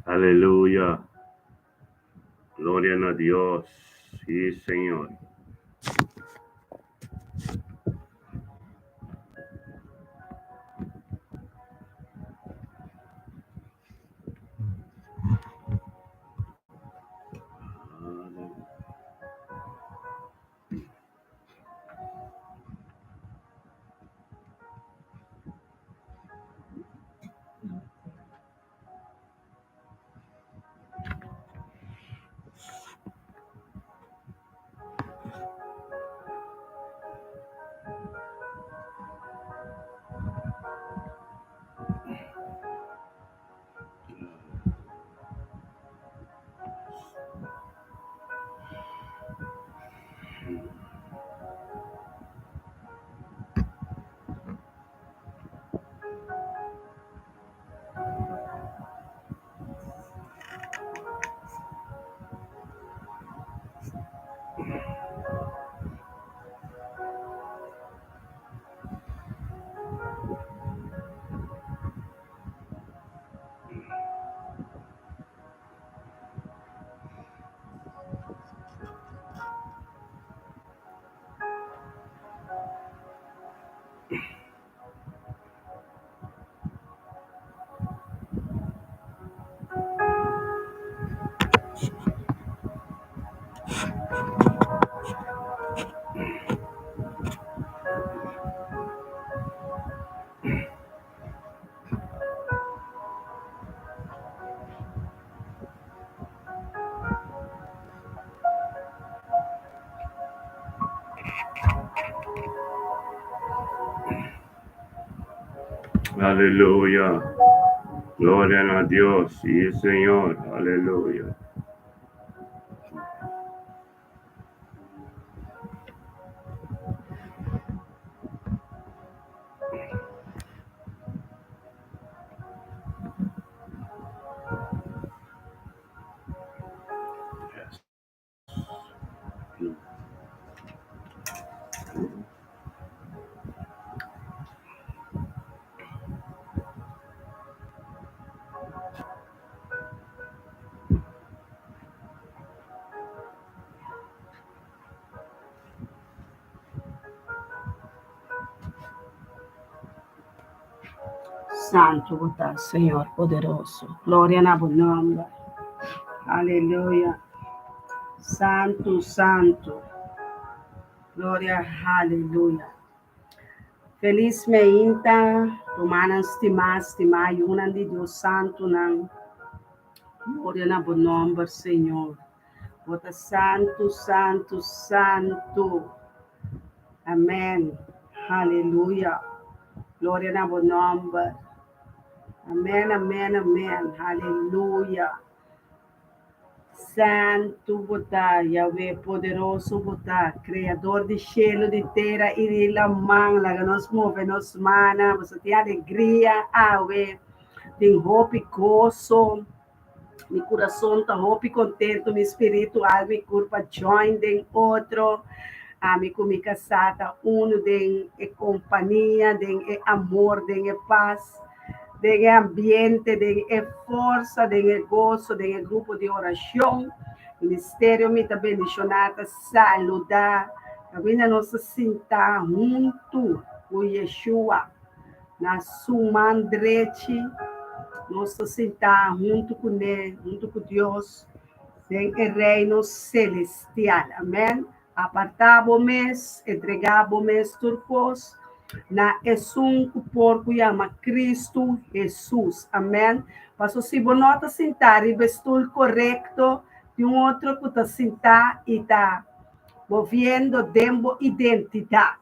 Aleluya. Gloria na Dios. Sí, Señor. Aleluya. Gloria na Dios. Sí, Señor. Aleluya. Santu bo ta, Señor poderoso. Gloria na bo nomber. Aleluya. Santu, santu. Gloria, aleluya. Felis meinta, rumannan stimá, stimá yunan di Dios santunan. Gloria na bo nomber, Señor. Bo ta santu, santu, santu. Amèn. Haleluya. Gloria na bo nòmber. Amèn, amèn, amèn. Haleluya. Santu bo ta, Yahweh, poderoso bo ta, Kreador di shelu, di tera i di laman. Laga nos move nos mannan. Boso tin alegria awe. Tin hopi goso. Mi kurason ta hopi kontentu, mi spiritu, alma i kurpa join den otro. Ami ku mi kasá ta unu den e kompania, den e amor, den e pas, den e ambiente, den e forsa, den e goso, den e grupo di orashon. Ministerio Mi Ta Bendishoná ta saludá kaminda nos ta sintá huntu ku Yeshua. Na su man drechi nos ta sintá huntu kuné, huntu ku Dios, den e Reino selestial. Amèn. Apartá bo mes, entregá bo mes tur kos na esun ku por ku yama Kristu Hesus. Amèn. Paso si bo no ta sintá riba e stul korekto, tin un otro ku ta sintá i ta moviendo den bo identidat.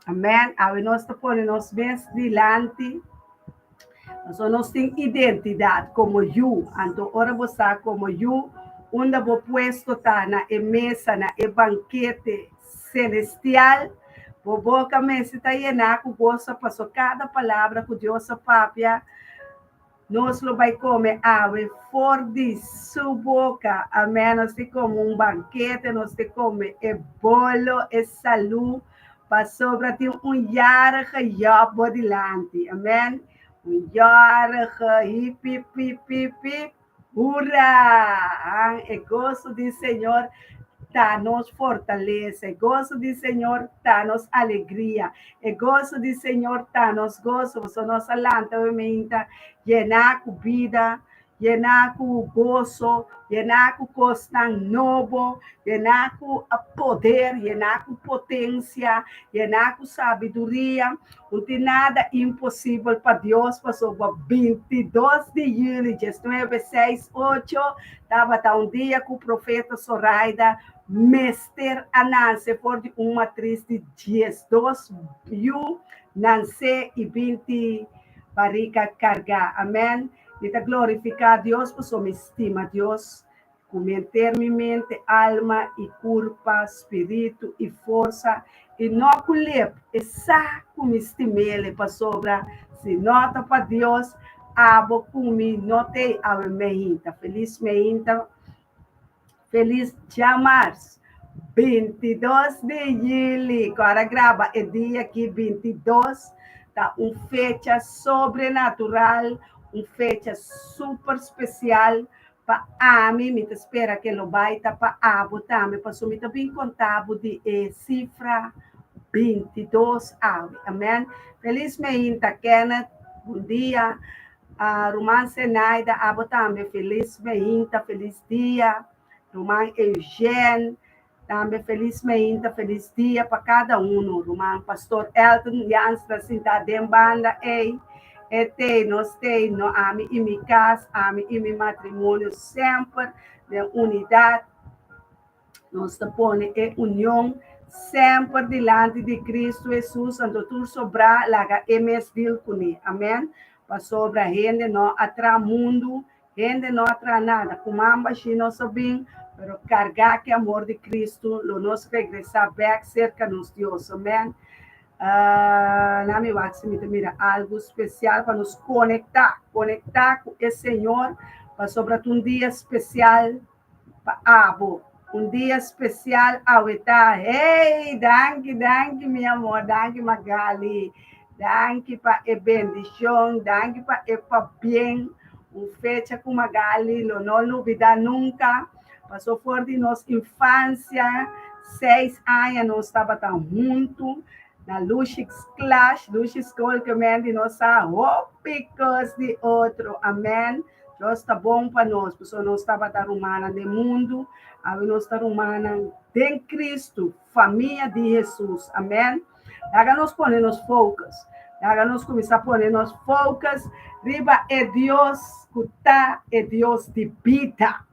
Amen. Awe nos ta pone nos mes dilanti. Pasobra nos tin identidat komo yu. Anto ora bo sa komo yu, unda bo puesto ta na e mesa, na e bankete selestial, bo boka mester ta yená ku goso pasobra kada palabra ku Dios a papia, Nos lo bai come awe for di su boca. Amen. Nos te come un banquete, nos te come e bolo, e salú, pasobra tin un jarige Job bo dilanti. Amen. Un jarige, hip, hip, hip, hip, hip. Hurra! E goso di Señor ta nos fortalesa. E goso di Señor ta nos alegria. E goso di Señor ta nos goso. Pasobra nos a lanta awe meinta yená ku bida, yená ku goso, yená ku kosnan nobo, yená ku poder, yená ku potensia, yená ku sabiduria. No tin nada imposibel pa Dios, pasobra 22 di yüli 1968 tabata un dia ku profeta Soraida mester a nanse for di un matris di 12 yu nanse i 20 barika kargá. Amèn. Mi ta glorifiká Dios pasobra mi stima Dios ku mi henter mi mente, alma i kurpa, spiritu i forsa, i no ku lep e sa ku mi stim'El, pasobra si no ta pa Dios, abo ku mi no t'ei awe meinta. Felis meinta, felis djamars, 22 di yüli, ku ora graba e dia aki 22, ta un fecha sobrenatural, un fecha super spesial Pa ami, mi ta spera ke lo bai ta pa abo tambe, pasobra mi ta bin konta bo di e sifra 22 awe. Amen. Felis meinta, Kenneth. Bon dia. Ruman Zenaida, abo tambe felis meinta, felis dia. Ruman Eugene, tambe felis meinta, felis dia pa kada uno. Ruman Pastor Elton Jans ta sinta den banda ei. E tei, nos tei, no ami i mi kas, ami i mi matrimonio semper den unidat. Nos ta pone e union semper dilanti di Kristu Hesus, anto tur sobrá laga e mes dil kuné. Amèn. Pasobra hende no a traha mundu, Hende no a traha nada ku mamba shi nos a bin, pero kargá ku e amor di Kristu lo nos regresá bèk serka nos Dios. Amèn. Na mi wak si mi ta mira algu spesial pa nos konektá, konektá ku e Señor, pasobra ta un dia spesial pa abo. Un dia spesial awe ta. Hey, danki, danki mi amor, danki Magali. Danki pa e bendishon, danki pa e pabien. Un fecha ku Magali lo no lubida nunka. Paso for di nos infansia, 6 aña nos tabata huntu na Lushix Clash, Lushix School ke men di nos sa hopi kos di otro. Amen. Dios ta bon pa nos, pasobra nos tabata rumannan den mundu, awe nos ta rumannan den Kristu, famia di Hesus. Amen. Laga nos pone nos focus. Laga nos kuminsá pone nos focus riba e Dios ku ta e Dios di bida.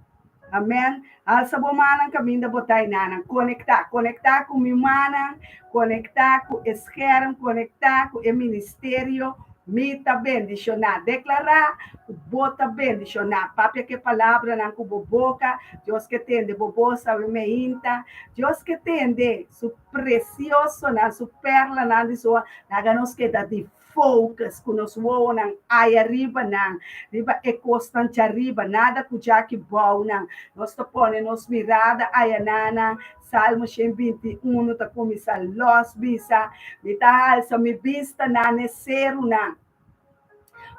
Amen. Alsa bo mannan kaminda bo ta enanan. Konektá. Konektá ku mi mannan, konektá ku e scherm, konektá ku e ministerio. Mi ta bendishoná. Deklará ku bo ta bendishoná. Papia ku e palabranan ku bo boka. Dios ke tende bo bos awe meinta. Dios ke tende su presiosonan, su perlanan di su. Laga nos keda di Focus ku nos wowonan aya riba nan, riba e kosnan djariba, nada ku djaki bou nan. Nos ta pone nos mirada aya na nan. Salmo 121 ta kuminsá lòs bisa, Mi ta halsa mi bista na n'e serunan,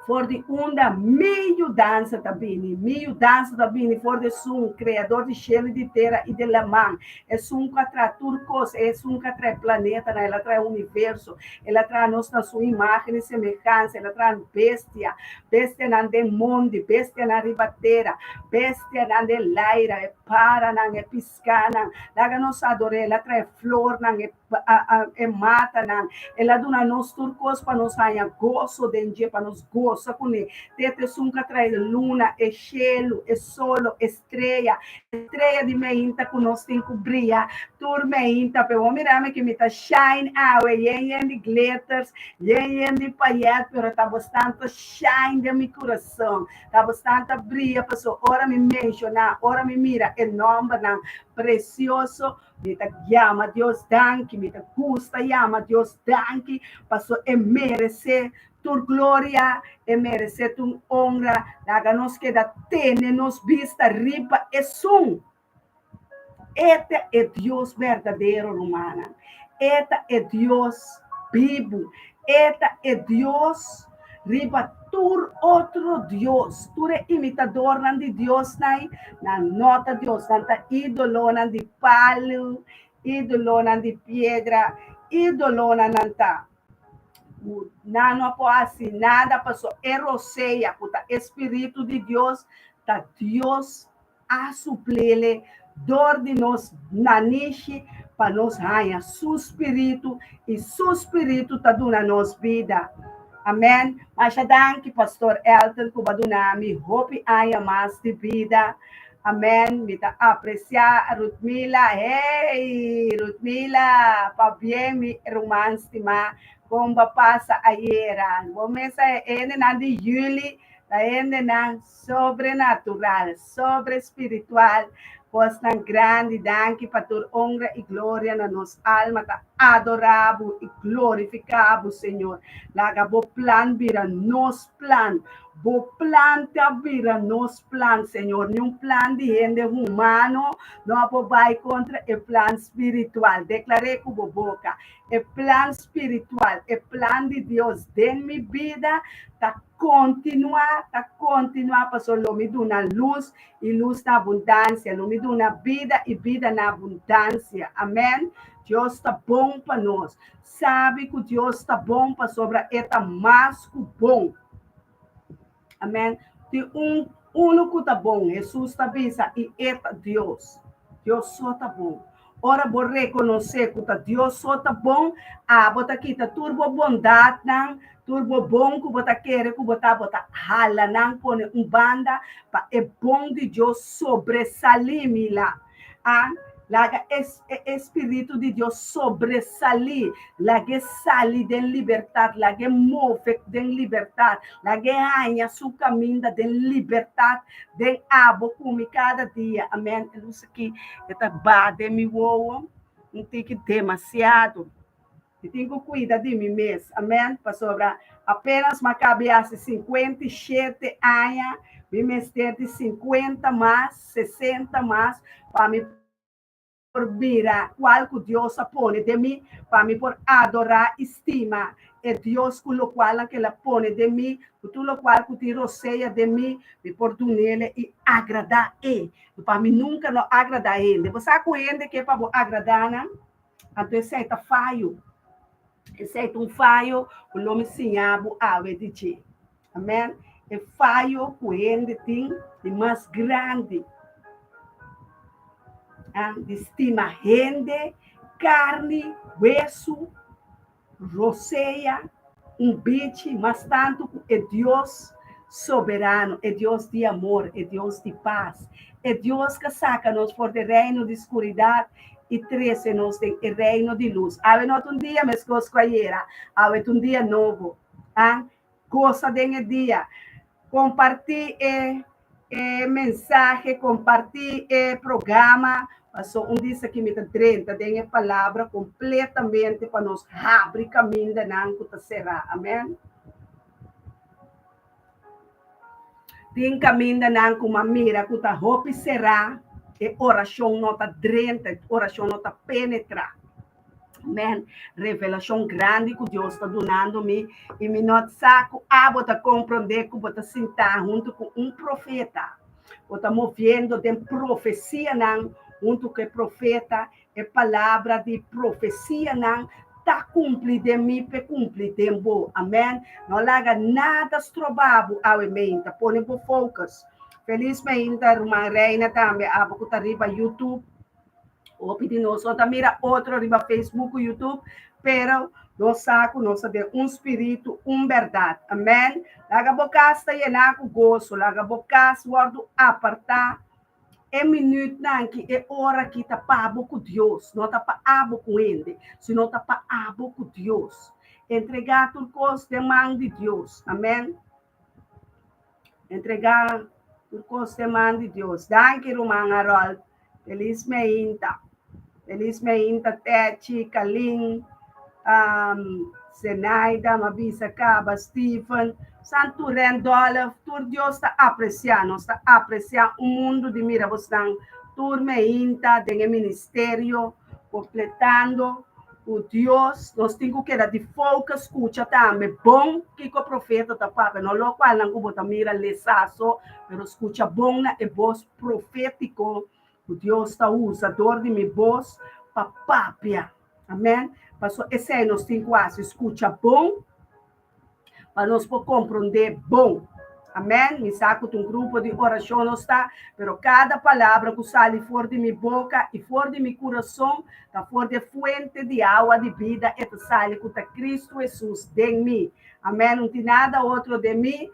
for di unda mi yudansa ta bini. Mi yudansa ta bini for di esun, Kreador di shelu i di tera i di laman, esun ku a traha tur kos, esun ku a traha e planetanan, el a traha e universo. El a traha nos na su imágen i semehansa. El a traha bestia, bestianan den mondi, bestianan riba tera, bestianan den laira, e paranan, e piskanan. Laga nos ador'é. El a traha e flornan, e e matanan. El a duna nos tur kos pa nos haña goso den dje, pa nos gosa kuné. Te ta esun ku a traha e luna, e shelu, e solo, e strea, e strea di meinta ku nos tin ku bria tur meinta. Pero bo mira mi ku mi ta shine awe, yen yen di glitters, yen yen di payet, pero ta bastante shine den mi kurason, ta bastante bria pasobra ora mi menshoná, ora mi mira e nòmbernan presioso, mi ta yama Dios danki, mi ta gusta yama Dios danki pasobra e meresé Tur gloria, e meresé tur honra. Laga nos keda tene nos bista riba esun. E ta e Dios berdadero, rumannan. E ta e Dios bibu. E ta e Dios. Riba tur otro dios, tur e imitadornan di diosnan, nan no ta dios, nan ta ídolonan di palu, ídolonan di piedra, ídolonan nan ta. Ku nan no por hasi nada paso e rosea ku ta e spiritu di Dios ta Dios a suplele dor di nos nanishi pa nos haña su spiritu i su spiritu ta duna nos bida. Amen. Masha danki Pastor Elton ku bo a duna mi hopi aña mas di bida. Amen. Mi ta apresiá Ruthmila. Hey Ruthmila, pabien mi ruman stimá. Kon bo a pasa ayera? Bo mes a e hendenan di juli ta hendenan Sobrenatural, sobre spiritual, kosnan grandi, danki pa tur honra i gloria na nos alma ta adorá bo i glorifiká bo, Señor. Laga bo plan bira nos plan. Bo plan ta bira nos plan, Señor. Niun plan di hende humano no por bai kontra e plan spiritual. Deklar'é ku bo boka. E plan spiritual, e plan di Dios den mi bida ta Kontinuá ta kontinuá pasobra lo mi duna lus i lus na abundansia, lo mi duna bida i bida na abundansia. Amèn. Dios ta bon pa nos. Sabi ku Dios ta bon pasobra e ta mas ku bon. Amèn. Tin un unu ku ta bon, Hesus ta bisa, i e ta Dios. Dios so ta bon. Ora bo rekonosé ku ta Dios so ta bon, abo ta kita tur bo bondatnan, tur bo bon ku bo ta kere ku bo ta, bo ta hala nan pone un banda pa e bon di Dios sobresalí. Mila a laga e e spiritu di Dios sobresalí, lag'é sali den libertat, lag'é move den libertat, lag'é haña su kaminda den libertat den abo ku mi kada dia. Amèn. E lus aki e ta ba den mi wowo un tiki demasiado. Mi tin ku kuida di mi mes. Amèn. Pasobra apenas mi a kabi hasi 57 aña, mi mester di 50 mas, 60 mas pa mi por bira cual cu Dios a pone den mi, pa mi por adora y stima e Dios cu locualnan cu El a pone den mi, cu tur locual cu tin rosea den mi, mi por dunele y agrada E. Pa mi nunca no agrada hende. Bo sa cu hende ke pa bo agrada nan? Anto esey ta fayo. Esey ta un fayo cu lo mi siña bo awe di dje. Amen. E fayo ku hende tin di mas grandi di stima hende, karni, wesu, rosea, un bichi mas tantu ku e Dios soberano, e Dios di amor, e Dios di pas, e Dios ku a saka nos for di e reino di skuridat i trese nos den e reino di lus. Awe no ta un dia meskos ku ayera, awe ta un dia nobo. Gosa den e dia. Kompartí e e mensahe, kompartí e programa, paso un disa ki mi ta drenta den e palabra kompletamente pa nos habri kamindanan ku ta será. Amèn. Tin kamindanan ku m'a mira ku ta hopi será, e orashon no ta drenta, e orashon no ta penetrá. Amen. Revelashon grandi ku Dios ta dunando mi i mi no sa ku abo ta komprondé ku bo ta sintá huntu ku un profeta. Bo ta moviendo den profesianan huntu ku e profeta. E palabra di profesianan ta kumpli den mi p'e kumpli den bo. Amen. No laga nada stroba bo awe meinta. Pone bo focus. Felis meinta ruman Reina tambe abo ku ta riba YouTube. Hopi di nos no ta mira otro riba Facebook ku YouTube, pero nos sa ku nos ta den un spiritu, un bèrdat. Amèn. Laga bo kas ta yená ku goso, laga bo kas wòrdu apartá. E minütnan ki, e ora ki ta pa bo ku Dios, no ta pa abo ku hende, sino ta pa abo ku Dios. Entregá tur kos den man di Dios. Amèn. Entregá tur kos den man di Dios. Danki ruman Harold. Felis meinta. Felis meinta Techi, Kalin, um, Zenaida, Mabisa Kaba, Steven, Santu Randolph, tur Dios ta apresiá. Nos ta apresiá un mundu di mira bosnan tur meinta den e ministerio, kompletando. Ku Dios, nos tin ku keda di focus skucha tambe bon kiko profeta ta papia, no lokualnan ku bo ta mira lesa so, pero skucha bon na e bos profétiko ku Dios ta usa dor di mi bos pa papia. Amèn. Pasobra esei nos tin ku hasi, skucha bon pa nos por komprondé bon. Amèn. Mi sa ku ta un grupo di orashon nos ta, pero kada palabra ku sali for di mi boka i for di mi kurason ta for di e fuente di awa di bida e ta sali ku ta Kristu Hesus den mi. Amèn. No tin nada otro den mi.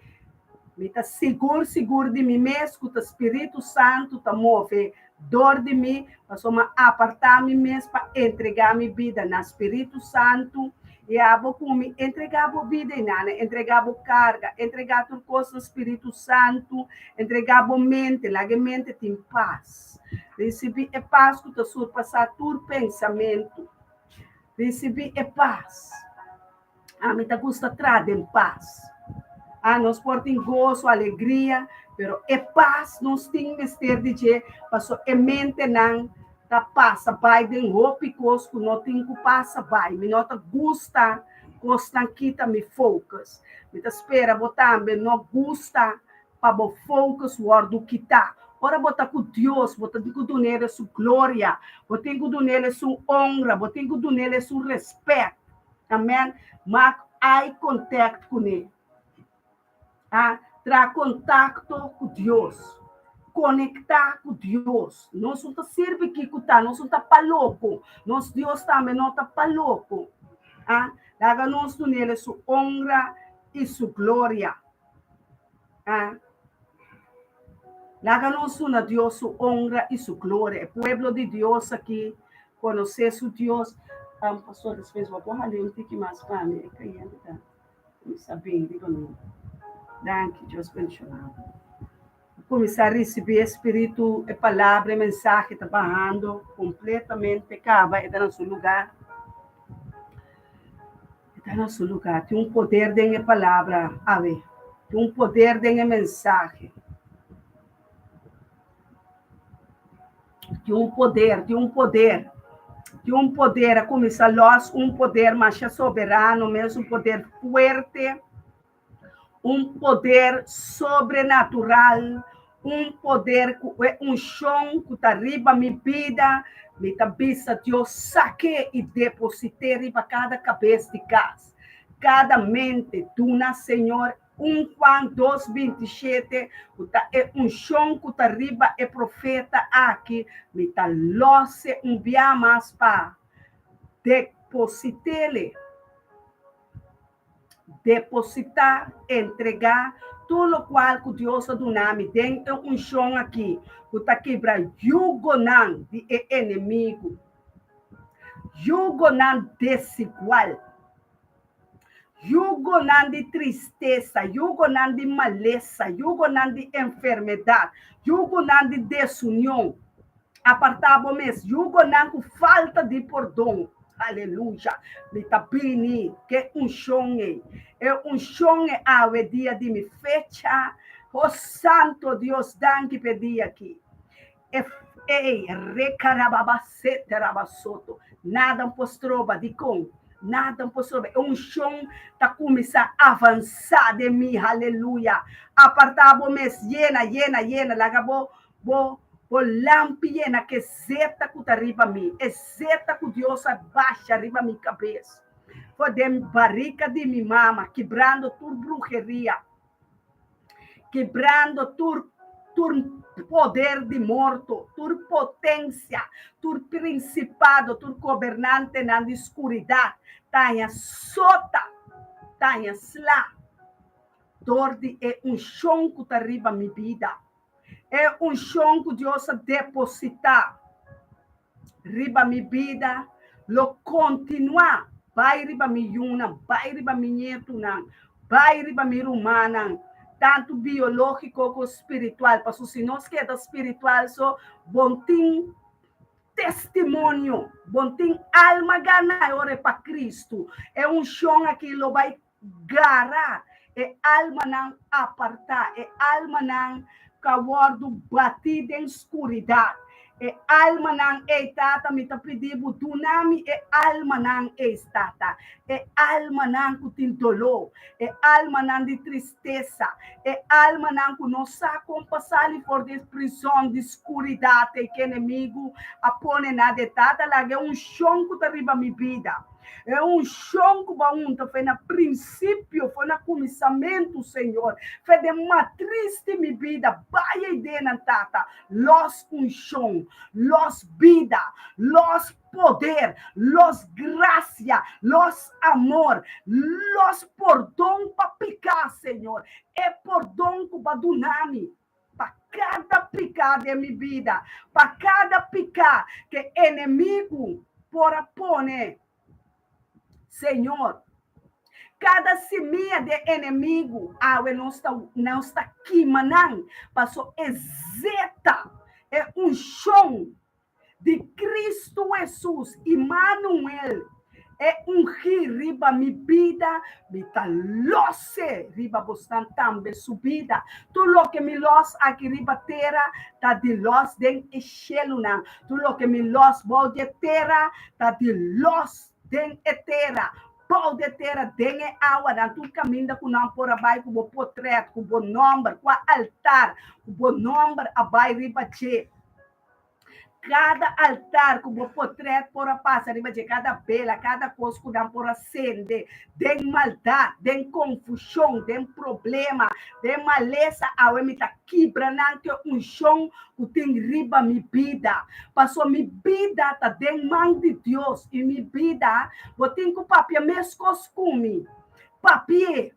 Mi ta sigur sigur di mi mes ku ta Spiritu Santu ta move dor di mi, pasobra mi a apartá mi mes pa entregá mi bida na Spiritu Santu. I abo ku mi, entregá bo bida i nana, entregá bo karga, entregá tur kos na Spiritu Santu, entregá bo mente, laga e mente tin pas. Risibí e pas ku ta surpasá tur pensamentu. Risibí e pas. Ami ta gusta tra den pas. Ah, nos por tin goso, alegria, pero e pas nos tin mester di dje, paso e mentenan ta pasa bai den hopi kos ku no tin ku pasa bai. Mi no ta gusta kosnan kita mi focus. Mi ta spera bo tambe no gusta pa bo focus wòrdu kitá. Ora bo ta ku Dios, bo ta tin ku dun'El su gloria, bo tin ku dun'El su honra, bo tin ku dun'El su respèt. Amen. Mak eye contact kuné. A traha kontakto ku Dios. Konektá ku Dios. Nos no ta sirbi kiko ta, nos no ta pa loko. Nos Dios tambe no ta pa loko. A laga nos dun'El su honra i su gloria. A laga nos duna Dios su honra i su gloria. E pueblo di Dios aki konosé su Dios. Um, pastor, despues bo por hali un tiki mas pa mi? E kayente ta kuminsá bin riba mi. Danki, Dios bendishoná bo. Kuminsá risibí e spiritu, e palabra, e mensahe ta bahando kompletamente kaba, e ta na su lugá. E ta na su lugá. Tin un poder den e palabra awe. Tin un poder den e mensahe. Tin un poder, tin un poder. Tin un poder a kuminsá lòs, un poder masha soberano mes, un poder fuerte, un poder sobrenatural, un poder ku e unshon ku ta riba mi bida, mi ta bisa Dios sak'é i deposit'é riba kada kabes di kas, kada mente. Duna Señor un Juan dos 27 ku ta e unshon ku ta riba e profeta aki, mi ta lòs'e un bia mas pa deposit'ele. Depositá, entregá, tur lokual ku Dios a duna mi den e unshon akí ku ta kibra yugonan di e enemigu, yugonan desigual, yugonan di tristesa, yugonan di malesa, yugonan di enfermedat, yugonan di desunion. Apartá bo mes, yugonan ku falta di pordon. Aleluya! Mi ta bini ke unshon ei. E unshon ei awe dia di mi fecha. O Santo Dios, danki p'e dia aki. E ei, rekarababaseterabasoto. Nada no por stroba. Dikon? Nada no por stroba. E unshon ta kuminsá avansá den mi. Aleluya! Apartá bo mes. Yena, yena, yena. Laga bo Bo bo lampi yena ku e zeta ku ta riba mi, e zeta ku Dios a basha riba mi kabes, for den barika di mi mama, kibrando tur bruheria, kibrando tur tur poder di morto, tur potensia, tur prinsipado, tur gobernantenan di skuridat, ta haña sota, ta haña sla dor di e unshon ku ta riba mi bida. E unshon ku Dios a depositá riba mi bida lo kontinuá bai riba mi yunan, bai riba mi ñetunan, bai riba mi rumannan, tantu biológiko ku spiritual. Pasobra si nos keda spiritual so, bon tin testimonio, bon tin alma ganá e ora pa Kristu. E unshon aki lo bai Gara e almanan apartá, e almanan ku a wòrdu batí den skuridat, E almanan ei, Tata, mi ta pidi Bo, duna mi e almanan ei, Tata, e almanan ku tin doló, e almanan di tristesa, e almanan ku no sa kon pa sali for di e prizòn di skuridat ei ku enemigu a pone nan den. Tata, laga e unshon ku ta riba mi bida, e unshon ku bo a unta for na prinsipio, for na kuminsamentu, Señor, for den matris di mi bida, bai ei den nan, Tata. Los unshon, los bida, los poder, los grasia, los amor, los pordon pa piká, Señor. E pordon ku bo a duna mi pa kada piká den mi bida, pa kada piká ku enemigu por a pone Señor, kada simia di enemigu awe nos ta nos ta kima nan, paso e zeta, e unshon di Kristu Hesus, Imanuel, e ungí riba mi bida, mi ta los'e riba bosnan tambe su bida. Tur loke mi los aki riba tera ta di los den e shelunan. Tur loke mi los bou di e tera ta di los den e tera, bou di e tera, den e awanan, tur kaminda ku nan por a bai ku bo potret, ku bo nòmber, kua altar ku bo nòmber a bai riba dje. Kada altar ku bo potret por a pasa riba dje, kada bela, kada kos ku nan por a sende den maldat, den konfushon, den problema, den malesa, awe mi ta kibra nan ku e unshon ku tin riba mi bida. Pasobra mi bida ta den man di Dios i mi bida bo tin ku papia meskos ku mi. Papi'é,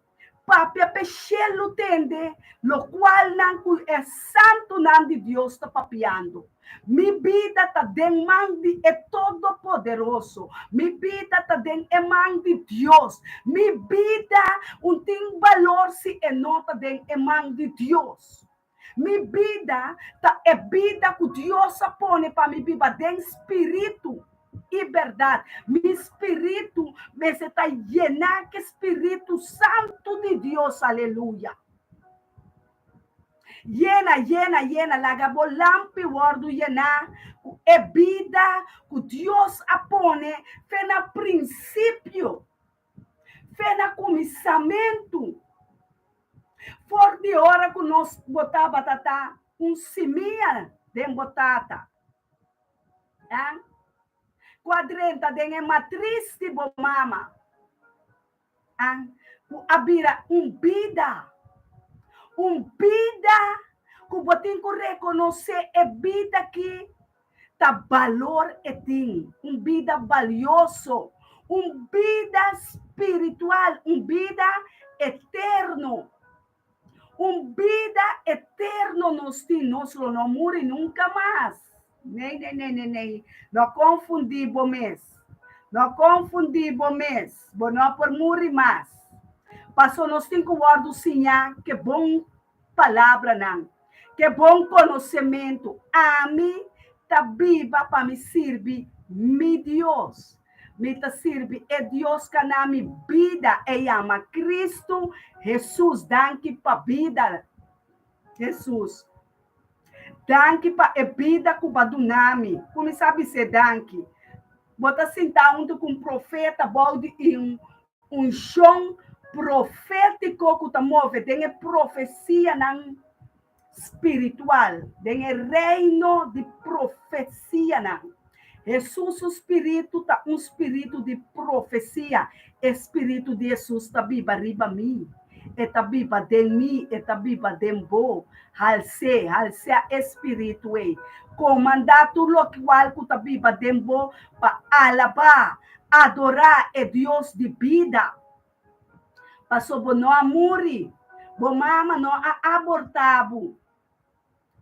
papia p'e shelu tende lokualnan ku e santunan di Dios ta papiando. Mi bida ta den man di e Todopoderoso. Mi bida ta den e man di Dios. Mi bida un tin balor si e no ta den e man di Dios. Mi bida ta e bida ku Dios a pone pa mi biba den spiritu i bèrdat. Mi spiritu mester ta yená ku e Spiritu Santu di Dios. Aleluya! Yena, yena, yena, laga bo lampi wòrdu yená ku e bida ku Dios a pone fe na prinsipio, fe na kuminsamentu. For di ora ku nos bo tabata ta un simia den bo tata, ya, ku a drenta den e matris di bo mama, ya, ku a bira un bida, un bida ku bo tin ku rekonosé e bida ki ta balor e tin, un bida balioso, un bida spiritual, un bida eterno. Un bida eterno nos tin, nos lo no muri nunca mas. Nee, nee, nee, nee, nee. No confundí bo mes. No confundí bo mes. Bo no por muri mas. Paso nos tin ku wòrdu siñá ke bon palabranan, ke bon konosementu. Ami ta biba pa mi sirbi mi Dios. Mi ta sirbi e Dios ka na mi bida, e yama Kristu Hesus. Danki pa bida, Hesus. Danki pa e bida ku bo a duna mi. Kuminsá bis'é danki. Bo ta sintá huntu ku un profeta bou di un Unshon profétiko ku ta move den e profesianan spiritual, den e reino di profesianan. Hesus su spiritu ta un spiritu di profesia. E spiritu di Hesus ta biba riba mi. E ta biba den mi, e ta biba den bo. Hals'é, halsea e spiritu ei. Komandá tur lokual ku ta biba den bo pa alabá, Adorá e Dios di bida. Paso bo no a muri, bo mama no a abortá bo.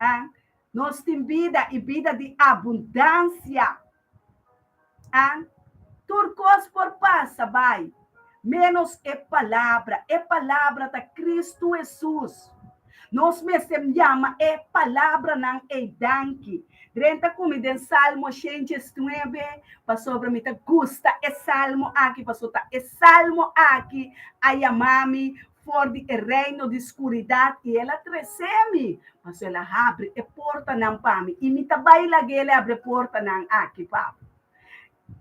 Ah, nos tin bida i bida di abundansia. Ah, tur kos por pasa bai, ménos e Palabra. E Palabra ta Kristu Hesus. Nos mester yama e palabranan ei danki. Drenta ku mi den Salmo 119, pasobra mi ta gusta e salmo aki, pasobra ta e salmo aki a yama mi. for di e reino di skuridat i el a trese mi, pasobra el a habri e portanan pa mi, i mi ta bai lag'é el habri e portanan aki pa bo.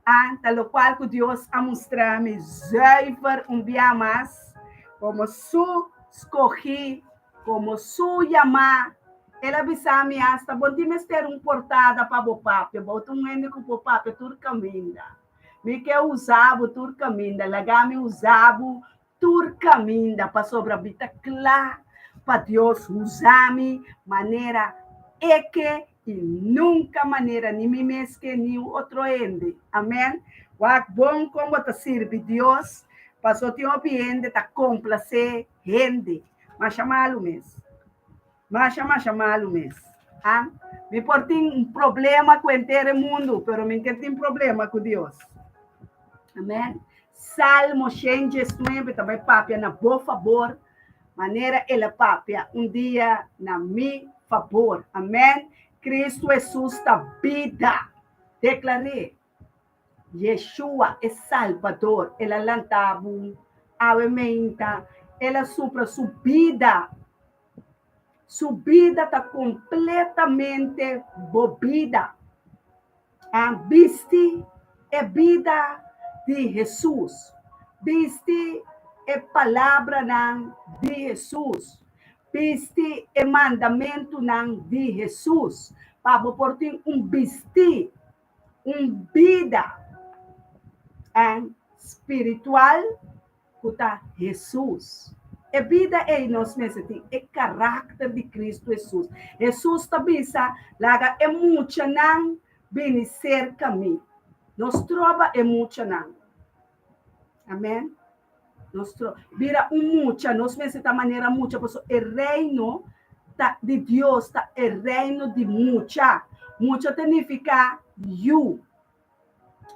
A Ta lokual ku Dios a mustra mi zuiver un bia mas komo su skohí, komo su yamá. El a bisa mi asta, Bo tin mester un portada pa bo papia, bo ta un hende ku por papia tur kaminda. Mi ke usa bo tur kaminda, laga mi usa bo tur kaminda, pasobra mi ta kla pa Dios usa mi manera E ke i nunka manera ni mi mes ke ni un otro hende. Amen. Wak bon kon bo ta sirbi Dios, paso tin hopi hende ta komplasé hende. Masha malu mes. Masha masha malu mes. Ah, mi por tin un problema ku henter e mundu, pero mi ke tin problema ku Dios. Amen. Salmo 119 ta bai papia na bo fabor, manera el a papia un dia na mi fabor. Amen. Cristo Jesus ta bida. Deklar'é. Yeshua e Salbador, el a lanta bo awe meinta, el a supra su bida. Su bida ta kompletamente bo bida. A bisti e bida di Hesus. Bisti e palabranan di Hesus. Bisti e mandamentunan di Hesus pa bo por tin un bistí, un bida spiritual ku ta Hesus. E bida ei nos mester tin e karakter di Kristu Hesus. Hesus ta bisa, Laga e muchanan bini serka mi. No stroba e muchanan. Amen. Nos tro bira un mucha, nos mester ta manera mucha, pasobra e reino ta di Dios ta e reino di mucha. Mucha ta nifiká yu.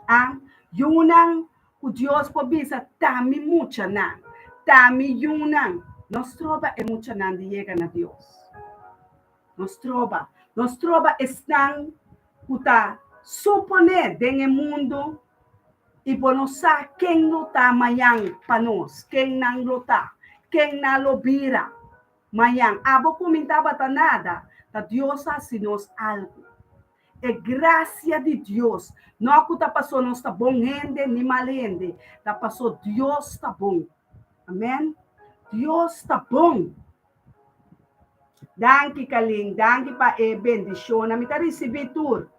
A Yunan ku Dios por bisa ta mi muchanan, ta mi yunan. No stroba e muchanan di yega na Dios. No stroba. No stroba esnan ku ta suponé den e mundu i bo no sa ken lo ta mañan pa nos, ken nan lo ta, ken nan lo bira. Mañan. Abo ku mi tabata nada, ta Dios a hasi nos algu. E gracia di Dios, no cu ta paso nos ta bon hende ni mal hende, ta paso Dios ta bon. Amen. Dios ta bon. Danki Kalin, danki pa e bendicionnan. Mi ta ricibi tur.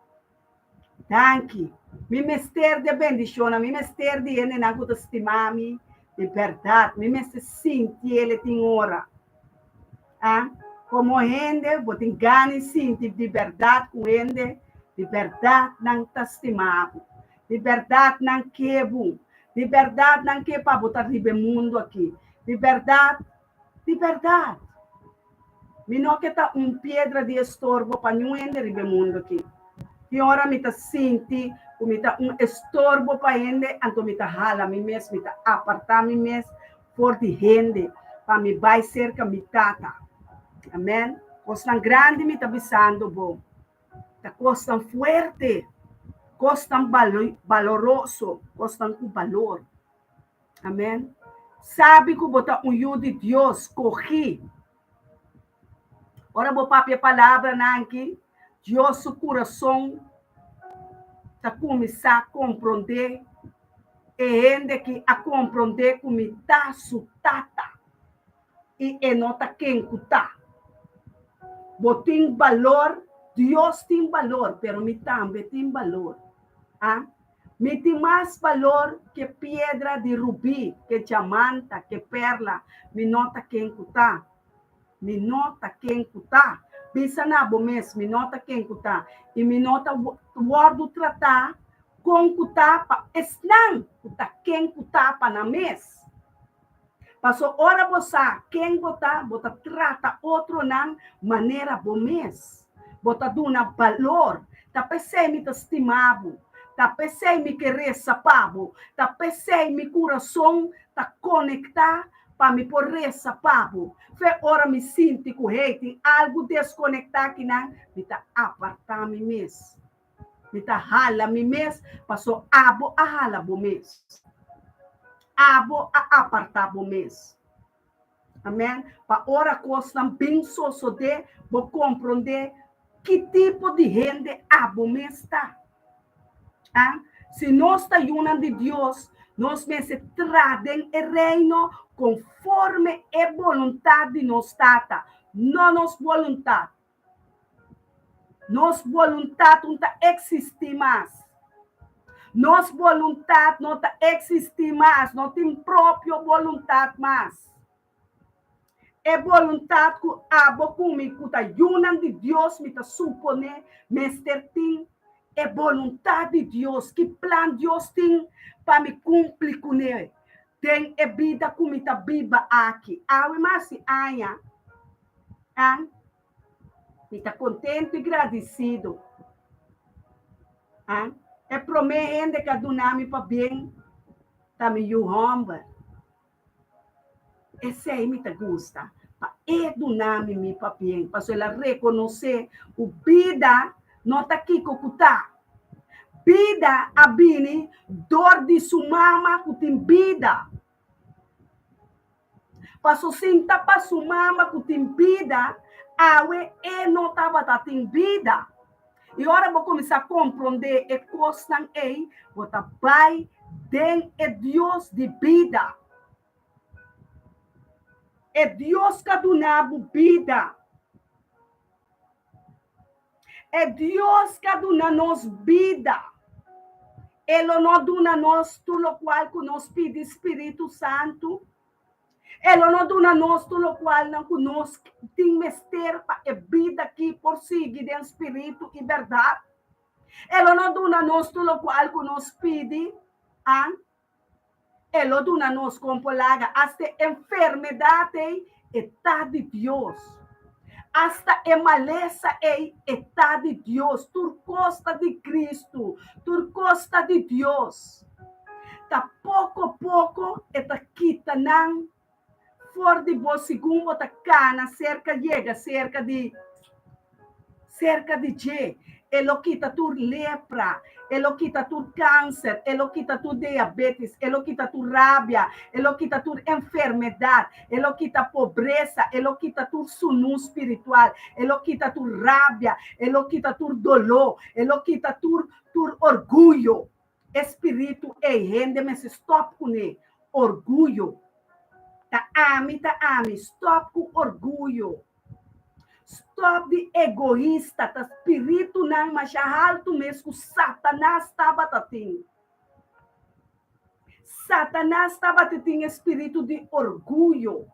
Danki. Mi mester di e bendicionnan, mi mester di hendenan cu ta stima mi di berdad. Mi mester sinti el e tin ora. A Komo hende, bo tin gana i sinti di bèrdat ku hende di bèrdat nan ta stima bo, di bèrdat nan ke bo, di bèrdat nan ke pa bo ta riba e mundu aki, di bèrdat, di bèrdat. Mi no ke ta un piedra di estorbo pa niun hende riba e mundu aki. Tin ora mi ta sinti ku mi ta un estorbo pa hende, anto mi ta hala mi mes, mi ta apartá mi mes for di hende pa mi bai serka mi Tata. Amen. Kosnan grandi mi ta bisando bo. Ta kosnan fuerte, kosnan baloroso, kosnan ku balor. Amen. Sabi ku bo ta un yu di Dios skohí. Ora bo papia palabranan aki, Dios su kurason ta kuminsá komprondé e hende ki a komprondé ku mi ta su tata i e no ta ken ku ta. Bo tin balor, Dios tin balor, pero mi tambe tin balor. A Mi tin mas balor ke piedra di rubí, ke djamanta, ke perla. Mi no ta ken ku ta. Mi no ta ken ku ta. Bisa na bo mes, Mi no ta ken ku ta, i mi no ta wòrdu tratá kon ku ta pa esnan ku ta ken ku ta pa nan mes. Paso ora bo sa ken bo ta, bo ta trata otronan manera bo mes. Bo ta duna balor. Ta p'esei mi ta stima bo. Ta p'esei mi ke resa pa bo. Ta p'esei mi kurason ta konektá pa mi por resa pa bo. Fe ora mi sinti ku hey tin algu deskonektá akinan, mi ta apartá mi mes. Mi ta hala mi mes paso abo a hala bo mes. Abo a apartá bo mes. Amen. Pa ora kosnan bin sosodé, bo komprondé ki tipo di hende abo mes ta. Ah, si nos ta yunan di Dios, nos mester tra den e Reino konforme e boluntat di nos Tata, no nos boluntat. Nos boluntat un ta eksistí mas. Nos boluntat no ta eksistí mas, no tin propio boluntat mas. E boluntat ku abo ku mi ku ta yunan di Dios mi ta suponé mester tin e boluntat di Dios, ki plan Dios tin pa mi kumpli kuné den e bida ku mi ta biba aki. Awe mas di aña, an, mi ta kontentu i gradisido. An, e promé hende ku a duna mi pabien ta mi yu hòmber. Esei mi ta gusta, pa e duna mi mi papien, pasobra el a rekonosé ku bida no ta kiko ku ta. Bida a bini dor di su mama ku tin bida. Paso sin ta pa su mama ku tin bida, awe e no tabata tin bida. I ora bo kuminsá komprondé e kosnan ei, bo ta bai den e Dios di bida. E Dios ku a duna bo bida. E Dios ku a duna nos bida. E lo no duna nos tur lokual ku nos pidi Spiritu Santu? E lo no duna nos tur lokualnan ku nos tin mester pa e bida aki por sigui den spiritu i bèrdat? E lo no duna nos tur lokual ku nos pidi? A E lo duna nos kon por laga asta e enfermedat ei e ta di Dios. Asta e malesa ei e ta di Dios. Tur kos ta di Kristu. Tur kos ta di Dios. Ta poko poko e ta kita nan for di bo segun bo ta kana serka yega serka di serka di dje. E lo kita tur lepra, e lo kita tur kanser, e lo kita tur diabetes, e lo kita tur rabia, e lo kita tur enfermedat, e lo kita pobresa, e lo kita tur sunu spiritual, e lo kita tur rabia, e lo kita tur doló, e lo kita tur tur orguyo. E spiritu ei hende mester stòp kuné, orguyo. Ta ami ta ami, stòp ku orguyo. Stòp di egoista, ta spiritunan masha haltu mes ku Satanas tabata tin. Satanas tabata tin e spiritu di orguyo.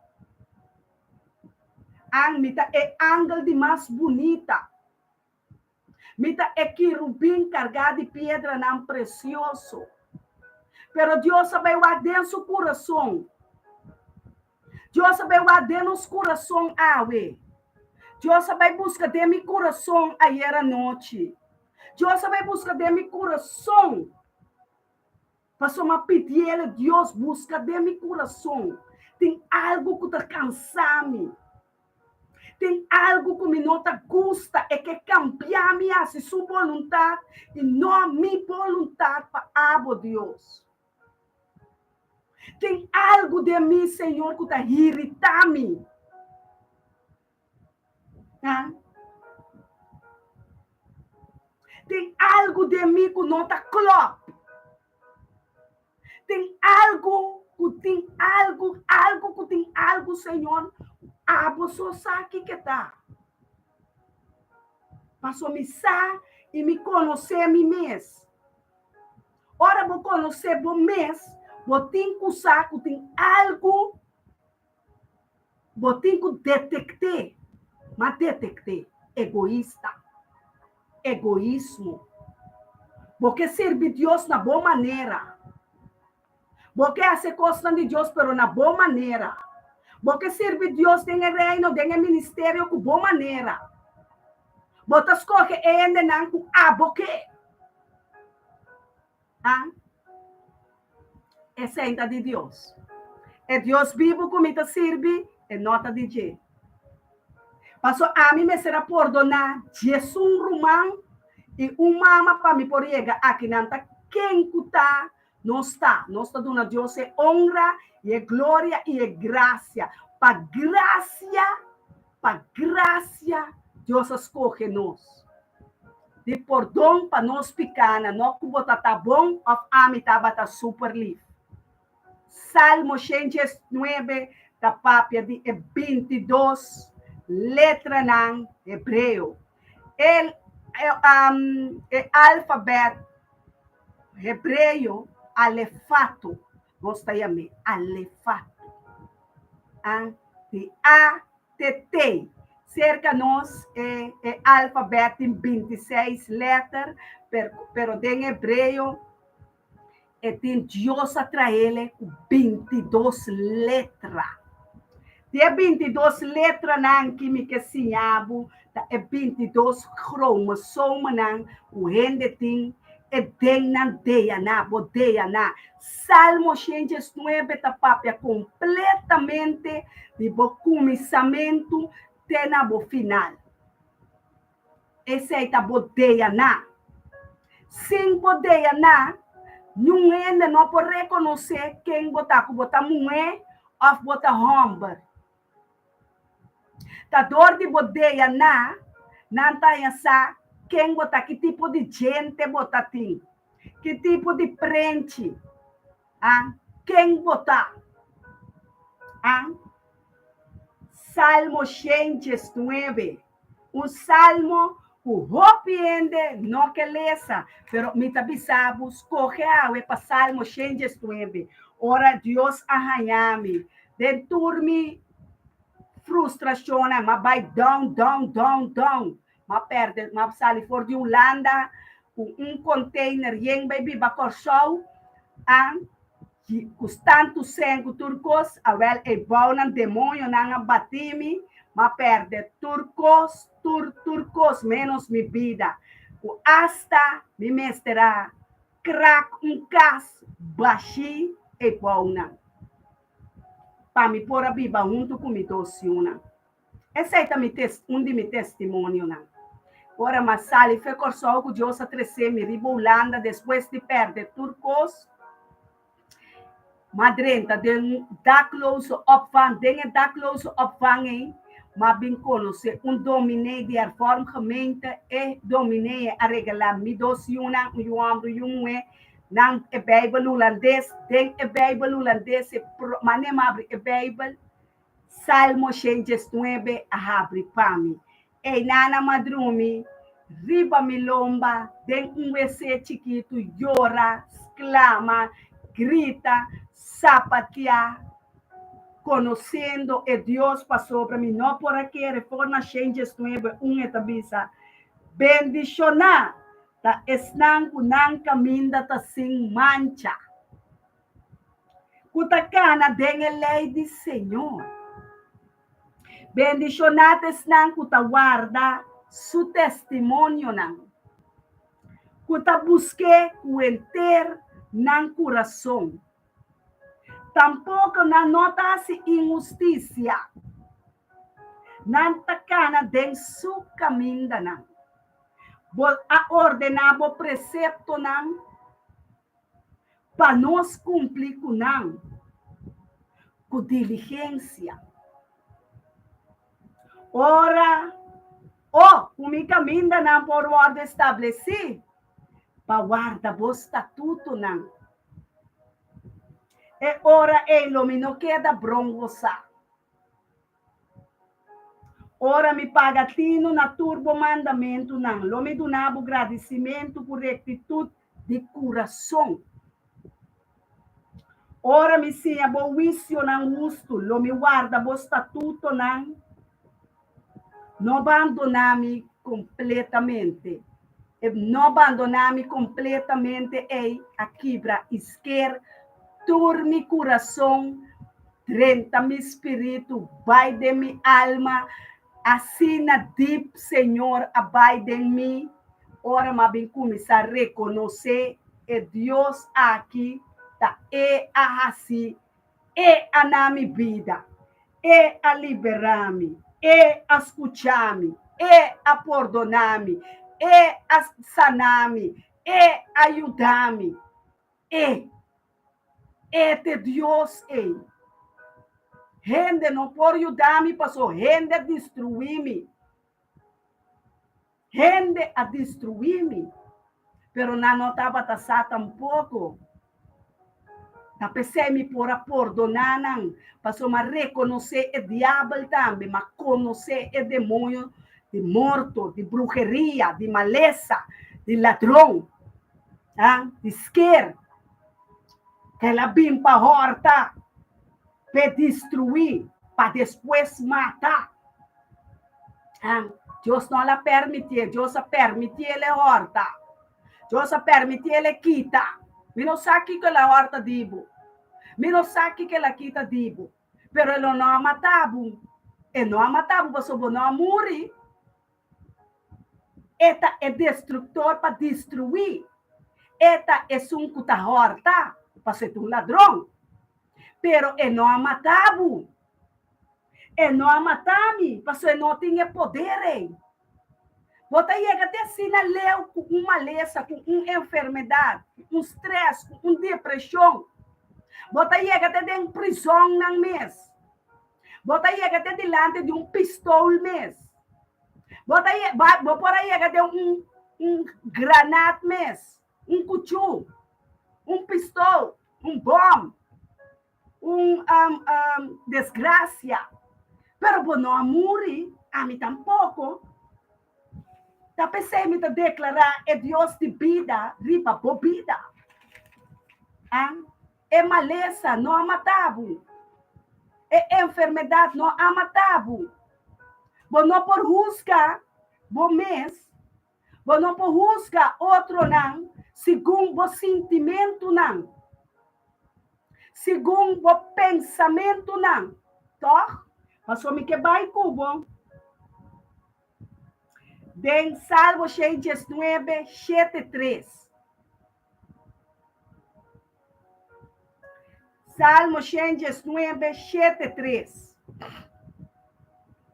An, mi ta e angel di mas bunita. Mi ta e kirubin kargá di piedranan presioso. Pero Dios a bai wak den su kurason. Dios a bai wak den nos kurason awe. Dios a bai buska den mi kurason ayer anochi. Dios a bai buska den mi kurason. Pasobra mi a pidiel, Dios, buska den mi kurason. Tin algu ku ta kansa mi. Tin algu ku mi no ta gusta, e ke kambia mi hasi su boluntat i no mi boluntat pa abo, Dios. Tin algu den mi, Señor, ku ta hiritá mi. Ha? Tin algu den mi ku no ta klòp. Tin algu ku tin algu, algu ku tin algu, Señor, abo so sa kiko ta. Paso mi sa i mi konosé mi mes. Ora bo konosé bo mes, bo tin ku sa ku tin algu bo tin ku detekt'é. Ma detekt'é, egoista. Egoismo. Bo ke sirbi Dios na bo manera. Bo ke hasi kosnan di Dios pero na bo manera. Bo ke sirbi Dios den e reino, den e ministerio ku bo manera. Bo ta skohe e hendenan ku abo ke. A Esei ta di Dios. E Dios bibu ku mi ta sirbi, e no ta di dje. Paso ami mester a pordoná diesun ruman i un mama pa mi por yega akinan. Ta ken ku ta nos ta. Nos ta duna Dios e onra i e gloria i e grasia. Pa grasia, pa grasia Dios a skohe nos. Di pordon pa nos pikánan, no ku bo ta ta bon òf ami tabata super lif. Salmo 119 ta papia di e 22 letranan hebreo. E, e alfabet hebreo alefato, nos ta yam'é alefato. A, di A te T. Serka nos e, e alfabet tin 26 letter, pero, pero den hebreo e tin Dios a traele ku 22 letra. Di e 22 letranan ki mi ke siña bo ta e 22 kromosomanan ku hende tin e den nan DNA, bo DNA. Salmo 119 ta papia kompletamente di bo kuminsamentu te na bo final. Esei ta bo DNA. Sin bo DNA, niun hende no por rekonosé ken bo ta, ku bo ta muhé òf bo ta hòmber. Ta dor di bo DNA nan ta haña sa ken bo ta, ki tipo di djente bo ta tin, ki tipo di prenchi, a ken bo ta. A Salmo 119, un salmo ku hopi hende no ke lesa, pero mi ta bisa bo, skohe awe pa Salmo 119, ora Dios a haña mi den tur mi frustrashonnan, m'a bai down, down, down, down, m'a pèrdè, m'a sali for di Hulanda ku un container yen bai biba Kòrsou, a ku tantu sèn ku tur kos, awèl e bounan demoñonan a bati mi, m'a pèrdè tur kos, tur, tur kos, ménos mi bida, ku asta mi mester a krak un kas bashí e bounan, pa mi por a biba huntu ku mi dos yunan. Esei ta mi tes, un di mi testimonionan. Ora m'a sali fe Kòrsou ku Dios a tresé mi riba Hulanda despues di pèrdè tur kos, m'a drenta den un dakloze opvang. Den e dakloze opvang ei m'a bin konosé un dominee di Hervormd Gemeente. E dominee a regalá mi dos yunan, un yu hòmber i un muhé, nan e Beibel hulandes. Den e Beibel hulandes e pro, manera m'a abri e Beibel, Salmo 119 a habri pa mi. Einan a madrumi riba mi lomba den un wc chikitu yora, sklama, grita, sapatia, konosiendo e Dios pasobra mi no por a kere for na 119 un e ta bisa, Bendishoná ta esnan ku nan kaminda ta sin mancha. Ku ta kana den e lei di Señor. Bendishoná ta esnan ku ta warda su testimonionan, ku ta busk'é ku henter nan kurason. Tampoko nan no ta hasi inhustisia, nan ta kana den su kamindanan. Bo a ordená bo preseptonan pa nos kumpli ku nan ku diligensia. Ora o ku mi kamindanan por wòrdu establesí pa warda bo statutonan, e ora ei lo mi no keda brongosá. Ora mi paga tinu na tur bo mandamentunan, lo mi duna bo gradisimentu ku rektitut di kurason. Ora mi siña bo huisionan hustu, lo mi warda bo statutonan. No bandoná mi kompletamente. E no bandoná mi kompletamente ei a kibra i sker tur mi kurason, drenta mi spiritu, bai den mi alma, asina dip Señor a bai den mi ora m'a bin kuminsá rekonosé e Dios aki ta e a hasi E a na mi bida, E a liberá mi, E a skuchá mi, E a pordoná mi, E a saná mi, E a yuda mi. E. E t'e Dios ei. Hende no por yuda mi paso hende a destruí mi. Hende a destruí mi, pero nan no tabata sa tampoko. Ta p'esei mi por a pordoná nan, pasobra mi a rekonosé e diabel tambe, mi a konosé e demoño di morto, di bruheria, di malesa, di ladron, di sker, ku el a bin pa hòrta, p'e destruí, pa despues mata. Dios no la permitié, Dios a permitié el e hòrta. Dios a permitié el e kita. Mi no sa kiko el a hòrta di bo. Mi no sa kiko el a kita di bo. Pero e lo no a mata bo. E no a mata bo pasobra bo no a muri. E ta e destruktor pa destruí. E ta esun ku ta hòrta, pasobra e ta un ladron. Pero e no a mata bo. E no a mata mi, pasobra e no tin e poder ei. Bo ta yega te asina leu ku un malesa, ku un enfermedat, ku un strès, ku un depreshon. Bo ta yega te den prizònnan mes. Bo ta yega te dilanti di un pistol mes. Bo ta bo por a yega den un un granat mes, un kuchú, un pistol, un bòm. Un desgracia, pero bo no a muri, ami tampoco. Ta p'esei mi ta declara e Dios di bida riba bo bida. E malesa no a mata bo, e enfermedad no a mata bo. Bo no por husga bo mes, Bo no por husga otronan segun bo sintimentunan, segun bo pensamentunan, tòg? Pasobra mi ke bai ku bo den Salmo 119, shete, tres. Salmo 119, shete, tres.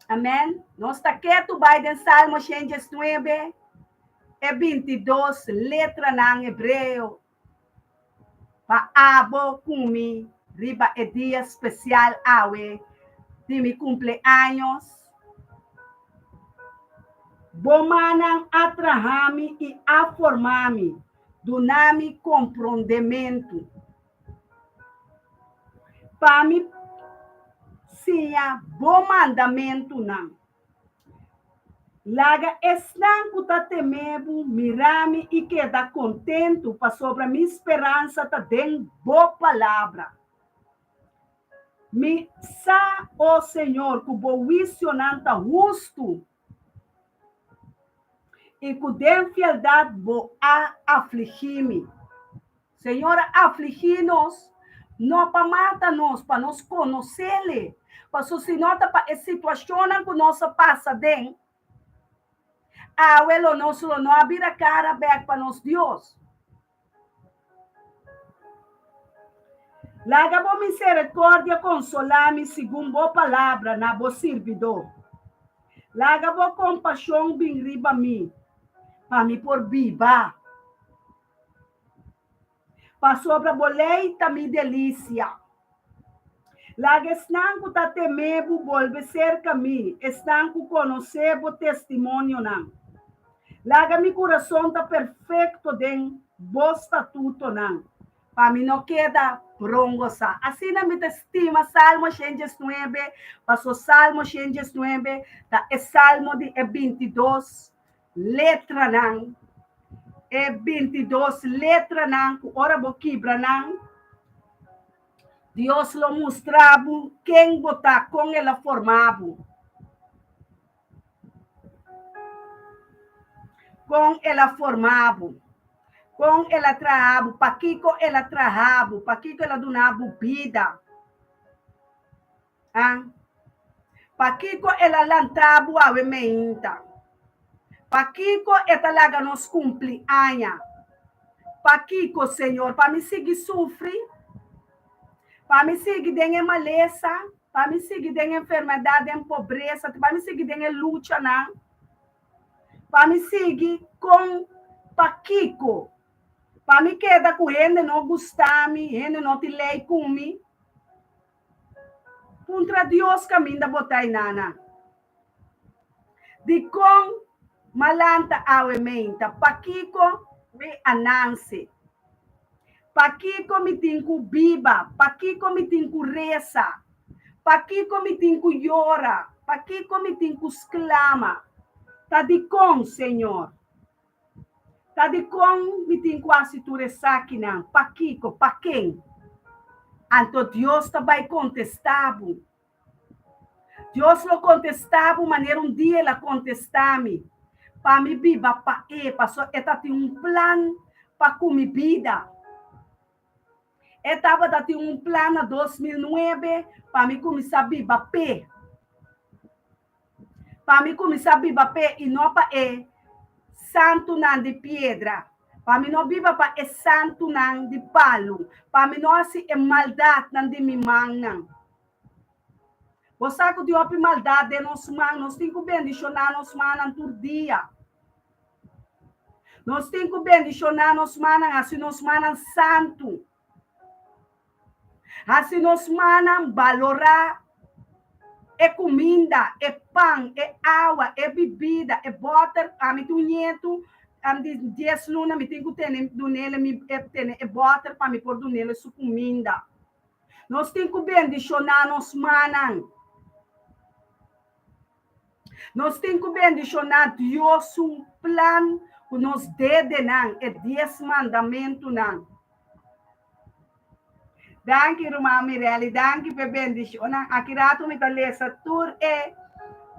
Amen. Nos ta ketu bai den Salmo 119, e 22 letranan hebreo pa abo ku mi riba e dia spesial awe di mi kumpleaños. Bo mannan a traha mi i a forma mi. Duna mi komprondementu pa mi siña bo mandamentunan. Laga esnan ku ta teme bo mira mi i keda kontentu, pasobra mi speransa ta den bo palabra. Mi sa, o Señor, ku bo huisionan ta hustu. I ku den fieldat bo a afligí mi. Señor a afligí nos, no pa mata nos, pa nos konos'El. Pasobra si no ta pa e situashonnan ku nos a pasa den, awe lo nos lo no a bira kara bèk pa nos Dios. Laga bo miserikòrdia konsolá mi segun bo palabra na bo sirbidó. Laga bo kompashon bin riba mi, pa mi por biba. Pasobra bo lei ta mi delisia. Laga esnan ku ta temé bo bolbe serka mi, esnan ku konosé bo testimonionan. Laga mi kurason ta perfekto den bo statutonan, pa mi no keda brongosá. Asina mi ta stima Salmo 119, paso Salmo 119 ta e salmo di e 22 letranan, e 22 letranan ku ora bo kibra nan, Dios lo mustra bo ken bo ta, kon el a forma bo. Kon el a forma bo? Kon el a traha bo? Pakiko el a traha bo? Pakiko el a duna bo bida? Ah? Pakiko el a lanta bo awe meinta? Pakiko e ta laga nos kumpli aña? Pakiko, Señor? Pa mi sigui sufri? Pa mi sigui den e malesa? Pa mi sigui den enfermedat, den pobresa, pa mi sigui den e luchanan, pa mi sigui kon pakiko, pa mi keda ku hende no gusta mi, hende no tin lei ku mi. Puntra Dios kaminda bo ta einana. Dikon m'a lanta awe meinta? Pakiko mi a nanse? Pakiko mi tin ku biba? Pakiko mi tin ku resa? Pakiko mi tin ku yora? Pakiko mi tin ku sklama? Ta dikon, Señor? Ta dikon mi tin ku hasi tur esakinan? Pakiko? Pa ken? Anto Dios ta bai kontestá bo. Dios lo kontestá bo manera un dia el a kontestá mi, pa mi biba pa e, pasobra e ta tin un plan pa ku mi bida. E tabata tin un plan na 2009 pa mi kuminsá biba p'e. Pa mi kuminsá biba p'e i no pa e santunan di piedra. Pa mi no biba pa e santunan di palu. Pa mi no hasi e maldatnan di mi mannan. Bo sa ku tin hopi maldat den nos man. Nos tin ku bendishoná nos mannan tur dia. Nos tin ku bendishoná nos mannan, hasi nos mannan santu. Hasi nos mannan balorá e kuminda, e pan, e awa, e bibida, e bòter. Ami tin un ñetu di dies luna, mi tin ku tene dunele mi e tene e bòter pa mi por dunele su kuminda. Nos tin ku bendishoná nos mannan. Nos tin ku bendishoná Dios su plan ku nos dedenan, e dies mandamentunan. Danki ruman Mirelli, danki p'e bendishonnan. Aki ratu mi ta lesa tur e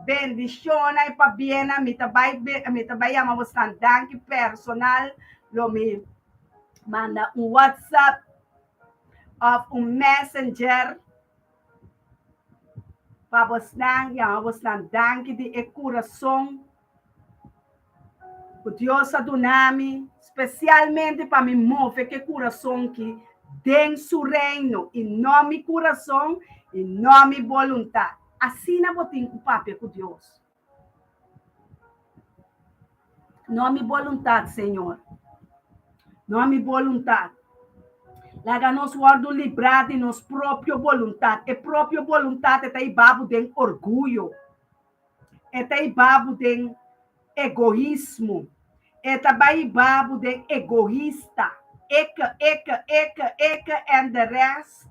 bendishonnan i pabiennan. Mi ta bai mi ta bai yama bosnan danki personal. Lo mi manda un WhatsApp òf un Messenger pa bosnan, yama bosnan danki di e kurason ku Dios a duna mi, spesialmente pa mi move ku e kurason ki den su reino i no mi kurason i no mi boluntat. Asina bo tin ku papia ku Dios. No mi boluntat, Señor. No mi boluntat. Laga nos wòrdu librá di nos propio boluntat. E propio boluntat e ta hiba bo den orguyo. E ta hiba bo den egoismo. E ta bai hiba bo den egoista. Eke, eke, eke, eke and the rest.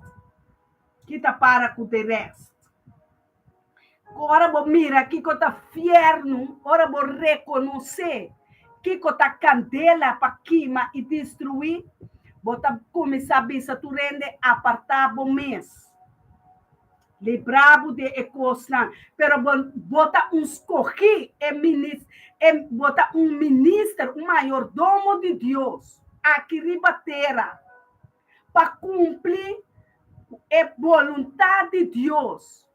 Ki ta para ku the rest? Ora bo mira kiko ta fiernu, ora bo rekonosé kiko ta kandela pa kima i destruí, bo ta kuminsá bisa tur hende, Apartá bo mes. Librá bo di e kosnan. Pero bo, bo ta un skogí, e minis, e, bo ta un minister, un mayordomo di Dios aki riba tera pa kumpli ku e boluntat di Dios.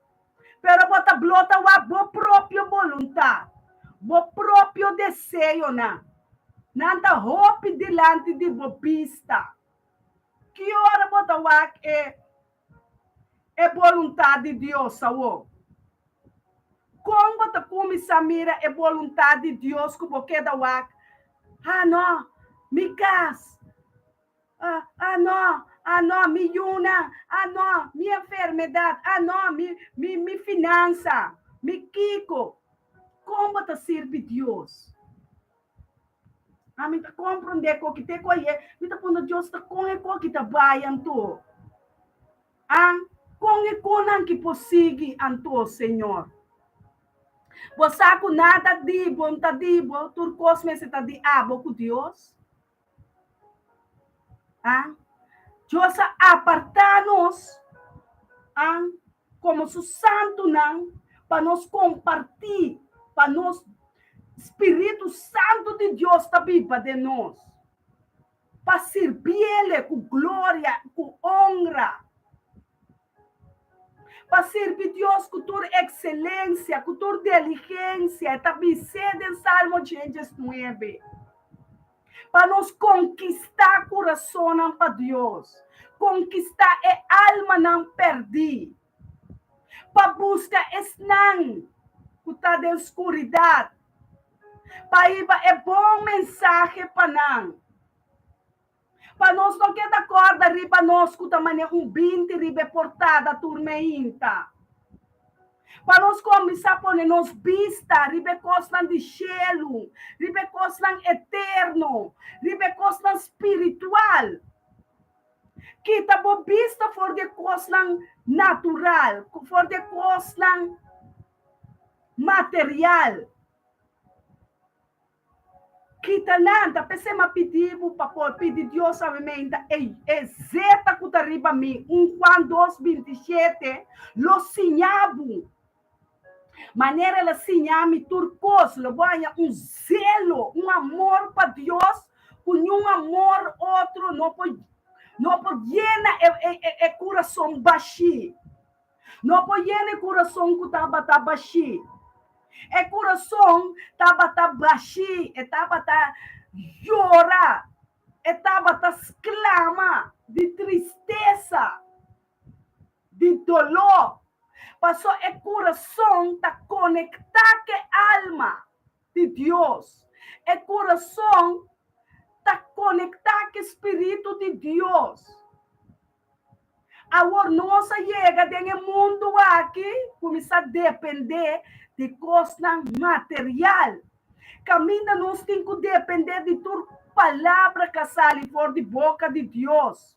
Pero bo ta blota wak bo propio boluntat, bo propio deseonan. Nan ta hopi dilanti di bo bista. Ki ora bo ta wak e e boluntat di Dios awor? Kon bo ta kuminsá mira e boluntat di Dios ku bo keda wak, Ha no, mi kas, Ah, ah no, ah no, mi yunan, ah no, mi enfermedad, ah no, mi, mi, mi finansa, mi kiko. Kon bo ta sirbi Dios? Ami ta komprondé koki te ku aye, mi ta puntra Dios ta kon e koki ta bai anto? Ah, kon e konan ki por sigui anto, Señor? Bo sa ku nada di bo no ta di bo, tur kos mester ta di abo ku Dios. Ah, Dios a apartá nos, ah, komo su santunan pa nos kompartí, pa nos Spiritu Santu di Dios ta biba den nos, pa sirbiele ku gloria, ku onra. Pa sirbi Dios ku tur ekselensia, ku tur diligensia, e ta bis'é den Salmo 89. Pa nos konkistá kurasonnan pa Dios, konkistá e almanan pèrdí, pa buska esnan ku ta den skuridat, pa hiba e bon mensahe pa nan. Pa nos no keda kòrda riba nos ku ta manera un binti riba e portada tur meinta. Pa nos kuminsá pone nos bista riba e kosnan di shelu, riba e kosnan eterno, riba e kosnan spiritual. Kita bo bista for di e kosnan natural, for di e kosnan material. Kita nan, ta p'esei m'a pidi bo pa por pidi Dios awe-meinta e e zeta ku ta riba mi, un Juan dos 27, lo siña bo. Manera el a siña mi tur kos, lo bo haña un zelo, un amor pa Dios ku niun amor otro no por no por yena e e e kurason bashí. No por yena e kurason ku tabata bashí. E kurason tabata bashí, e tabata yora, e tabata sklama di tristesa, di doló, paso e kurason ta konektá ku e alma di Dios. E kurason ta konektá ku e spiritu di Dios. Awor nos a yega den e mundu aki kuminsá dependé di kosnan material. Kaminda nos tin ku dependé di tur palabra ku a sali for di boka di Dios.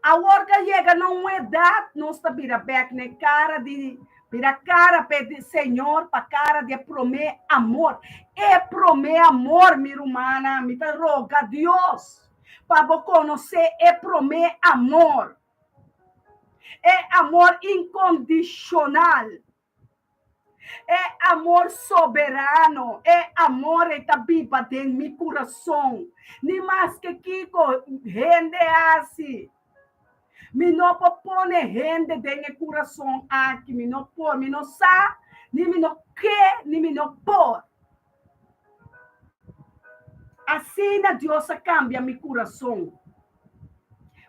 Awor ku a yega na un edat nos ta bira bèk na e kara di bira kara pa e Señor, pa kara di e promé amor. E promé amor, mi rumannan, mi ta roga Dios. Pa bo konosé e promé amor, e amor inkondishonal, e amor soberano, e amor ei ta biba den mi kurason, ni maske kiko hende hasi. Mi no por pone hende den e kurason aki, mi no por, mi no sa, ni mi no ke, ni mi no por. Asina Dios a kambia mi kurason.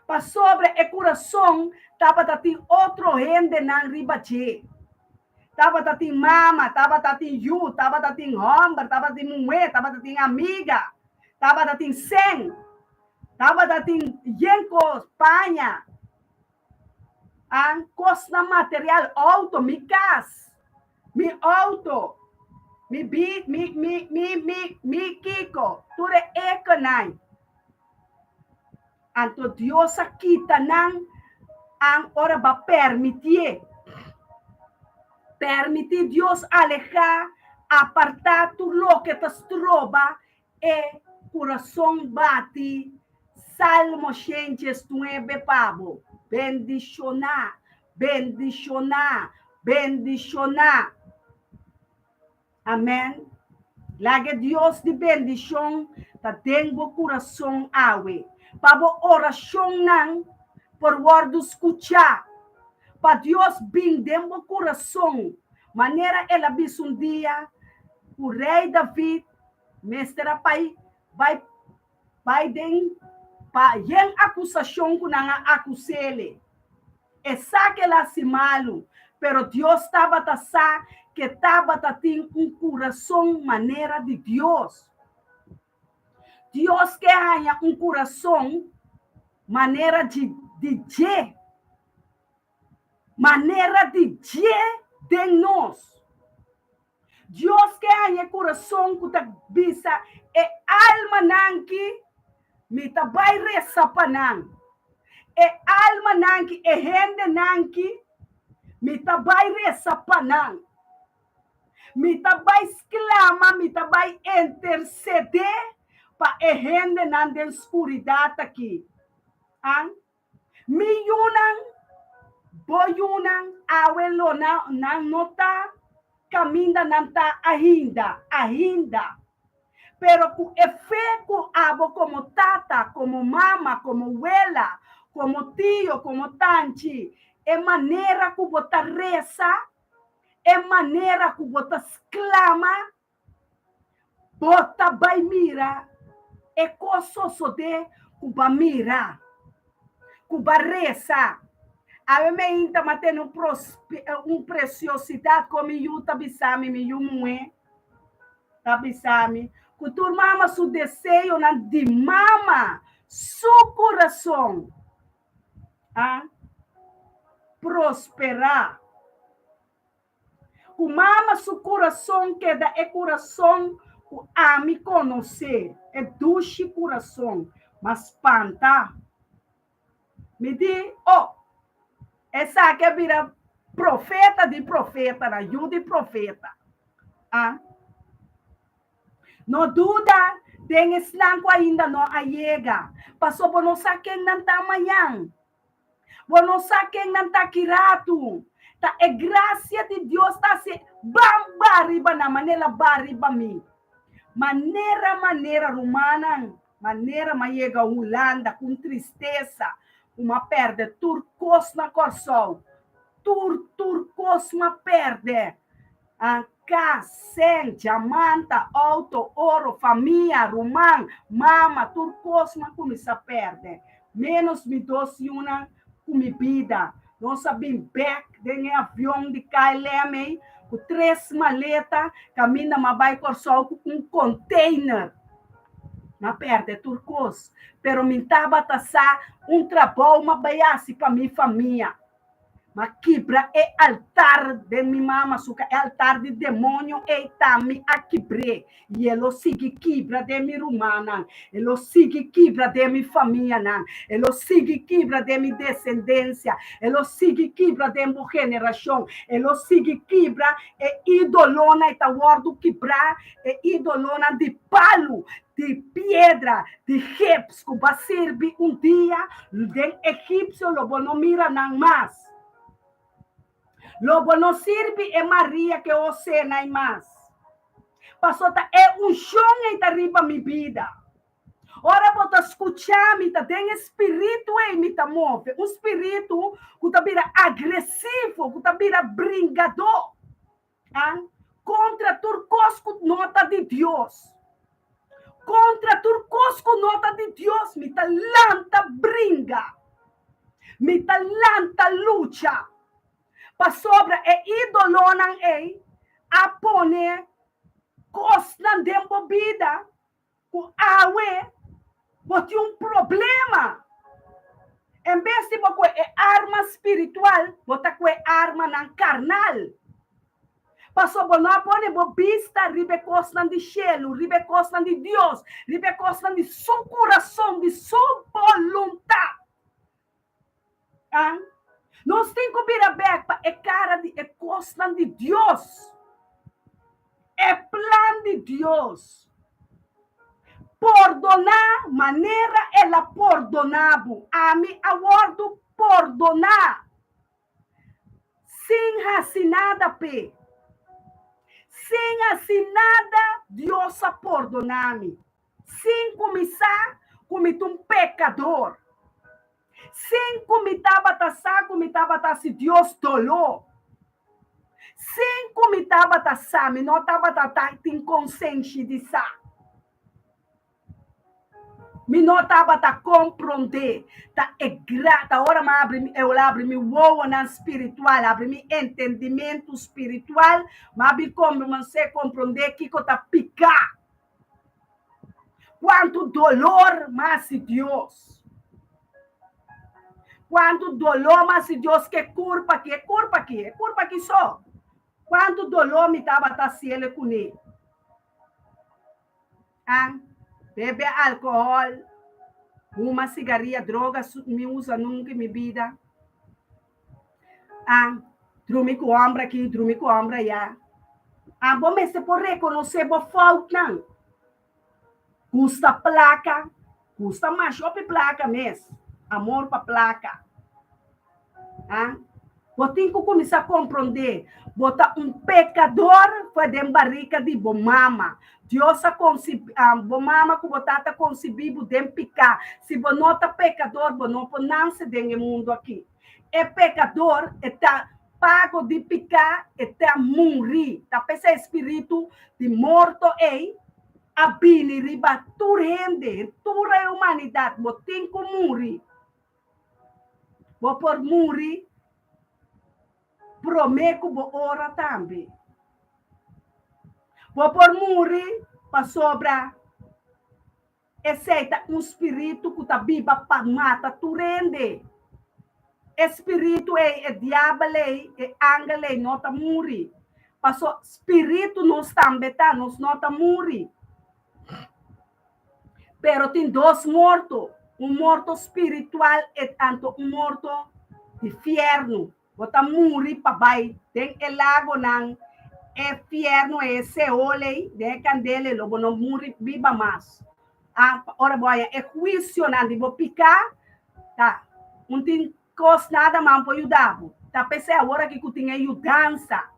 Pasobra e kurason tabata tin otro hendenan riba dje. Tabata tin mama, tabata tin yu, tabata tin hòmber, tabata tin muhé, tabata tin amiga, tabata tin sèn, tabata tin yen kos, paña, kosnan material, outo, mi kas. Mi auto, mi bi, mi, mi, mi, mi, mi kiko, tur e ekonai. Anto Dios a kita nan an ora ba permitié. Permití Dios alehá, apartá tur loke ta stroba e kurason bati. Salmo 119 pa bo. Bendishoná, Bendishoná, bendishoná. Amèn. Laga e Dios di bendishon ta den bo kurason awe, pa bo orashonnan por wòrdu skuchá, pa Dios bin den bo kurason, manera el a bisa un dia ku Rei David mester a bai bai bai den pa yen akusashon ku nan a akus'ele. E sa ku el a hasi malu, pero Dios tabata sa ku e tabata tin un kurason manera di Dios. Dios ke haña un kurason manera di dje, manera di dje den nos. Dios ke haña e kurason ku ta bisa e almanan ki mi ta bai resa pa nan, e almanan ki, e hendenan ki mi ta bai resa pa nan, mi ta bai sklama, mi ta bai intersedé pa e hendenan den skuridat aki. An. Mi yunan, bo yunan, awe lo nan no ta kaminda nan ta ainda, ainda. Pero ku e fe ku abo komo tata, komo mama, komo wela, komo tio, komo tanchi, e manera ku bo ta resa, e manera ku bo ta sklama, Bo ta bai mira e kos sosodé ku bo a mira, ku bo a resa. Awe meinta mi a tene un un presiosidat ku mi yu ta bisa mi, mi yu muhé ta bisa mi, ku tur mama su deseonan di mama su kurason a prosperá. Ku mama su kurason keda e kurason ku ami konosé, e dushi kurason. M'a spanta. Mi di, Oh, esaki a bira profeta di profetanan, yu di profeta. A No duda den esnan ku ainda no a yega, pasobra bo no sa ken nan ta mañan. Bo no sa ken nan ta ki ratu. Ta e grasia di Dios ta hasi bam ba riba nan, manera ba riba mi. Manera manera rumannan, manera m'a yega Hulanda ku un tristesa ku m'a pèrdè tur kos na Kòrsou. Tur tur kos m'a pèrdè. Kas, sèn, djamanta, outo, oro, famia, ruman, mama, tur kos m'a kuminsá pèrdè. Ménos mi dos yunan ku mi bida. Nos a bin bèk den e avion di KLM ei ku tres maleta kaminda m'a bai Kòrsou ku un kònteiner. M'a pèrdè tur kos, pero mi tabata sa un trabou m'a bai hasi pa mi famia. M'a kibra e altar den mi mama su ka, e altar di demonio ei ta mi a kibr'é, i e lo sigui kibra den mi rumannan, e lo sigui kibra den mi famianan, e lo sigui kibra den mi desendensia, e lo sigui kibra den bo generashon, e lo sigui kibra e ídolonan ei ta wòrdu kibrá, e ídolonan di palu, di piedra, di gips ku bo a sirbi un dia den Egipsio lo bo no mira nan mas. Lo bo no sirbi e Maria ku Hosé nai mas. Pasobra ta e unshon ei ta riba mi bida. Ora bo ta skucha mi ta den e spiritu ei mi ta move, un spiritu ku ta bira agresivo, ku ta bira bringadó. An kontra tur kos ku no ta di Dios. Kontra tur kos ku no ta di Dios mi ta lanta bringa. Mi ta lanta lucha. Pasobra e idolonan ei a pone kosnan den bo bida ku awe bo tin un problema. En bes di bo kue e arma spiritual, bo ta kue armanan karnal. Pasobra bo no a pone bo bista riba e kosnan di shelu, riba e kosnan di Dios, riba e kosnan di su kurason, di su boluntat. Nos tin ku bira bèk pa e kara di e kosnan di Dios, e plan di Dios. Pordoná manera el a pordoná bo. Ami a wòrdu pordoná sin hasi nada p'e. Sin hasi nada Dios a pordoná mi. Sin ku mi sa ku mi ta un pekador. Sin ku mi tabata sa ku mi tabata hasi Dios doló. Sin ku mi tabata sa, mi no tabata ta tin konsenshi di sa. Mi no tabata komprondé. Ta e gra, ta ora mi a abri, el a abri mi wowonan spiritual, abri mi entendimentu spiritual, mi a bin komens'é komprondé kiko ta piká. Kuantu dolor mas si Dios. Kuantu dolor mas si Dios ke kurpa aki, e kurpa aki, e kurpa aki so. Kuantu dolor mi tabata hasiel kuné. An, bebe alkohòl, huma sigaria, droga mi usa nunka en mi bida. An, drumi ku hòmber aki, drumi ku hòmber ayá. An, bo mester por rekonosé bo foutnan. Gusta plaka, gusta masha hopi plaka mes, amor pa plaka. An, bo tin ku kuminsá komprondé, bo ta un pekador for den barika di bo mama. Dios a konsibí, bo mama ku bo tata a konsibí bo den piká. Si bo no ta pekador, bo no por nanse den e mundu akí. E pekador e ta pago di piká, e ta muri. Ta p'esei e spiritu di morto ei a bini riba tur hende, tur e humanidat. Bo tin ku muri. Bo por muri promé ku bo ora tambe. Bo por muri pasobra Esei ta un spiritu ku ta biba pa mata tur hende. E spiritu ei, e diabel ei, e angel ei no ta muri. Paso spiritu nos tambe ta, nos no ta muri. Pero tin dos morto, un morto spiritual i anto un morto di fièrnu. Bo ta muri pa bai den e lagonan, e fièrnu, e Seol ei, den e kandela ei, lo bo no muri biba mas. Ah, ora bo haña e huisionan di bo piká, ta un tin kos nada man por yuda bo. Ta p'esei awor aki ku tin e yudansa.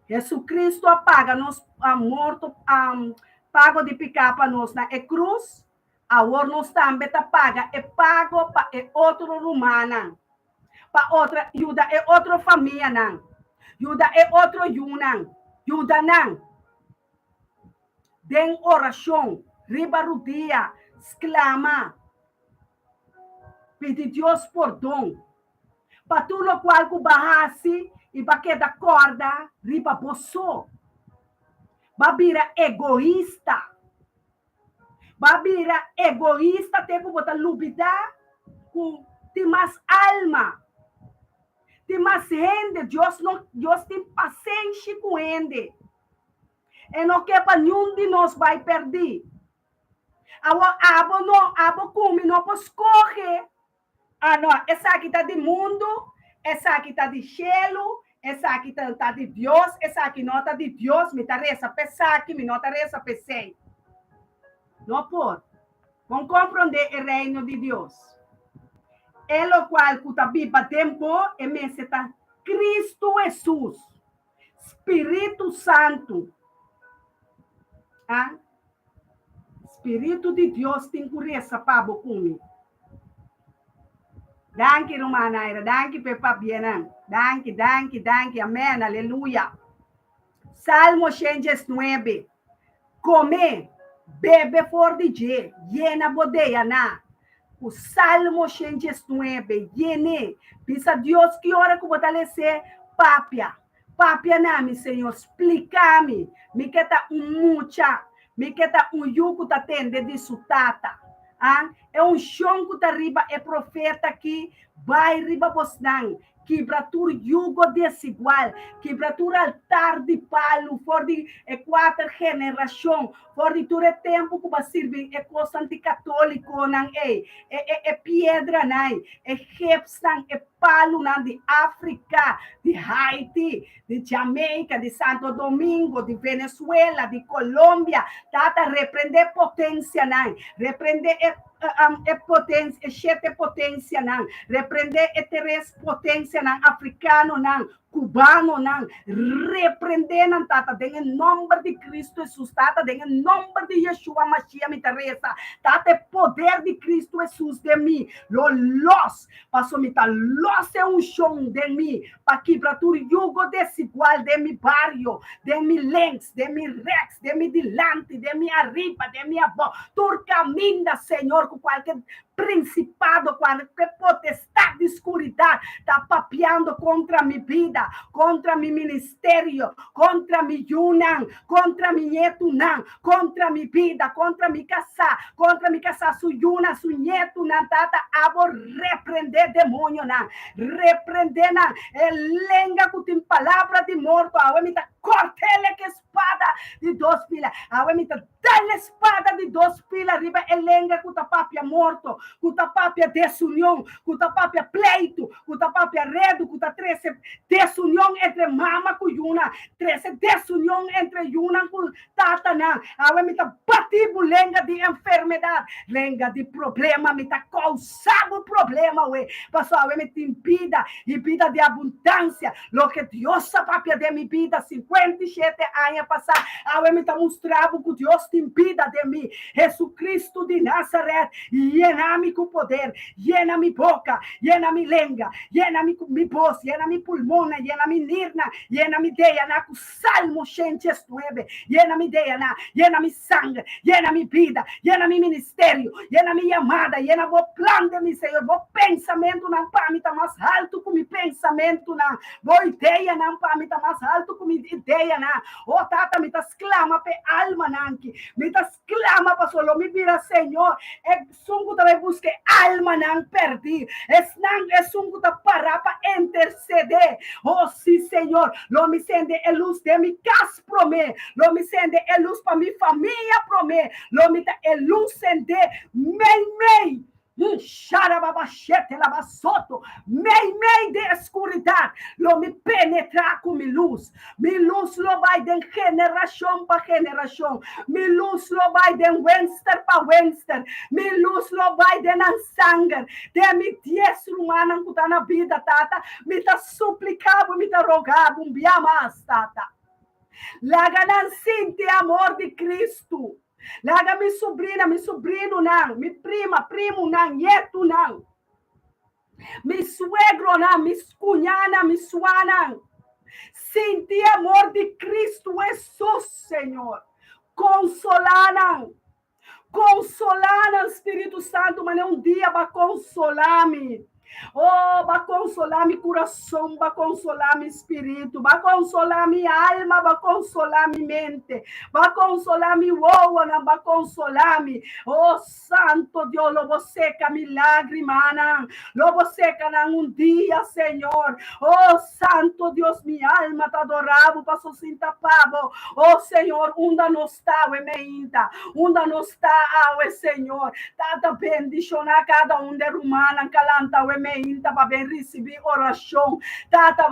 Jesucristo a paga nos morto, pago di piká pa nos na e krus, awor nos tambe ta paga e pago pa e otro rumannan, pa otra yuda e otro famianan, yuda e otro yunan, yuda nan den orashon, riba rudia, sklama, pidi Dios pordon pa tur lokual ku bo a hasi i bo a keda kòrda riba bo so. Bo a bira egoista. Bo a bira egoista te ku bo ta lubidá ku tin mas alma, tin mas hende. Dios no, Dios tin pasenshi ku hende. E no ke pa niun di nos bai pèrdí. Awor abo no, abo ku mi no por skohe. Ah no, esaki ta di mundu, esaki ta di shelu, esaki ta ta di Dios, esaki no ta di Dios, mi ta resa pa esaki, mi no ta resa pa esei. No por. Bon komprondé e reino di Dios. E lokual ku ta biba den bo, e mester ta Kristu Hesus. Spiritu Santu. Ah, Spiritu di Dios tin ku resa pa bo ku mi. Danki, ruman Naira. Danki p'e papianan. Danki, danki, danki. Amen. Aleluya. Salmo 119. Kome, bebe for di dje, yena bo deyaná. Ku Salmo 119, yen'é. Bisa Dios ki ora ku bo ta les'é, papia. Papia na mi, Señor, splika mi. Mi ke ta un mucha. Mi ke ta un yu ku ta tende di su tata. Ah, e unshon ku ta riba e profeta aki bai riba bosnan. Kibra tur yugo desigual, kibra tur altar di palu for di e kuater generashon, for di tur e tempu ku bo a sirbi e kosnan di katólikonan ei, e e e piedranan ei, e gipsnan, e palunan di Afrika, di Haiti, di Jamaica, di Santo Domingo, di Venezuela, di Colombia. Tata, reprendé potensianan, reprendé e e potensia, e shete potensianan, reprendé e tres potensianan afrikanonan, kubanonan, reprendé nan, Tata, den e nòmber di Kristu Hesus, Tata, den e nòmber di Yeshua Mashiach mi ta resa, Tata, e poder di Kristu Hesus den mi lo lòs, paso mi ta lòs e unshon den mi pa kibra tur yugo desigual den mi bario, den mi links, den mi rèks, den mi dilanti, den mi ariba, den mi abou, tur kaminda, Señor, ku kualke prinsipado, kualke potestat di skuridat ta papiando kontra mi bida, kontra mi ministerio, kontra mi yunan, kontra mi ñetunan, kontra mi bida, kontra mi kasá, kontra mi kasá su yunan, su ñetunan, Tata, abo reprendé demonionan, reprendé nan, e lenga ku tin palabra di morto, awe mi ta kòrt'el ku e spada di dos pila, awe mi ta dal e spada di dos pila riba e lenga ku ta papia morto, ku ta papia desunion, ku ta papia pleitu, ku ta papia redu, ku ta trese desunion entre mama ku yuna, trese desunion entre yunan ku tatanan. Awe mi ta bati bo lenga di enfermedat, lenga di problema, mi ta kousa bo problema awe, pasobra awe mi tin bida i bida di abundansia. Loke Dios a papia den mi bida 57 aña pasá, awe mi ta mustra bo ku Dios tin bida den mi. Jesucristo di Nazaret, yena mi ku poder, yena mi boka, yena mi lenga, yena mi ku mi bos, yena mi pulmonnan, yena mi nirnan, yena mi deyanan ku Salmo 119, yena mi deyanan, yena mi sanger, yena mi bida, yena mi ministerio, yena mi yamada, yena bo plan den mi, Señor. Bo pensamentunan pa mi ta mas haltu ku mi pensamentunan, bo ideanan pa mi ta mas haltu ku mi ideanan. O Tata, mi ta sklama p'e almanan aki. Mi ta sklama pasobra lo mi bira, Señor, esun ku ta bai buska e almanan pèrdí, esnan, esun ku ta pará pa intersedé. O sí, Señor, lo mi. sende e lus den mi kas promé. Lo mi sende e lus pa mi famia promé. Lo mi ta e lus sendé meimei. Sharababashetelabasoto. Meimei den e skuridat, lo mi penetrá ku mi lus. Mi lus lo bai den generashon pa generashon. Mi lus lo bai den wenster pa wenster. Mi lus lo bai den nan sanger. Den mi dies rumannan ku ta na bida, Tata, mi ta supliká bo, mi ta rogá bo un bia mas, Tata. Laga nan sinti e amor di Kristu. Laga mi subrina, mi subrinunan, mi prima, primunan, ñetunan, mi suegronan, mi kuñanan, mi suanan, sinti amor di Kristu Hesus, Señor. Konsolá nan. Konsolá nan, Spiritu Santu, manera un dia bo a konsolá mi. Oh, bo a konsolá mi kurason, bo a konsolá mi spiritu, bo a konsolá mi alma, bo a konsolá mi mente, bo a konsolá mi wowonan, bo a konsolá mi. Oh, Santo Dios, lo bo seka mi lágrimanan, lo bo seka nan un dia, Señor. Oh, Santo Dios, mi alma ta adorá bo paso sinta pa bo. Oh, Señor, unda nos ta awe meinta? Unda nos ta awe, Señor? Tata, bendishoná kada un de rumannan ku a lanta awe meinta pa ben risibí orashon. Tata,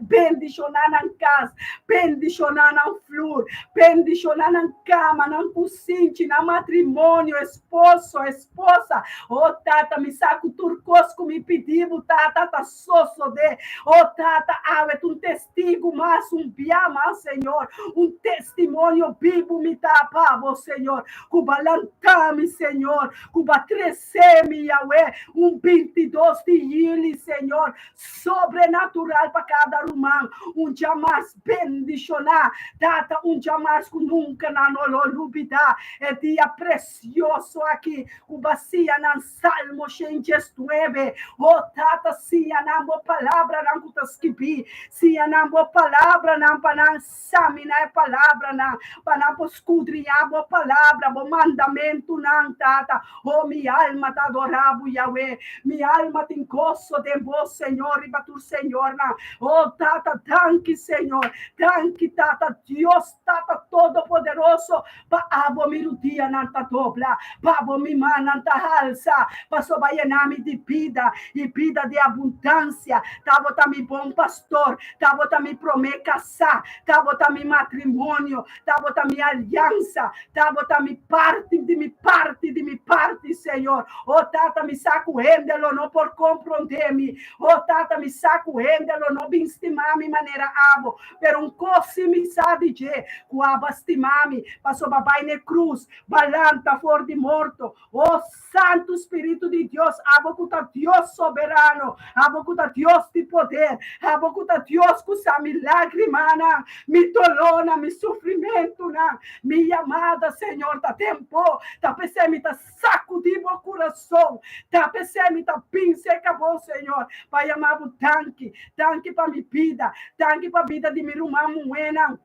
bendishoná nan kas, bendishoná nan flur, bendishoná nan kama, nan kusinchi, nan matrimonio, esposo, esposa. Oh, Tata, mi sa ku tur kos ku mi pidi bo, Tata, ta sosodé. Oh, Tata, awe ta un testigu mas, un bia mas, Señor, un testimonio bibu mi ta pa bo, Señor. Ku bo a lanta mi, Señor, ku bo a trese mi, Yahweh, un 22 di yüli, Señor, sobrenatural pa kada ruman, un djamars bendishoná, Tata, un djamars ku nunka nan no lo lubidá, e dia presioso aki ku bo a siña nan Salmo 119. O Tata, siña nan bo palabranan ku ta skibí, siña nan bo palabranan pa nan saminá e palabranan, pa nan por skudriñá bo palabra, bo mandamentunan, Tata. O mi alma ta adorá bo, Yahweh. Mi alma tin goso den bo, Señor, riba tur señornan. O Tata, danki, Señor. Danki, Tata, Dios, Tata Todopoderoso, pa abo mi rudianan ta dobla, pa abo mi mannan ta halsa, pasobra bo a yena mi di bida i bida di abundansia. T'abo ta mi bon pastor, t'abo ta mi promé kasá, t'abo ta mi matrimonio, t'abo ta mi aliansa, t'abo ta mi parti di mi parti di mi parti, Señor. O Tata, mi sa ku hende lo no por komprondé mi. O Tata, mi sa ku hende lo no bin stima mi manera abo. Pero un kos si mi sa di dje, ku abo a stima mi, pasobra bo a bai na e krus, bo a lanta for di morto. O Santu Spiritu di Dios, abo ku ta Dios soberano, abo ku ta Dios di poder, abo ku ta Dios ku sa mi lágrimanan, mi dolónan, mi sufrimentunan, mi yamada, Señor, ta den bo, ta p'esei mi ta sakudí bo kurason, ta p'esei mi ta bin serka bo, Señor, pa yama bo danki, danki pa mi bida, danki pa bida di mi ruman muhénan.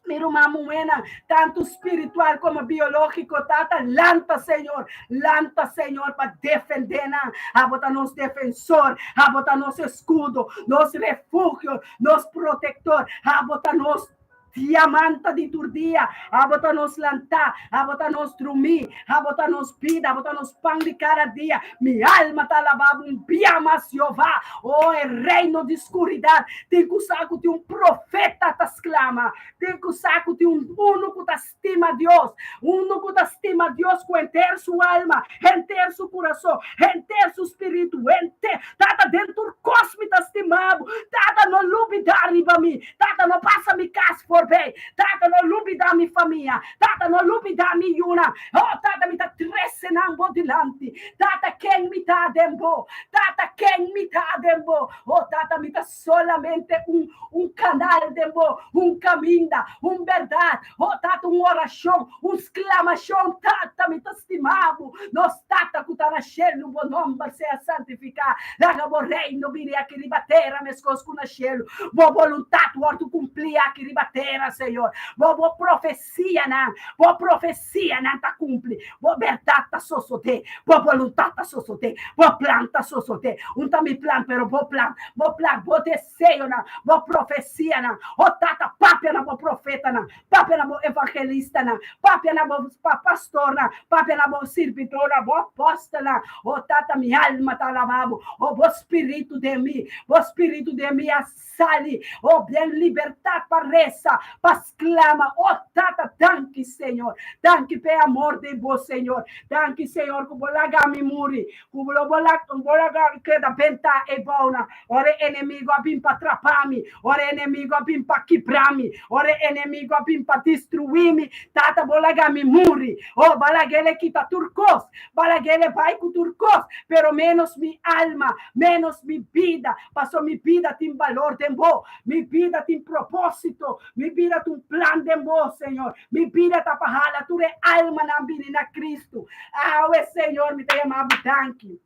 Mi ruman muhénan, tantu spiritual komo biológiko, Tata, lanta, Señor, lanta, Señor, pa defendé nan. Abo ta nos defensor, abo ta nos eskudo, nos refugio, nos protektor, abo ta nos diamanta di tur dia, abo ta nos lantá, abo ta nos drumí, abo ta nos bida, abo ta nos pan di kada dia. Mi alma ta alabá bo un bia mas, Jehová. O e reino di skuridat tin ku sa ku tin un profeta ta sklama, tin ku sa ku tin un unu ku ta stima Dios, unu ku ta stima Dios ku henter su alma, henter su kurason, henter su spiritu, henter. Tata, den tur kos mi ta stima bo. Tata, no lubidá riba mi. Tata, no pasa mi kas forbei. Tata, no lubidá mi famia. Tata, no lubidá mi yunan. Oh, Tata, mi ta trese nan bo dilanti. Tata, ken mi ta den bo? Tata, ken mi ta den bo? Oh, Tata, mi ta solamente un, un kanal den bo. bo un kaminda, un bèrdat, oh Tata, un orashon, un sklamashon, Tata, mi ta stima bo, nos Tata ku ta na shelu, bo nòmber sea santifiká, laga bo reino bini aki riba tera meskos ku na shelu, bo boluntat wòrdu kumplí aki riba tera, Señor, bo bo profesianan, bo profesianan ta kumpli, bo bèrdat ta sosodé, bo boluntat ta sosodé, bo plan ta sosodé, un ta mi plan, pero bo plan, bo plan, bo deseonan, bo profesianan, oh Tata, papia na bo profetanan, Papia na bo evangelistanan, papia na bo pastornan, papia na bo sirbidornan, bo apòstelnan. O Tata, mi alma ta alabá bo. O bo spiritu den mi, bo spiritu den mi a sali, o den libertat pa resa, pa sklama. O Tata, danki, Señor. Danki p'e amor di bo, Señor. Danki, Señor, ku bo laga mi muri, ku bo bo laga mi keda bentá eibounan. Ora e enemigo a bin pa trapa mi, ora e enemigo a bin pa kibra mi, ora e enemigo a bin pa destruí mi, Tata, bo laga mi muri. Oh, bo a laga el e kita tur kos, bo a laga el e bai ku tur kos, pero ménos mi alma, ménos mi bida, pasobra mi bida tin balor den bo, mi bida tin propósito, mi bida tin un plan den bo, Señor. Mi bida ta pa hala tur e almanan bini na Cristo. Awe, Señor, mi ta yama bo danki.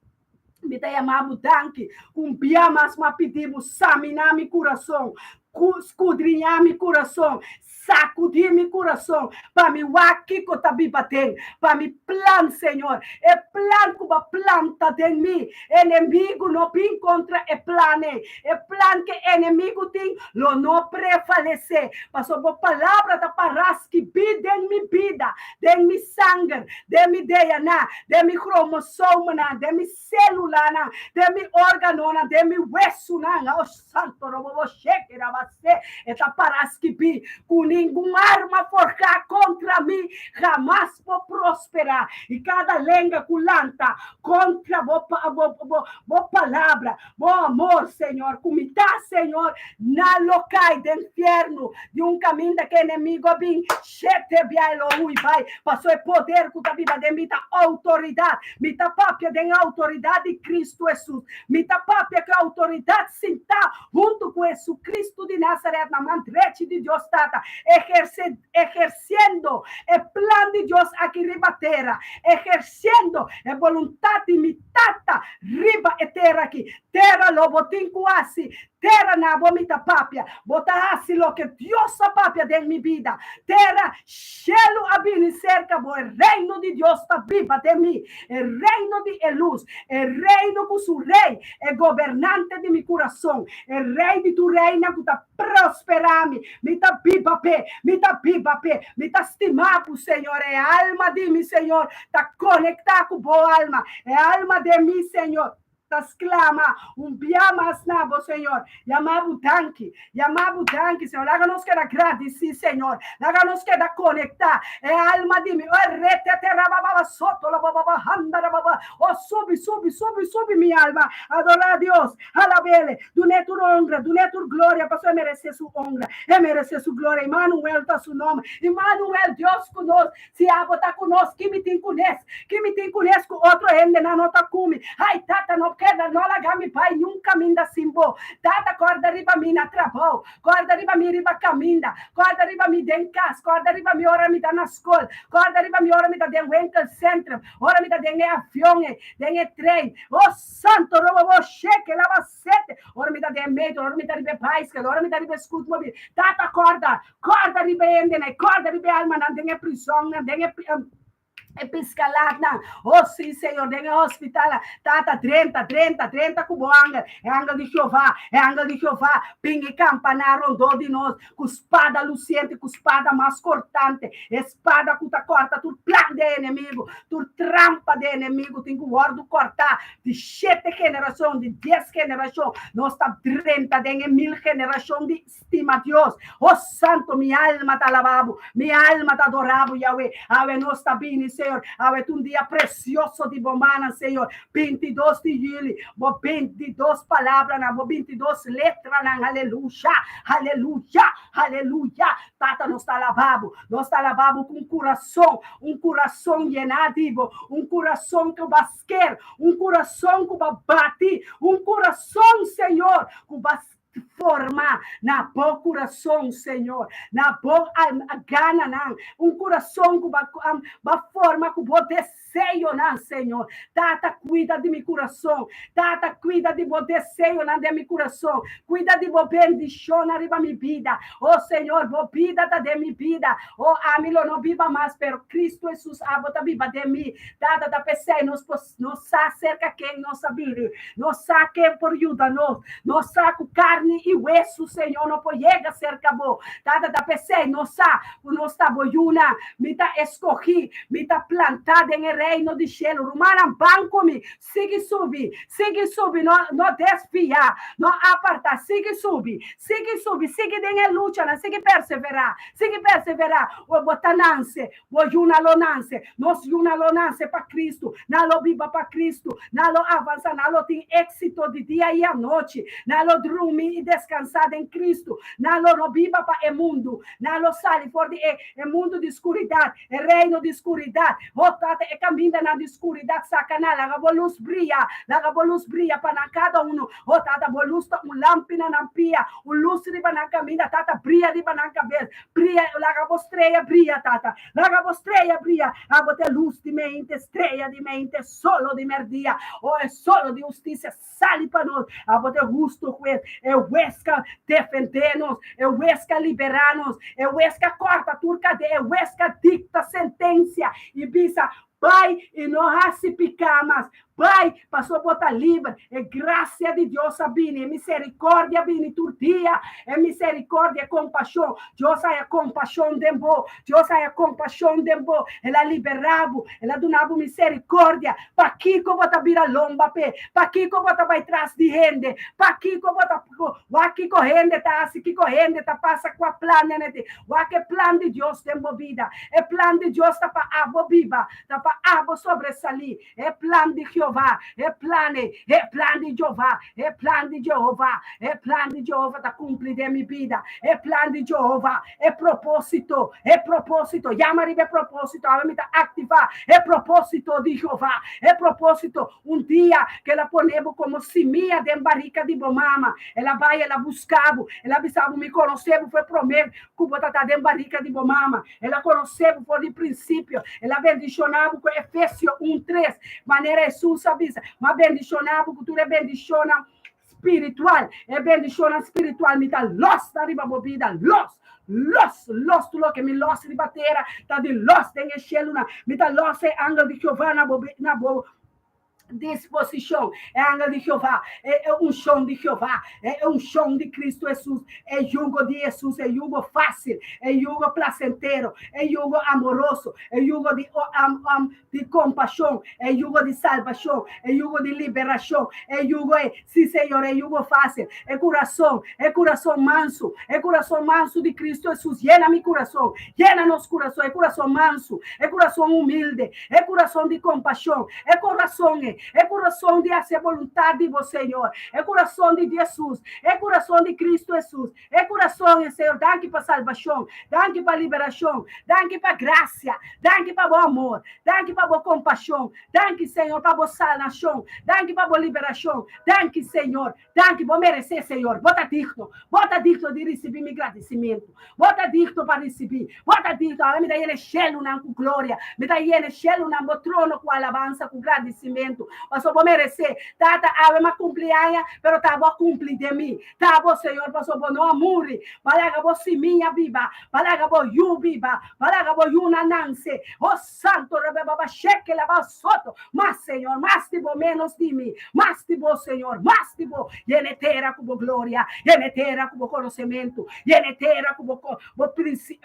Mi ta yama bo danki. Un bia mas mi a pidi bo saminá mi kurason, skudriñá mi kurason, sakudí mi kurason pa mi wak kiko ta biba den, pa mi plan, Señor, e plan ku bo a planta den mi. Enemigu no bin kontra e plan ei. E plan ku e enemigu tin lo no prevalesé, pasobra bo palabra ta pará skibí den mi bida, den mi sanger, den mi DNA, den mi kromosomanan, den mi sélulanan, den mi órganonan, den mi wesunan. Oh, santo robobo sheke rabase. E ta pará skibí ku ningun arma forjá kontra mi hamas por prosperá, i kada lenga ku lanta kontra bo, bo, bo, bo palabra, Bo amor, Señor, ku mi ta, Señor, nan lo kai den fiernu di un kaminda ku enemigo a bin shete bia e lo hui bai. Paso e poder ku ta biba den mi ta outoridat. Mi ta papia den outoridat di Kristu Hesus. Mi ta papia ku e outoridat sintá huntu ku Hesukristu di Nazaret na man drechi di Dios Tata, eherse, ehersiendo e plan di Dios aki riba tera, ehersiendo e boluntat di mi Tata riba e tera aki. Tera lo bo tin ku hasi. Tera na bo mi ta papia. Bo ta hasi loke Dios a papia den mi bida. Tera, shelu a bini serka bo. E reino di Dios ta biba den mi. E reino di e lus. E reino ku su rei, e gobernante di mi kurason. E rei di tur reinan ku ta prosperá mi. Mi ta biba p'e, mi ta biba p'e, mi ta stima bo, Señor. E alma di mi, Señor, ta konektá ku bo alma. E alma den mi, Señor, ta sklama un bia mas na bo, Señor. Yama bo danki, yama bo danki, Señor. Laga nos keda gradisí, Señor. Laga nos keda konektá. E alma di mi, o retete rabababa soto la bababa handa rababa. O subi, subi, subi, subi mi alma. Adorá Dios. Alab'El. Dun'é tur honra, dun'é tur gloria, pasobra e meresé su honra, e meresé su gloria. Imanuel ta su nòmber. Imanuel, Dios ku nos. Si abo ta ku nos, ki mi tin ku nes? Ki mi tin ku nes ku otro hendenan no ta ku mi? Ai, Tata, no keda, no laga mi bai niun kaminda sin bo. Tata, kòrda riba mi na trabou, kòrda riba mi riba kaminda, kòrda riba mi den kas, kòrda riba mi ora mi ta na skol, kòrda riba mi ora mi ta den winkelcentrum, ora mi ta den e avion, den e trein. O Santo roba bo sheke laba sete. Ora mi ta den metro, ora mi ta riba e baiskel, ora mi ta riba e scootmobiel. Tata corda, corda riba e hendenan, corda riba e almanan den e prisonnan, den e e piskalatnan. Oh sí, Señor, den e hospitalnan. Tata, drenta, drenta, drenta ku bo angel, e angel di Jehová, e angel di Jehová. Bin i kampaná rondó di nos ku spada lusiente, ku spada mas kortante, e spada ku ta kòrta tur plan di e enemigu, tur trampa di e enemigu tin ku wòrdu kòrtá di shete generashon, di dies generashon. Nos ta drenta den e mil generashon di stima Dios. O Santo, mi alma ta alabá bo, mi alma ta adorá bo, Yahweh. Awe nos ta bini, Señor. Awe ta un dia presioso di bo mannan, Señor. 22 di yüli, bo 22 palabranan, bo 22 letranan. Aleluya, aleluya, aleluya. Tata, nos ta alabá bo. Nos ta alabá bo ku un kurason, un kurason yená di bo, un kurason ku bo a sker, un kurason ku bo a bati, un kurason, Señor, ku bo a. Forma na bo kurason, Señor, na bo gananan, un kurason ku bo a forma ku bo deseonan, Señor. Tata, kuida di mi kurason. Tata, kuida di bo deseonan den mi kurason. Kuida di bo bendishonnan riba mi bida. Oh, Señor, bo bida ta den mi bida. Oh, ami lo no biba mas, pero Kristu Hesus abo ta biba den mi. Tata, ta p'esei nos por Nos sa serka ken nos a bini. Nos sa ken por yuda nos. Nos sa ku karni i wesu, Señor, no por yega serka bo. Tata, ta p'esei nos sa ku nos ta bo yunan. Mi ta eskohí, mi ta plantá den e reino di shelu. Rumannan, ban ku mi. Sigui subi, sigui subi, no, no desviá, no apartá. Sigui subi, sigui subi, sigui den e luchanan, sigui perseverá, sigui perseverá. Bo ta nanse, Bo yunan lo nanse, nos yunan lo nanse pa Cristo, nan lo biba pa Cristo, nan lo avansa, nan lo tin éxito di dia i anochi, nan lo drumi i descansa den Cristo, nan lo no biba pa e mundu, nan lo sali for di e e mundu di scuridad, e reino di scuridad. Oh Tata, e camindanan di scuridad saca nan, laga bo luz bria, laga bo luz bria pa nan cada uno. Oh Tata, bo luz ta un lampi na nan pia, un luz riba nan caminda, Tata, bria riba nan cabes. Bria, laga bo strea bria, Tata. Laga bo strea bria. Abo ta e lus di mente, strea di mente, solo di merdia. O e solo di hustisia sali pa nos. Abo ta e hustu hues, e hues ka defendé nos, e hues ka liberá nos, e hues ka kòrta tur kadena, e hues ka dikta sentensia i bisa, Bai i no hasi piká mas. Bai, pasobra bo ta liber. E grasia di Dios a bini, e miserikòrdia a bini tur dia. E miserikòrdia, e kompashon. Dios haña kompashon den bo. Dios haña kompashon den bo. El a liberá bo. El a duna bo miserikòrdia. Pakiko bo ta bira lomba p'e? Pakiko bo ta bai tras di hende? Pakiko bo ta wak kiko hende ta hasi, kiko hende ta pasa, kua plan nan e tin? Wak e plan di Dios den bo bida. E plan di Dios ta pa abo biba, ta pa abo sobresalí. E plan di Jehová, e plan ei, e plan di Jehová, e plan di Jehová, e plan di Jehová ta kumpli den mi bida. E plan di Jehová, e propósito, e propósito, yama riba e propósito, awe mi ta aktivá e propósito di Jehová, e propósito. Un dia ku el a pone bo komo simia den barika di bo mama, el a bai, el a buska bo, el a bisa bo, Mi konosé bo for promé ku bo ta ta den barika di bo mama. El a konosé bo for di prinsipio. El a bendishoná bo ku Efesio un tres, manera Hesus a bisa, Mi a bendishoná bo ku tur e bendishonnan spiritual. E bendishonnan spiritual mi ta lòs ta riba bo bida, lòs, lòs, lòs tur loke mi lòs riba tera ta di lòs den e shelunan. Mi ta lòs e angel di Jehová na bo na bo disposishon. E angel di Jehová, e e unshon di Jehová, e e unshon di Kristu Hesus, e yugo di Hesus, e yugo fásil, e yugo plasentero, e yugo amoroso, e yugo di di kompashon, e yugo di salbashon, e yugo di liberashon, e yugo e, sí Señor, e yugo fásil, e kurason, e kurason mansu, e kurason mansu di Kristu Hesus, yena mi kurason, yena nos kurason, e kurason mansu, e kurason humilde, e kurason di kompashon, e kurason e, e kurason di hasi e boluntat di bo, Señor, e kurason di Jesus, e kurason di Kristu Hesus, E kurason e Señor, danki pa salbashon, danki pa liberashon, danki pa grasia, danki pa bo amor, danki pa bo kompashon, danki Señor pa bo sanashon, danki pa bo liberashon, danki Señor, danki, bo meresé Señor, bo ta digno, bo ta digno di risibí mi gradisimentu, bo ta digno pa risibí, bo ta digno, awe mi ta yena e shelunan ku gloria, mi ta yena e shelunan bo trono ku alabansa, ku gradisimentu, pasobra bo meresé, Tata, awe mi a kumpli aña, pero ta bo a kumpli den mi. Ta bo, Señor, pasobra bo no a muri. Bo a laga bo simia biba. Bo a laga bo yu biba. Bo a laga bo yunan nanse. O Santo, rebe baba sheke laba soto. Mas, Señor, mas di bo, menos di mi. Mas di bo, Señor, mas di bo. Yena e tera ku bo gloria. Yena e tera ku bo konosementu. Yena e tera ku bo bo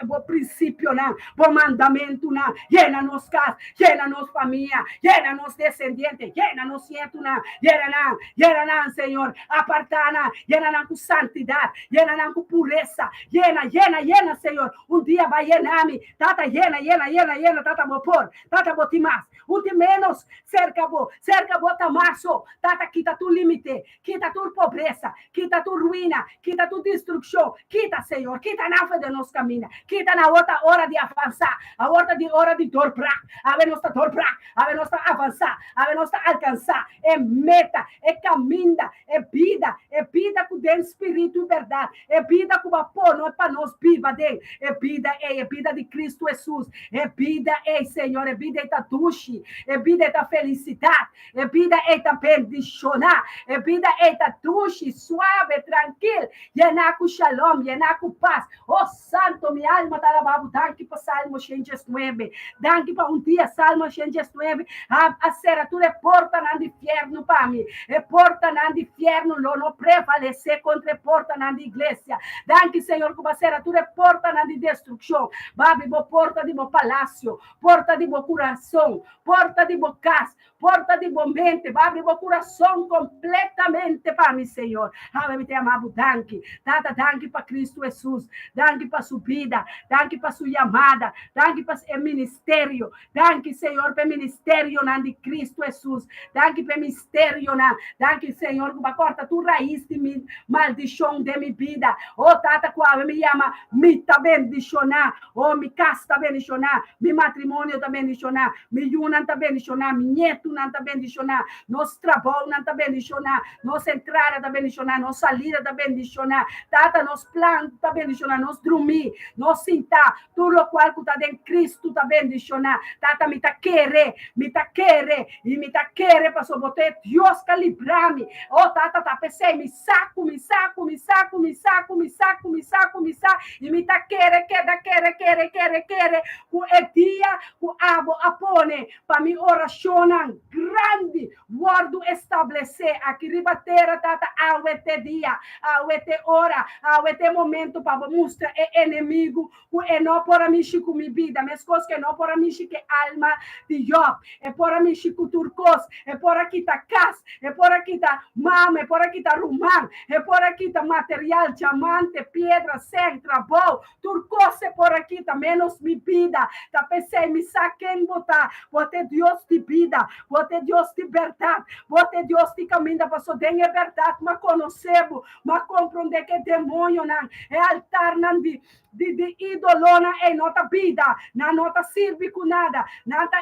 bo prinsipionan, bo mandamentunan. Yena nos kas, yena nos famia, yena nos desendiente, yena nos nietunan. Yena nan, yena nan, Señor. Apartá nan, yena nan ku santidat, yena nan ku puresa. Yena, yena, yena, Señor. Un dia bai yena mi. Tata, yena, yena, yena, yena, Tata, bo por. Tata, bo tin mas. Un tin ménos serka bo. Serka bo ta mas so. Tata, kita tur límite. Kita tur pobresa. Kita tur ruina. Kita tur destrukshon. Kita, Señor. Kita nan for den nos kaminda. Kita nan. Awor ta ora di avansá. Awor ta di ora di dorbrak. Awe nos ta dorbrak. Awe nos ta avansá. Awe nos ta. ta alkansá e meta, e kaminda, e bida, e bida ku den spiritu i bèrdat, e bida ku bo a pone pa nos biba den, e bida ei, e bida di Kristu Hesus, e bida ei, Señor, e bida ei ta dushi, e bida ei ta felisidat, e bida ei ta bendishoná, e bida ei ta dushi, suave, trankil, yená ku shalom, yená ku pas. Oh Santo, mi alma ta alabá bo. Danki pa Salmo 119. Danki pa un dia Salmo 119 a, a sera tur e portanan di fièrnu pa mi. E portanan di fièrnu lo no prevalesé kontra e portanan di iglesia. Danki, Señor, ku bo a sera tur e portanan di destrukshon. Bo a habri bo porta di bo palasio, porta di bo kurason, porta di bo kas, Porta di bo mente, bo abri bo kurason kompletamente pa mi, Señor. Awe mi ta yama bo danki. Tata, danki pa Kristu Hesus. Danki pa su bida. Danki pa su yamada. Danki pa e ministerio. Danki, Señor, pa e ministerionan di Kristu Hesus. Danki pa e misterionan. Danki, Señor, ku bo a kòrta tur rais di mi maldishon den mi bida. Oh, Tata, ku awe mi yama, mi ta bendishoná. Oh, mi kas ta bendishoná. Mi matrimonio ta bendishoná. Mi yunan ta bendishoná, mi ñetunan ta bendishoná, nos trabounan ta bendishoná, nos entrada ta bendishoná, nos salida ta bendishoná. Tata, nos plan ta bendishoná, nos drumí, nos sintá, tur lokual ku ta den Kristu ta bendishoná. Tata, mi ta kere, mi ta kere i mi ta kere pasobra bo ta e Dios ku a libra mi. Oh, Tata, ta p'esei mi sa ku mi sa ku mi sa ku mi sa ku mi sa ku mi sa ku mi sa i mi ta kere, keda kere, kere, kere, kere ku e dia ku abo a pone pa mi orashonnan grandi wòrdu establesé aki riba tera, Tata, awe t'e dia, awe t'e ora, awe t'e momento pa bo mustra e enemigu ku e no por a mishi ku mi bida, meskos ku e no por a mishi ku e alma di Jòb. E por a mishi ku tur kos, e por a kita kas, e por a kita mama, e por a kita ruman, e por a kita material, diamante, piedra, sèn, trabou, Tur kos e por a kita, ménos mi bida. Ta p'esei mi sa ken bo ta. Bo ta e Dios di bida. Bo ta e Dios di bèrdat. Bo ta e Dios di kaminda. Paso den e bèrdat m'a konosé bo. M'a komprondé ku e demoñonan, e altarnan di di di ídolonan ei no ta bida. Nan no ta sirbi ku nada. Nan ta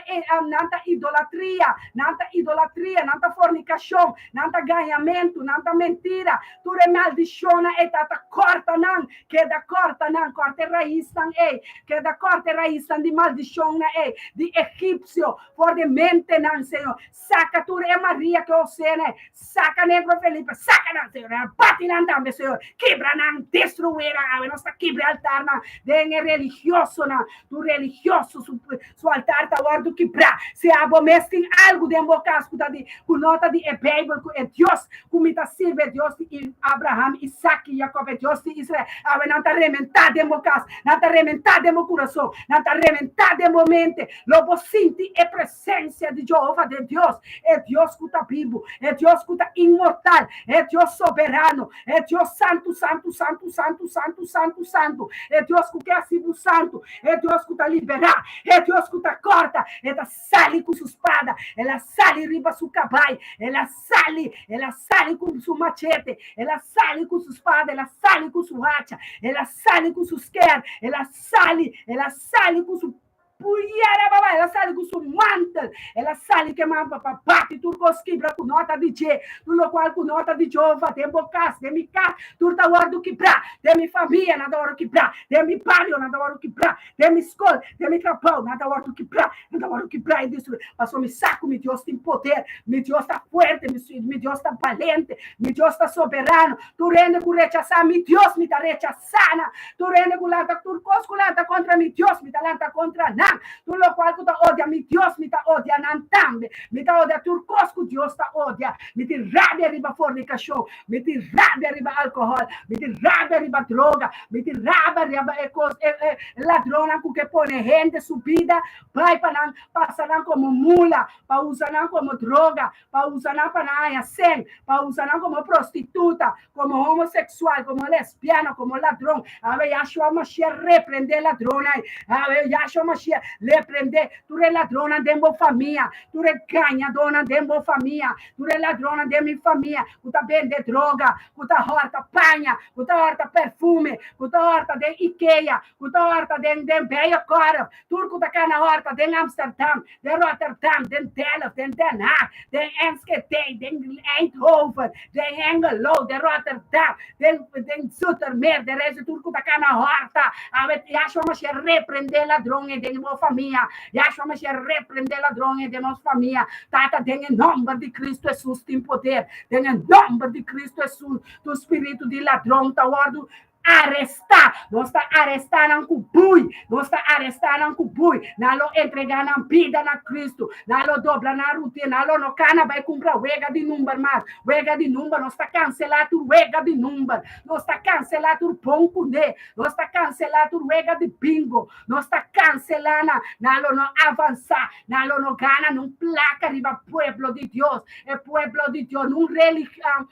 nan ta idolatria. Nan ta idolatria. Nan ta fornikashon. Nan ta gañamentu. Nan ta mentira. Tur e maldishonnan ei ta ta kòrta nan. Keda kòrta nan, kòrta e raisnan ei, keda kòrta e raisnan di maldishonnan ei, di egipsio, for di mentenan, Señor. Saka tur e Maria ku José nan ei, saka Negro Felipe, saka nan, Señor. Nan bati nan tambe, Señor. Kibra nan, destruí nan. Awe nos ta kibra e altarnan den e religiosonan. Tur religioso su su altar ta wòrdu kibrá. Si abo mes tin algu den bo kas ku ta di ku no ta di e Beibel, ku e Dios ku mi ta sirbi, e Dios di Abraham, Isak i Jakob, e Dios di Israel, awe nan ta rementá den bo kas, nan ta rementá den bo kurason, nan ta rementá den bo mente. Lo bo sinti e presensia di Jehova, den Dios, e Dios ku ta bibu, e Dios ku ta inmortal, e Dios soberano, e Dios santu, santu, santu, santu, santu, santu, santu, e Dios ku ke hasi bo santu, E Dios ku ta liberá, e Dios ku ta kòrta, e ta sali ku su spada, el a sali riba su kabai, el a sali, el a sali ku su machete, el a sali ku su spada, el a sali ku su hacha, el a sali ku su sker, el a sali, el a sali ku su puyera baba, el a sali ku su mantel, el a sali ke man pa pa bati tur kos kibra ku no ta di dje, tur lokual ku no ta di Jehová den bo kas, den mi kas, Tur ta wòrdu kibrá den mi famia, nan ta wòrdu kibrá den mi bario, nan ta wòrdu kibrá den mi skol, den mi trabou, nan ta wòrdu kibrá, nan ta wòrdu kibrá i destruí. Pasobra mi sa ku mi Dios tin poder, mi Dios ta fuerte, mi Dios ta balente, mi Dios ta soberano. Tur hende ku rechasá mi Dios, mi ta rechasá nan. Tur hende ku lanta, tur kos ku lanta kontra mi Dios, mi ta lanta kontra nan. Tur lokual ku ta odia mi Dios, mi ta odia nan tambe. Mi ta odia tur kos ku Dios ta odia. Mi tin rabia riba fornikashon. Mi tin rabia riba alkohòl, mi tin rabia riba droga, mi tin rabia riba e kos, e, e ladronnan ku ke pone hende su bida bai pa nan pasa nan komo mula, pa usa nan komo droga, pa usa nan pa nan haña sèn, pa usa nan komo prostituta, komo homoseksual, komo lesbiana, komo ladron. Awe Yahshua Mashiach reprendé ladron. ladronnan. Awe Yahshua Mashiach reprendé tur e ladronnan den bo famia, tur e gañadónan den bo famia, tur e ladronnan den mi famia ku ta bende droga, ku ta hòrta paña, ku ta hòrta perfume, ku ta hòrta den Ikea, ku ta hòrta den den Bijenkorf, tur ku ta kana hòrta den Amsterdam, den Rotterdam, den Delft, den Den Haag, den Enschede, den Eindhoven, den Hengelo, den Rotterdam, den den Zoetermeer, den resto tur ku ta kana hòrta. Awe Yahshua Mashiach reprendé ladron ei den bo famia. Yahshua Mashiach reprendé ladron ei den nos famia. Tata, den e nòmber di Cristo Hesus tin poder. Den e nòmber di Cristo Hesus, tur spiritu di ladron ta wòrdu arestá. Nos ta arestá nan ku bui. Nos ta arestá nan ku bui. Nan lo entregá nan bida na Cristo. Nan lo dobla nan rudia. Nan lo no kana bai kumpra wega di number mas. Wega di number, nos ta kanselá tur wega di number. Nos ta kanselá tur bon kuné. Nos ta kanselá tur wega di bingo. Nos ta kanselá nan. Nan lo no avansá. Nan lo no gana nun plaka riba pueblo di Dios. E pueblo di Dios, nun religion.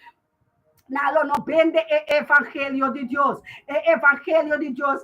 Nan lo no bende e evangelio di Dios. E evangelio di Dios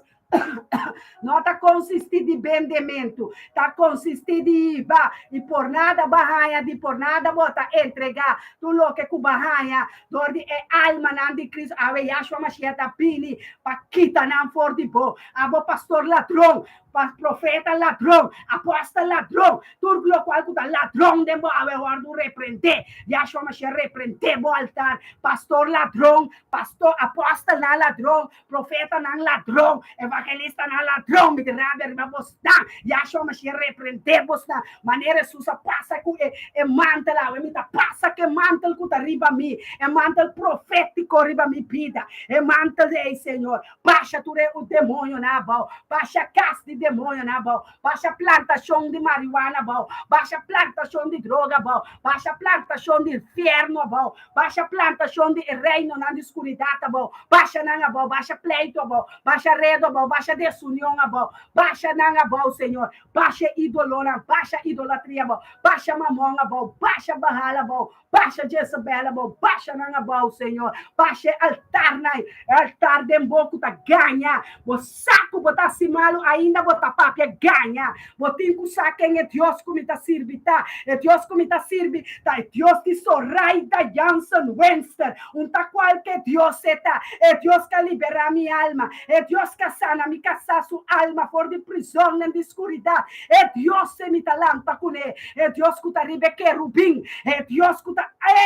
no ta konsistí di bendementu, ta konsistí di hiba i por nada bo a haña, di por nada bo ta entregá tur loke ku bo a haña dor di e almanan di Cristo. Awe Yahshua Mashiach ta bini pa kita nan for di bo. Abo pastor ladron, Pa profeta ladron, apostel ladron, tur locual cu ta ladron den bo awe wordo reprende. Yahshua Mashiach reprende bo altar. Pastor ladron, pastor, apostelnan ladron, profetanan ladron, evangelistanan ladron, mi tin rabia riba bosnan. Yahshua Mashiach reprende bosnan. Manera Jesus a pasa cu e e mantel awe, mi ta pasa cu e mantel cu ta riba mi, e mantel profetico riba mi bida, e mantel ey Señor. Basha tur e demoñonan abou, basha kas di demoñonan abou, basha plantashon di marihuana abou, basha plantashon di droga abou, basha plantashon di infierno abou, basha plantashon di e reinonan di skuridat abou, basha nan abou, basha pleitu abou, basha redo abou, basha desunion abou, basha nan abou, Señor, basha e idolonan, basha idolatria abou, basha Mamon abou, basha Baal abou, Basha Jezabel abou, basha nan abou, Señor. Basha e altarnan, e altar den bo ku ta gaña. Bo sa ku bo ta hasi malu, ainda bo ta papia gaña. Bo tin ku sa ken e Dios ku mi ta sirbi ta. E Dios ku mi ta sirbi ta e Dios di Soraida Jansen Wenster. Un ta kualke Dios e ta. E Dios ku a liberá mi alma. E Dios ku a sana mi kasá su alma for di prizonnan di skuridat. E Dios e mi ta lanta kuné. E Dios ku ta riba e kerubin, e Dios ku ta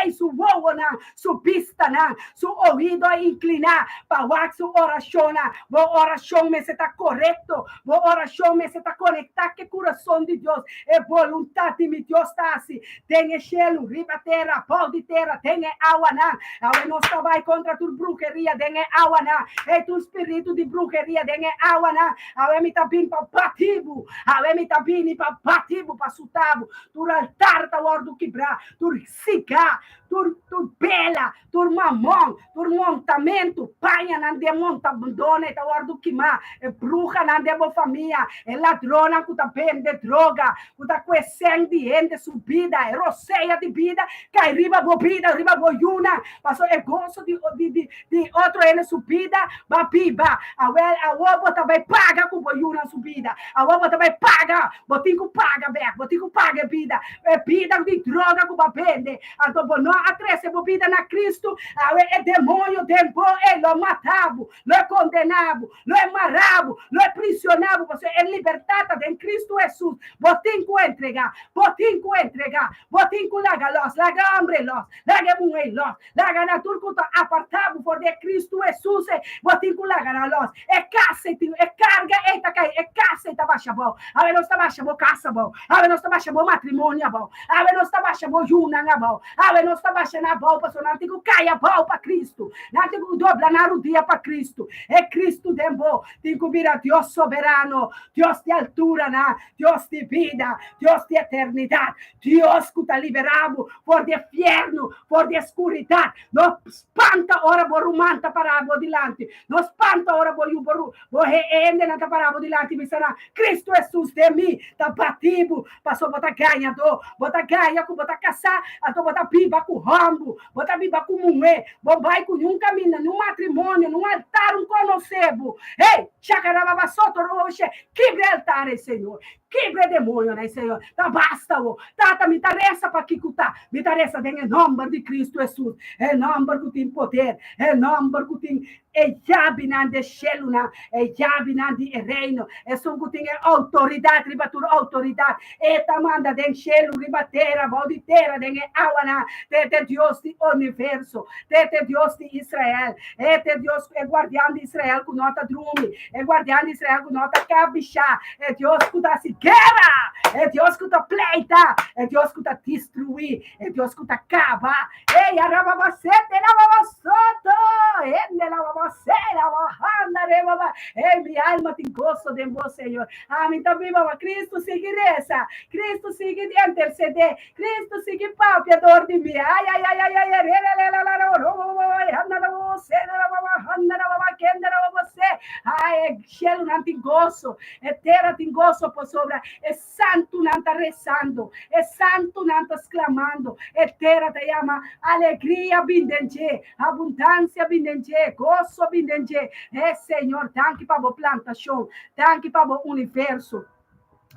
ei su wowonan, su bistanan, su oido a inkliná pa wak su orashonnan. Bo orashon mester ta korekto, bo orashon mester ta konektá ku e kurason di Dios. E boluntat di mi Dios ta hasi den e shelu, riba tera, bou di tera, den e awanan. Awe nos ta bai kontra tur bruheria den e awanan. Ei tur spiritu di bruheria den e awanan. Awe mi ta bin pa bati bo. Awe mi ta bini pa bati bo, pa suta bo. Tur altar ta wòrdu kibrá, tur sigá, tur tur bela, tur mamon, tur montamentu, pañanan den montadónan ta wòrdu kimá. E bruhanan den bo famia, e ladronnan ku ta bende droga, ku ta kue sèn di hende su bida, e rosea di bida kai riba bo bida, riba bo yunan. Pasobra e goso di di di di otro hende su bida ba biba. Awel, awor bo ta bai paga ku bo yunan su bida. Awor bo ta bai paga, bo tin ku paga bek, bo tin ku paga e bida, e bida di droga ku bo a bende. Anto bo no a trese bo bida na Kristu, awe e demoño den bo ei lo mata bo, lo e kondena bo, lo e mara bo, lo e prisiona bo, pasobra e libertat ta den Kristu Hesus. Bo tin ku entrega, bo tin ku entrega, bo tin ku laga los, laga e hombre los, laga e muhé los. Laga nan tur ku ta apartá bo for di e Kristu Hesus ei, bo tin ku laga nan lòs. E kas ei tin, e karga ei ta kai, e kas ei ta basha abou. Awe nos ta basha bo kas abou. Awe nos ta basha bo matrimonio abou. Awe nos ta basha bo yunan abou. Awe nos ta basha nan abou pasobra nan tin ku kai abou pa Kristu. Nan tin ku dobla nan rudia pa Kristu. E Kristu den bo tin ku bira Dios soberano, Dios di alturanan, Dios di bida, Dios di eternidat, Dios ku ta liberá bo for di e fiernu, for di e skuridat. No spanta ora bo ruman ta pará bo dilanti. No spanta ora bo yu, bo ru, bo hendenan ta pará bo. dilanti bisa nan, Kristu Hesus den mi ta bati bo, paso bo ta gañadó, bo ta gaña ku bo ta kasá, anto bo ta biba ku hòmbu, bo ta biba ku muhé, bo bai ku niun kaminda, niun matrimonio, niun altar un konosé bo. Hey! Shakarababa soto robo she. Kibra e altar ei, Señor. Kibra e demoñonan ei, Señor. Ta basta wo. Tata, mi ta resa pa kiko ta. Mi ta resa den e nòmber di Kristu Hesus, e nòmber ku tin poder, e nòmber ku tin e yabinan di e shelunan, e yabinan di e reino, esun ku tin e outoridat riba tur outoridat. E ta manda den shelu, riba tera, bou di tera, den e awanan. Te ta e Dios di universo. Te ta e Dios di Israel. E ta e Dios, e guardian di Israel ku no ta drumi, e guardian di Israel ku no ta kabishá, e Dios ku ta hasi guera, e Dios ku ta pleita, e Dios ku ta destruí, e Dios ku ta kaba. Ei, arababasete, rababasoto, hende rababase, rabahanda, rebaba. Ei, mi alma tin goso den bo, Señor. Ami ta biba pa Cristo sigui resa, Cristo sigui intercedé, Cristo sigui papia dor di mi. Ai, ai, ai, ai, ai, re, re, re, la, la, ro, ro, ro, ro, handa, ro, se, ra, ba, ba, handa, ra, ba, ba, kende, ra, ba, ba, se. Ai, e shelunan tin goso, e tera tin goso pasobra e santunan ta rezando, e santunan ta sklamando, e tera ta yama alegria bin den dje, abundansia bin den dje, goso bin den dje. E Señor, danki pa bo plantashon, danki pa bo universo.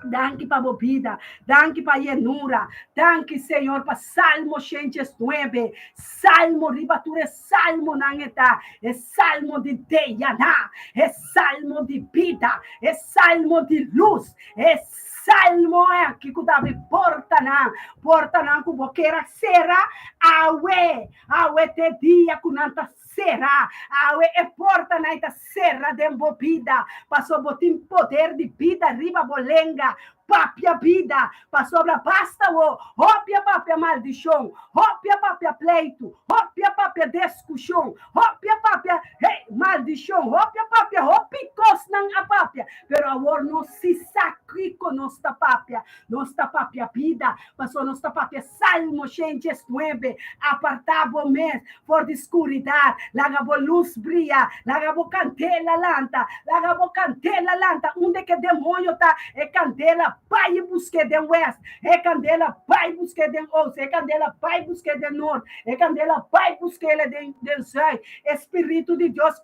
Danki pa bo bida. Danki pa yenura. Danki, Señor, pa Salmo 109. Salmo riba tur e salmonan e ta. E salmo di Deyana. E salmo di bida. E salmo di lus. E salmo aki ku ta abri portanan. Portanan ku bo kier a sera awe. Awe te dia ku nan ta Sera awe e portanan ta sera den bo bida, pasobra bo tin poder di bida riba bo lenga. Papia bida, pasobra basta wo hopia papia maldishon, hopia papia pleitu, hopia papia diskushon, hopia papia, hey, maldishon, hopia papia hopi kosnan a papia, pero awor nos si sa kiko nos ta papia. Nos ta papia bida, pasobra nos ta papia Salmo 119, Apartá bo mes for di skuridat, laga bo lus bria, laga bo kandela lanta, laga bo kandela lanta. Unda ke demoño ta, e kandela bai busk'é den wèst, e kandela bai busk'é den oost, e kandela bai busk'é den nort, e kandela bai busk'é den zùit. E spiritu di Dios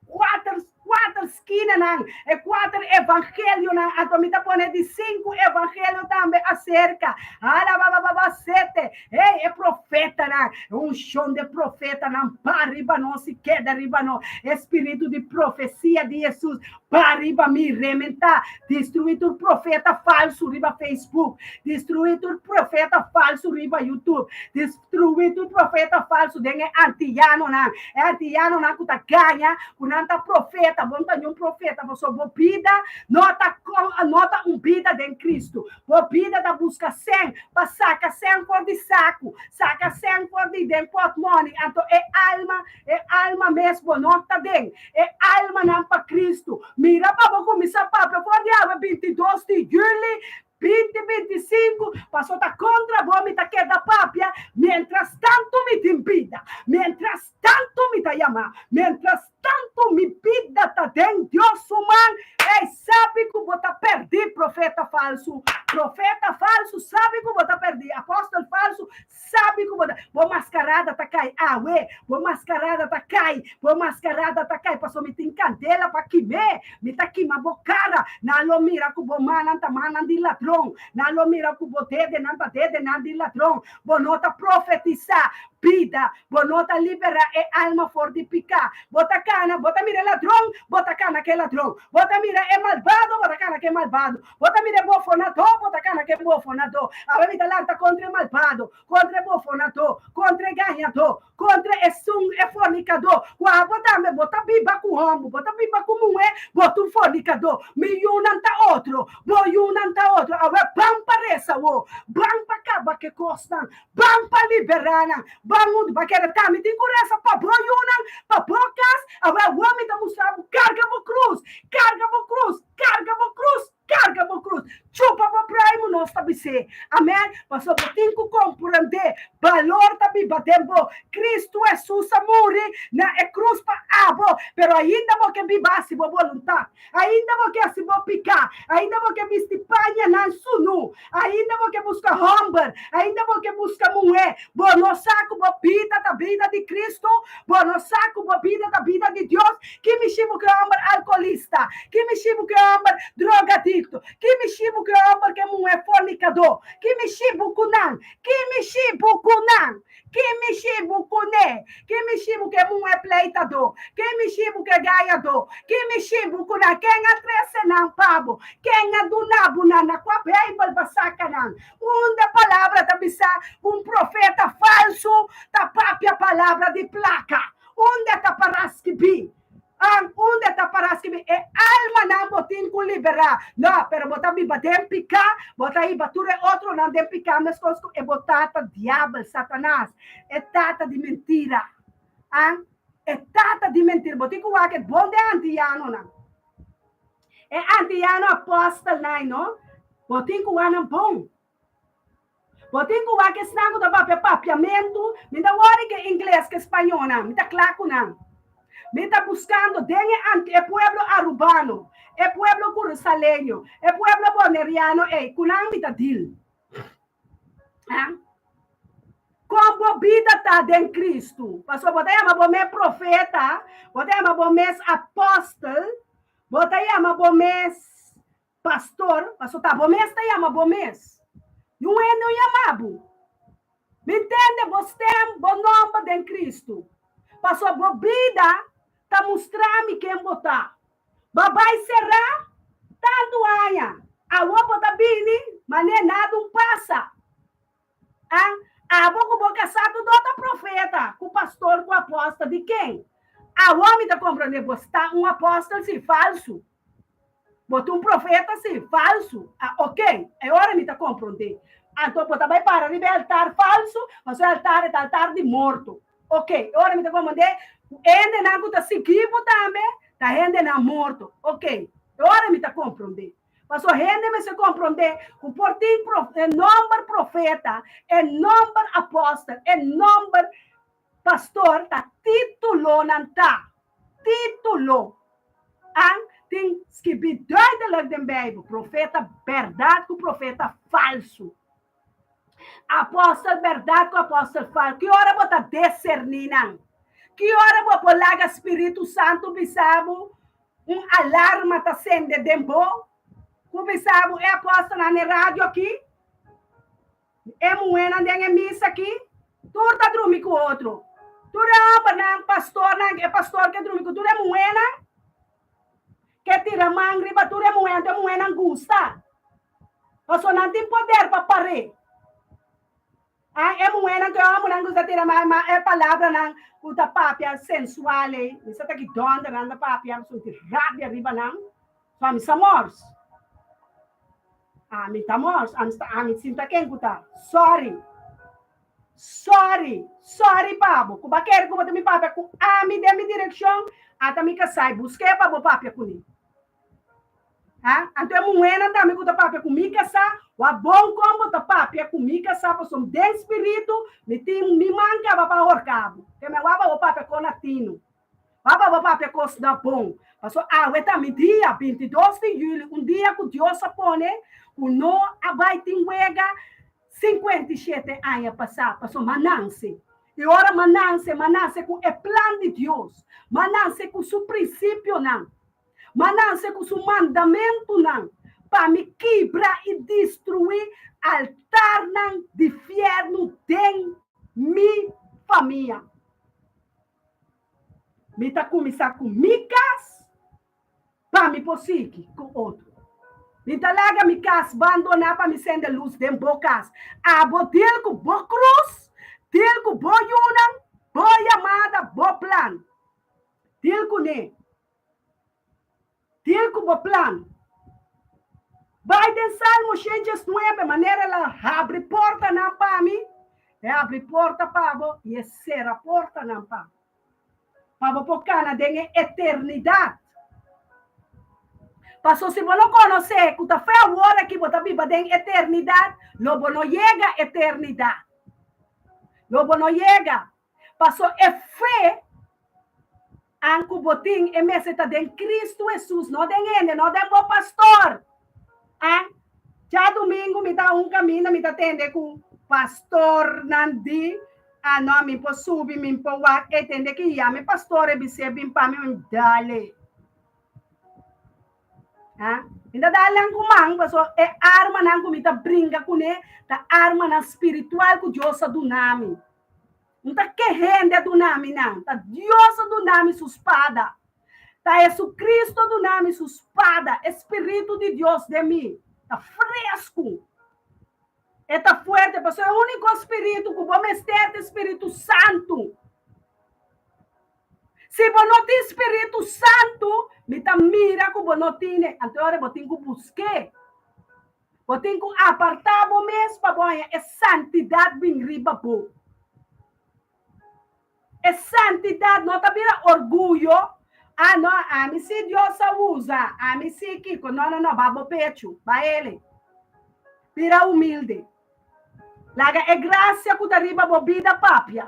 Kuater, kuater skinanan, e kuater evangelionan, anto mi ta pone di sinku evangelio tambe aserka. Alababababasete, hey, e profetanan, e unshon de profetanan ba riba nos i keda riba nos. E spiritu di profesia di Hesus ba riba mi, rementá, destruí tur profeta falsu riba Facebook, destruí tur profeta falsu riba YouTube, Destruí tur profeta falsu den e antiyanonan, e antiyanonan ku ta gaña ku nan ta profeta. Bo no ta niun profeta, pasobra bo bida no ta no ta un bida den Kristu. Bo bida ta buska sèn pa saka sèn for di saku, saka sèn for di den pòtmòni. Anto e alma, e alma mes bo no ta den e almanan pa Kristu. Mira pa bo kuminsá papia for di awe 22 di yüli 2025, paso ta kontra bo mi ta keda papia, mientras tantu mi tin bida, mientras tantu mi ta yama, mientras tantu mi bida ta den Dios su man. Ey, sabi ku bo ta pèrdí, profeta falsu, profeta falsu, sabi ku bo ta pèrdí, apòstel falsu, Sabi ku bo ta, bo maskarada ta kai awe, bo maskarada ta kai, bo maskarada ta kai, pasobra mi tin kandela pa kim'é, mi ta kima bo kara, nan lo mira ku bo mannan ta mannan di ladron, nan lo mira ku bo dedenan ta dedenan di ladron, bo no ta profetisá bida, bo no ta liberá e alma for di piká, bo ta kana, bo ta mira e ladron, bo ta kana ku e ladron, bo ta mira e malbado, bo ta kana ku e malbado. Bo ta mira e bofonadó, bo ta kana ku e bofonadó. Awe mi ta lanta kontra e malbado, kontra e bofonadó, kontra e gañadó, kontra esun e fornikadó. Ku abo tambe bo ta biba ku hòmber, bo ta biba ku muhé, bo ta un fornikadó. Mi yunan ta otro, bo yunan ta otro. Awe ban pa resa wo, ban pa kaba ku e kosnan, ban pa liberá nan, ban huntu. Bo a kere tambe tin ku resa pa bo yunan, pa bo kas. Awe awor mi ta mustra bo, karga bo krus, karga bo krus. Karga bo krus, karga bo krus. Chupa bo praimu, nos ta bis'é. Amèn. Pasobra bo tin ku komprendé. Balor ta biba den bo. Kristu Hesus a muri na e krus pa abo, pero ainda bo ke biba hasi bo boluntat. Ainda bo ke hasi bo piká. Ainda bo ke bisti pañanan sunu. Ainda bo ke buska hòmber. Ainda bo ke buska muhé. Bo no sa ku bo bida ta bida di Kristu? Bo no sa ku bo bida ta bida di Dios? Ki mishi bo ke hòmber alkoholista? Ki mishi bo ke hòmber drogadikto? Ki mishi bo ke hòmber ke muhé fornikadó? Ki mishi bo ku nan? Ki mishi bo ku nan? Ki mishi bo kuné? Ki mishi bo ke muhé pleitadó? Ki mishi bo ke gañadó? Ki mishi bo ku nan? Ken a trese nan pa bo? Ken a duna bo nan? Na kua Beibel bo a saka nan? Unda palabra ta bisa ku un profeta falsu ta papia palabra di plaka? Unda ta pará skibí? An unda ta pará skibi e almanan bo tin ku liberá? No, pero bo ta biba den piká, bo ta hiba tur e otronan den piká meskos ku e bo tata diabel, Satanas, e tata di mentira. An e tata di mentira. Bo tin ku wak e bon den antianonan. E antiano apòstelnan, no? Bo tin ku wak nan bon. Bo tin ku wak esnan ku ta papia papiamentu, mi ta wòri ke ingles ke spañónan, mi ta kla ku nan. Mi ta buskando den e anti e pueblo arubano, e pueblo kurasaleño, e pueblo boneriano ei, ku nan mi ta dil. Ha? Kon bo bida ta den Kristu? Pasobra bo ta yama bo mes profeta, bo ta yama bo mes apòstel, bo ta yama bo mes Pastor, paso ta bo mes ta yama bo mes. Niun hende no yama bo. Mi ntende bo stem, bo nomber den Cristo. Paso bo bida ta mustra mi ken bo ta. Bo a bai será tantu aña, awor bo ta bini manera nada un pasa. A Abo ku bo kasá tur do ta profeta, ku pastor, ku apòstel, di ken? Awor mi ta komprondé, bo sta un apòstel si, falsu. Bo ta un profeta si, falsu. A Ok, e ora mi ta komprondé. Anto bo ta bai para riba e altar falsu, pasobra e altar e ta altar di morto. Ok, e ora mi ta komprondé ku hendenan ku ta sigui bo tambe ta hendenan morto. Ok, e ora mi ta komprondé. Pasobra hende mester komprondé ku por tin e nòmber profeta, e nòmber apòstel, e nòmber pastor ta títulonan ta. Título. An tin skibí duidelik den Beibel, profeta bèrdat ku profeta falsu. Apòstel bèrdat ku apòstel falsu. Ki ora bo ta deserní nan? Ki ora bo por laga spiritu santu bisa bo Un alarma ta sende den bo. Ku bisa bo e apòstelnan den radio aki, e muhénan den e misa aki, tur ta drumi ku otro. Tur e hòmbernan, pastornan, e pastor ke drumi ku tur e muhénan, ke tira man riba tur e muhénan, tur e muhénan gusta. Pasobra nan tin poder pa par'é. A E muhénan ku e hòmbernan ku sa tira ma ma e palabranan ku ta papia sensual ei, mi sa ta ki dònder nan ta papia, mi sinti rabia riba nan. So ami sa mòrs. Ami ta mòrs, ami sta ami sinta ken ku ta. Sòri. Sòri, sòri pa bo. Ku bo a kere ku bo ta mi papia ku ami den mi direkshon, ata mi kasá i busk'é pa bo papia kuné. Ha? Anto e muhénan tambe ku ta papia ku mi kasá, wak bon kon bo ta papia ku mi kasá, pasobra den spiritu mi tin mi man kaba pa horka bo. Ke men wak pa bo papia kon latino. Wak pa bo papia kos na bon. Pasobra awe ta mi dia, 22 di yüli, un dia ku Dios a pone ku no a bai tin wega 57 aña pasá, pasobra m'a nanse. I ora m'a nanse, m'a nanse ku e plan di Dios. M'a nanse ku su prinsipionan. Ma nanse ku su mandamentunan pa mi kibra i destruí altarnan di fièrnu den mi famia. Mi ta kuminsá ku mi kas pa mi por sigui ku otro. Mi ta laga mi kas bandoná pa mi sende lus den bo kas. Abo dil ku bo krus, dil ku bo yunan, bo yamada, bo plan. Dil kuné. Dil ku bo plan. Bai den Salmo 119, manera el a habri portanan pa mi, e habri porta pa bo i e sera portanan pa bo, pa bo por kana den e eternidat. Paso si bo no konosé ku ta fe awor aki bo ta biba den eternidat, lo bo no yega eternidat. Lo bo no yega. Paso e fe an ku bo tin e mester ta den Kristu Hesus, no den hende, no den bo pastor. An djadumingu mi ta un kaminda mi ta tende ku pastornan di, ah no mi por subi, mi por wak, e tende ki ya mi pastor e bis'é bin pa mi, mi dale. Ha? Mi ta dal nan ku man, paso e armanan ku mi ta bringa kuné ta armanan spiritual ku Dios a duna mi. No ta ke hende a duna mi nan, ta Dios a duna mi su spada. Ta Jesucristo a duna mi su spada, e Spiritu di Dios den mi ta fresku. E ta fuerte, paso e úniko spiritu ku bo mester ta e Spiritu Santu. Si bo no tin Spiritu Santu, mi ta mira ku bo no tine, anto ora bo tin ku busk'é. Bo tin ku apartá bo mes pa bo haña e santidat bin riba bo. E santidat no ta bira orguyo, Ah, no, ami si Dios a usa, ami si kiko. No, no, no, ba bo pechu, ba ele. Bira humilde. Laga e grasia ku ta riba bo bida papia.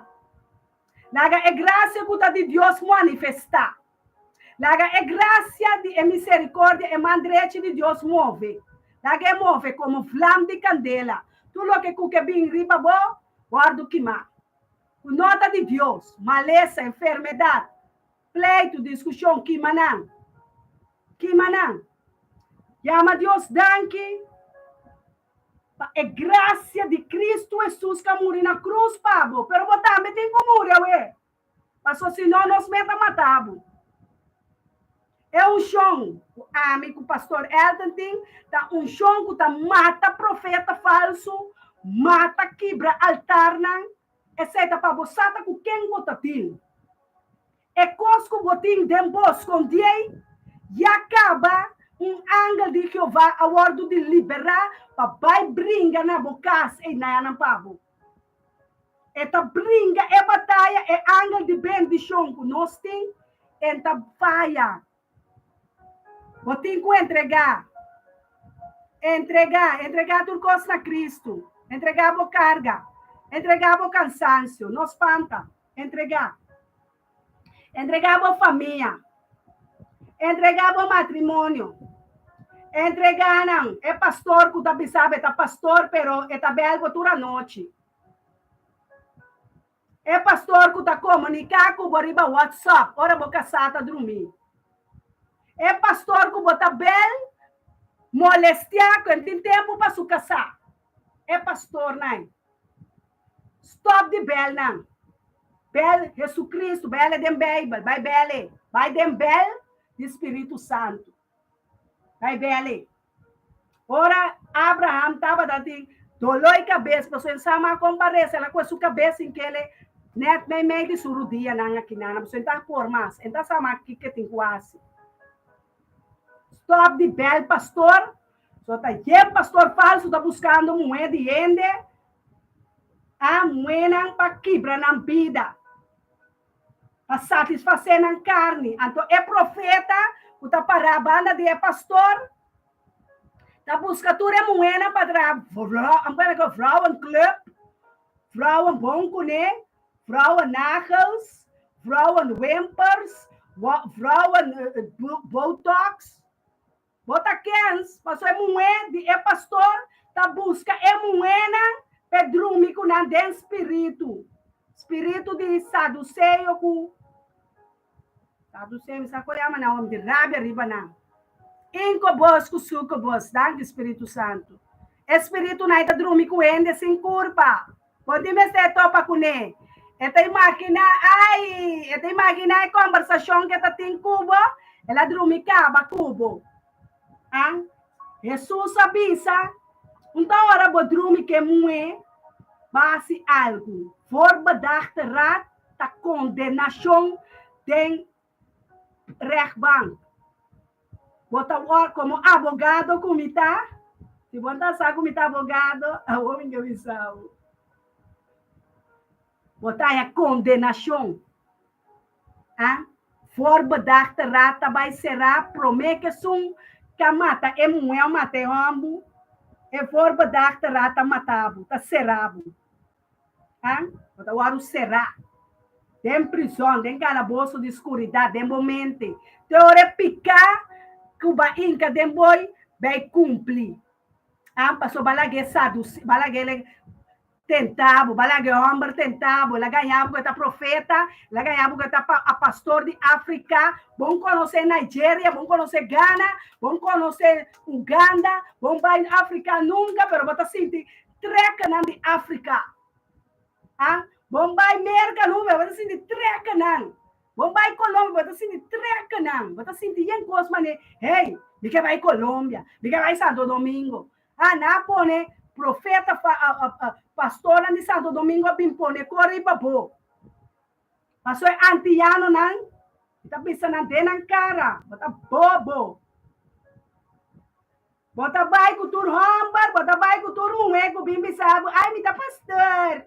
Laga e grasia ku ta di Dios manifestá. Laga e grasia di e misericordia e man drechi di Dios move. Laga e move komo vlam di kandela. Tur loke ku ke bin riba bo, wòrdu kimá. Ku no ta di Dios, malesa, enfermedat, pleitu, diskushon, kima nan. Kima nan. Yama Dios danki. Pa e gracia di Cristo Jesus ka muri na cruz pa bo, pero bo tambe tin cu muri awe, paso si no nos meta mata bo. E uncion cu ami cu Pastor Elton tin ta uncion cu ta mata profeta falso, mata kibra altarnan, esey ta pa bo sa ta cu ken bo ta deal. E kos ku bo tin den bo skondiei ya kaba, un angel di Jehová a wòrdu di liberá pa bai bringa na bo kas ei nayanan pa bo. E ta bringa e bataya, e angel di bendishon ku nos tin, en ta faya. Bo tin ku entregá. Entregá, entregá tur kos na Kristu. Entregá bo karga. Entregá bo kansansio. No spanta. Entregá. Entregá bo famia. Entregá bo matrimonio. Entregá nan e pastor ku ta bisa bo e ta pastor pero e ta bèl bo tur anochi. E pastor ku ta komuniká ku bo riba WhatsApp ora bo kasá ta drumí. E pastor ku bo ta bel molestiá ku e tin tempu pa su kasá. E pastornan. Stòp di bel nan. Bel Jesucristo, bel e den Beibel, bai bel e. Bai den bel di Spiritu Santu. Bai bel e. Ora Abraham tabata tin doló i kabes, pasobra e sa mas kon parese, el a kohe su kabes sin kele nèt meimei di su rudianan akinan, pasobra e ta por mas, e ta sa mas kiko e tin ku hasi. Stòp di bèl pastor, so ta yen pastor falsu ta buskando muhé di hende, a muhénan pa kibra nan bida. pa satisfasé nan karni. Anto e profeta ku ta pará banda di e pastor ta buska tur e muhénan pa traha vrouwenklub, vrouwen bon kuné, vrouwennagels, vrouwenwimpers, vrouwen botox. Bo ta kens, pasobra e muhé di e pastor ta buska e muhénan p'e drumi ku nan den spiritu, spiritu di saduseo ku saduseo, mi sa kon yama nan, di rabia riba nan. Inkobos ku sukobos, danki Spiritu Santu. E spiritunan ei ta drumi ku hende sin kurpa. Bo tin mester topa kuné. E ta imaginá, ai, e ta imaginá e kòmbersashon ku e ta tin ku bo, el a drumi kaba ku bo. Ah, Hesus a bisa, Un ta ora bo drumi ku e muhé, bo a hasi algu. Voorbedachte raad ta kondenashon den rechtbank. Bo ta wòrdu komo abogado ku mi ta? Si bo ta sa ku mi ta abogado, awor mi ke bisa bo. Bo ta haña kondenashon. A Voorbedachte raad ta bai será promé ku esun ku a mata e muhé òf mata e hòmber, e voorbedachte raad ta mata bo, ta será bo. Ha? Bo ta wòrdu será den prizòn, den kalaboso di skuridat, den bo mente. Te ora e piká ku bo a hinka den boi bai kumpli. Ha? Pasobra bo a lag'é sadusi, bo a lag'é tenta bo, bo a laga e hòmber tenta bo, el a gaña bo ku e ta profeta, el a gaña bo ku e ta pastor di Afrika. Bon konosé Nigeria, bon konosé Ghana, bon konosé Uganda, bon bai Afrika nunka, pero bo ta sinti Trekenan di Afrika. Ah, bon bai Merka nunbe, bo ta sinti trekenan. Bon bai Colombia, bo ta sinti trekenan. Bo ta sinti yen kos mane, hey, mi ke bai Colombia, mi ke bai Santo Domingo. Ah, nan a pone profeta, pastornan di Santo Domingo a bin pone kor riba bo. Paso e antiyanonan ta bisa nan den nan kara, bo ta bobo. Bo ta bai ku tur hòmber, bo ta bai ku tur muhé ku bin bisa bo, Ai, mi ta pastor.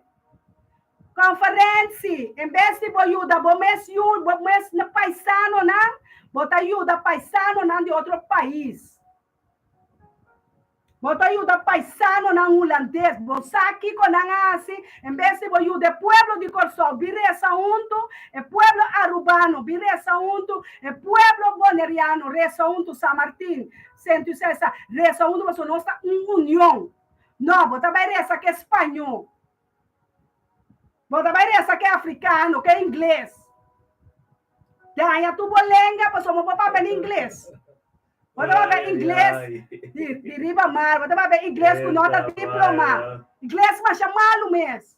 Konferensi, en bes di bo yuda bo mes yu, bo mes paisanonan, bo ta yuda paisanonan di otro pais. Bo ta yuda paisanonan hulandes. Bo sa kiko nan a hasi? En bes di bo yuda e pueblo di Kòrsou bin resa huntu, e pueblo arubano bin resa huntu, e pueblo boneriano resa huntu, San Martin, Sint Eustatius, resa huntu pasobra nos ta un union. No, bo ta bai resa ku e spañó. Bo ta bai resa ku e afrikano, ku e ingles. Daña tur bo lenga pasobra bo por papia na ingles. Bo ta papia ingles di riba mar, bo ta papia ingles ku no ta diploma. Ingles masha malu mes.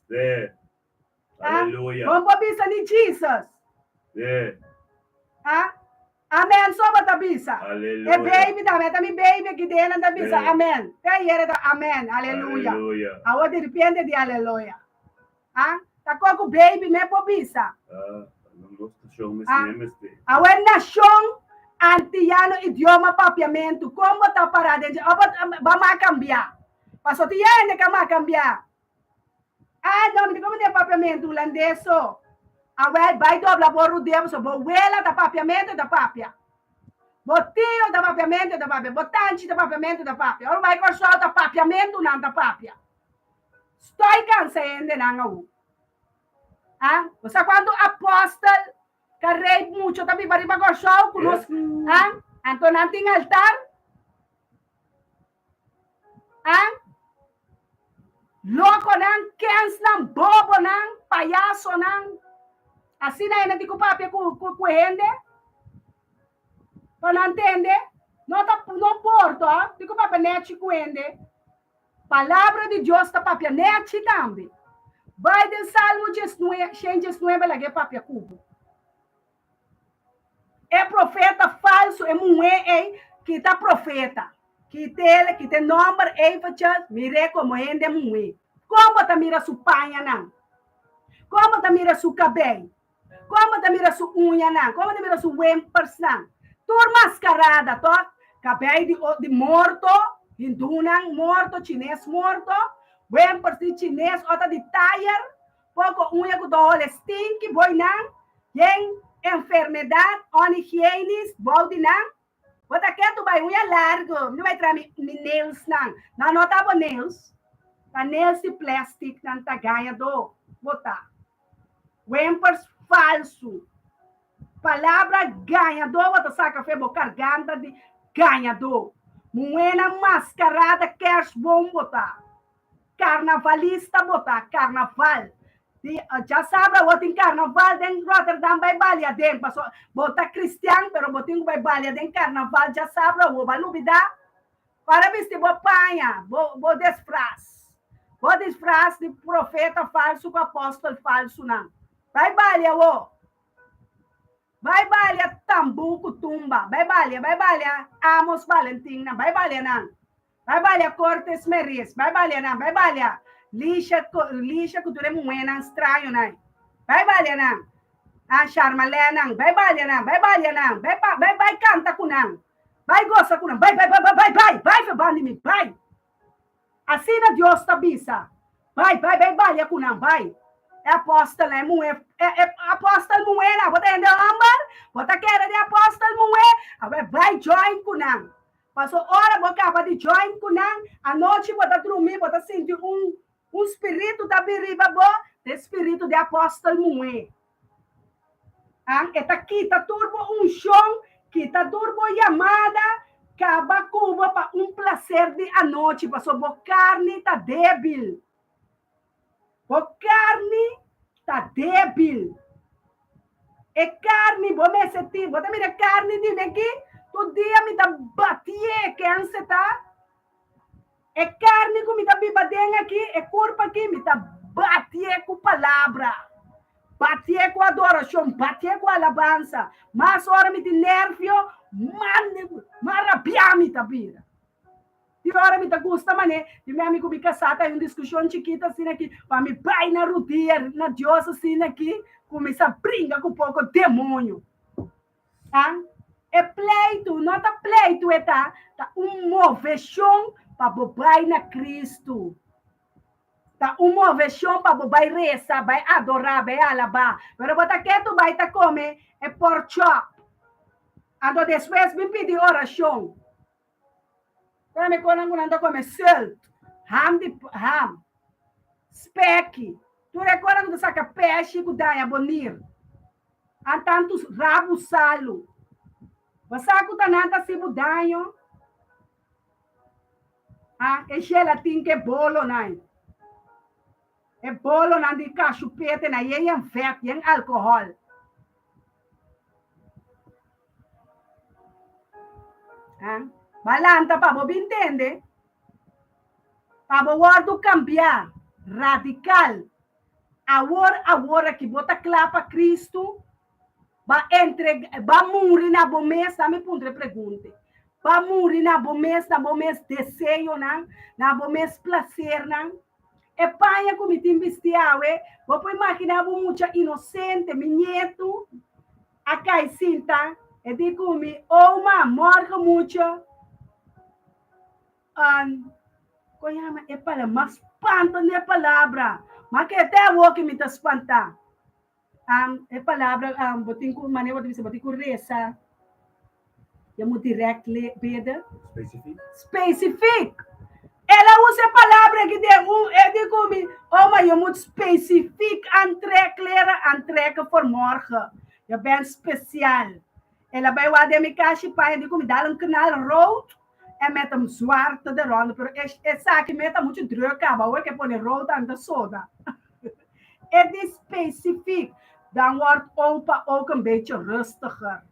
Aleluya. Bo por bisa ni Jesus. Amen so bo ta bisa. Aleluya. E baby tambe, ta mi baby aki den nan ta bisa amen. Te ayer e ta amen, aleluya. Awor di repente di aleluya. Ta ko ku baby me por bisa. Awor nashon antiyano idioma papiamentu kon bo ta para den dje? Of bo a mak kambia? Paso tin hende ku a mak kambia. Ah no, mi ta komo den papiamentu hulandes so. Awel bai dobla bo rudia pasobra bo wela ta papiamentu e ta papia. Bo tio ta papiamentu e ta papia. Bo tanchi ta papiamentu e ta papia. Ora bo bai Kòrsou ta papiamentu nan ta papia. Stoi kansa hendenan awo. Ah, bo sa kuantu apòstel ka rei mucho ta biba riba Kòrsou ku nos, ah, anto nan tin altar? Ah, lokonan, kensnan, bobonan, payasonan. Asina hende tin ku papia ku ku hende pa nan tende. No ta no por to, tin ku papia nechi ku hende. Palabra di Dios ta papia nechi tambe. Bai den Salmo 119 laga e papia ku bo. E profeta falsu, e muhé ei ki ta profeta, kit'el, kita e nòmber eventjes, mir'é komo hende muhé. Kon bo ta mira su pañanan? Kon bo ta mira su kabei? Kon bo ta mira su uñanan? Kon bo ta mira su wempersnan? Tur maskarada, tòg? Kabei di di morto, hindunan morto, chines morto, wempers di chines ota di tayer, poko uña ku ta hole stinky, boinan yen enfermedat onhigiënisch bou di nan. Bo ta ketu bai uña largu, mi bai traha mi mi nailsnan. Nan no ta bo nails, ta nails di plastic nan ta gaña do bo ta. Wempers falsu. Palabra gañadó bo ta saka fe bo karganta di gañadó. Muhénan maskarada kerstboom bo ta. Karnavalista bo ta, karnaval. Di djasabra bo tin karnaval den Rotterdam bai balia den paso bo ta kristian pero bo tin ku bai balia den karnaval djasabra bo ba lubida. Ora bisti bo paña, bo bo disfras. Bo disfras di profeta falsu ku apòstel falsunan. Bai balia wo. Bai balia tambú ku tumba. Bai balia, bai balia Amos Valentin nan. Bai balia nan. Bai balia Cortes Meris. Bai balia nan. Bai balia Lisha, Lisha ku tur e muhénan strañonan. Bai balia nan. Ah, Charmalé nan. Bai balia nan. Bai balia nan. Bai, bai, bai kanta ku nan. Bai gosa ku nan. Bai, bai, bai, bai, bai, bai, bai verband di mi. Bai. Asina Dios ta bisa, Bai, bai, bai balia ku nan, bai. E apòstelnan, e muhé, e, e apòstel muhénan, bo ta hende hòmber? Bo ta kere di apòstel muhé? Awor bai join ku nan. Paso ora bo kaba di join ku nan, anochi bo ta drumí, bo ta sinti un, un spiritu ta bin riba bo. Ta e spiritu di apòstel muhé. An, e ta kita tur bo unshon, kita tur bo yamada, kaba ku bo pa un plaser di anochi, pasobra bo karni ta débil. Bo karni ta débil. E karni bo mester tin, bo ta mira e karni di mi aki? Tur dia mi ta batié, kense ta? E karni ku mi ta biba den aki, e kurpa aki, mi ta batié ku palabra, batié ku adorashon, batié ku alabansa. Mas ora mi tin nervio, mas rabiá mi ta bira. Tin ora mi ta gusta manera di mi ami ku mi kasá ta hay un diskushon chikito asina aki, pa mi bai na rudia na Dios asina aki, kuminsá bringa ku poko demoño. Ta e pleitu, no ta pleitu e ta, ta un moveshon pa bo bai na Kristu. Ta un moveshon pa bo bai resa, bai adorá, bai alabá. Pero bo ta ketu bai ta kome e pork chop. Anto despues bin pidi orashon. Tami konan ku nan ta kome sult, ham di ham, speki, tur e konan ku ta saka peshi ku daña bo nir. An tantu rabu salu. Bo sa ku ta nan ta hasi bo daño? Ha, e gelatin ku e bolonan. E bolonan di kashupete nan yen yen vet, yen alkohòl. Ha? Ba lanta pa bo bin tende, pa bo wòrdu kambiá radikal. Awor, awor aki bo ta kla pa Kristu? Ba entrega, ba muri na bo mes? Dame puntra e pregunta. Ba muri na bo mes, na bo mes deseonan, na bo mes plasernan? E paña ku mi tin bisti awe, bo por imaginá bo mucha inosente, mi nietu a kai sinta, e di ku mi, Oma, morgen mucho. An, kon yama e palabra? M'a spanta n'e palabra. Ma ke te awor ku mi ta spantá. An, e palabra, an, bo tin ku, manera bo ta bisa, bo tin ku resa. Je moet direct bidden. Specifiek. Specifiek. El a usa e palabra aki den un, e di ku mi, oma, je moet specifiek aantrek, kleren aantrekken voor morgen. Je bent speciaal. El a bai wak den mi kashi paña, di ku mi dal un knal rood en met een zwarte eronder. Pero esaki me ta muchu druk kaba, awor ke pone rood dan ta soda. E di specifiek, dan wordt opa ook een beetje rustiger.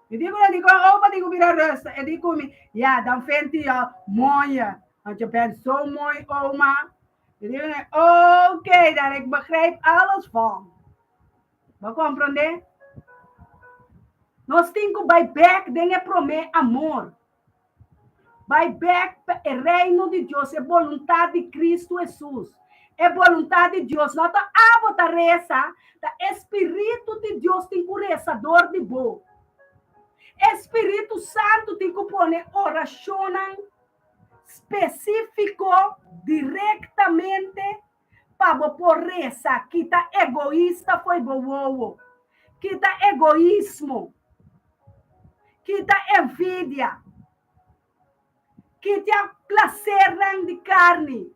Mi di ku nan, dikon opa tin ku bira rustig? E di ku mi, ja, dan vindt hij jou mooier. Want je bent zo mooi, oma. Mi di ku nan, oké, dan ik begrijp alles van. Bo komprondé? Nos tin ku bai bèk den e promé amor. Bai bèk pa e Reino di Dios, e boluntat di Kristu Hesus. E boluntat di Dios no ta abo ta resa, ta e Spiritu di Dios tin ku resa dor di bo. E Spiritu Santu tin ku pone orashonnan spesífiko direktamente pa bo por resa. Kita egoista fo'i bo wowo. Kita egoismo. Kita envidia. Kita plasernan di karni.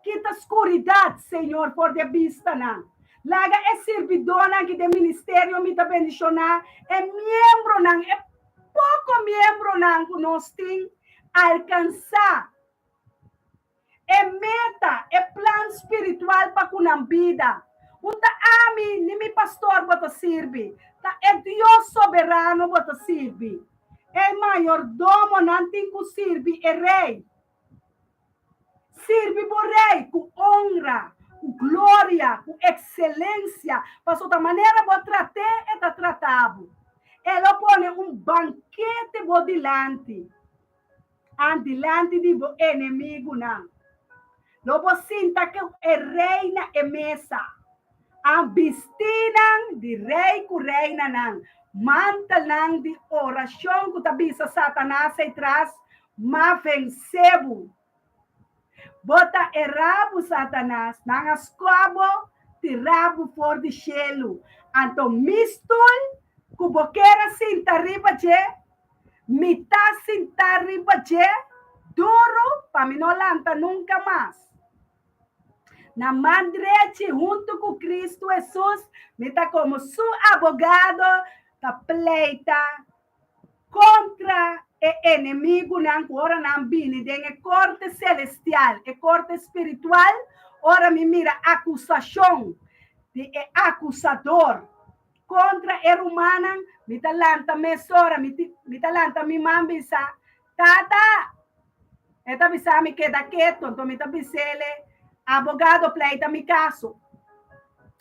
Kita skuridat, Señor, for di e bistanan. Laga e sirbidónan ki den ministerio mi ta bendishoná, e miembronan, e poko miembronan ku nos tin, alkansá E meta, e plan spiritual pa ku nan bida. Un ta ami ni mi pastor bo ta sirbi, ta e Dios soberano bo ta sirbi. E mayordomonan tin ku sirbi e rei. Sirbi bo rei ku onra, ku gloria, ku ekselensia, pasobra ta manera bo trat'é e ta trata bo. E lo pone un bankete bo dilanti. An dilanti di bo enemigunan. Lo bo sinta ku e rei na e mesa. An bistinan di rei ku reinanan, mantelnan di orashon ku ta bisa Satanas ei tras, M'a vensé bo. Bo ta erá bo, Satanas. Nan a skoa bo, tirá bo for di shelu. Anto mi stul ku bo ker a sinta riba dje, Mi ta sintá riba dje duru pa mi no lanta nunka mas. Na man drechi huntu ku Kristu Hesus, mi ta komo su abogado ta pleita kontra e enemigunan ku ora nan bini den e korte selestial, e korte spiritual, ora mi mira akusashon di e akusador kontra e rumannan, mi ta lanta mesora, mi ta lanta mi man bisa, Tata! E ta bisa mi keda ketu, anto mi ta bis'ele, Abogado, pleita mi kaso.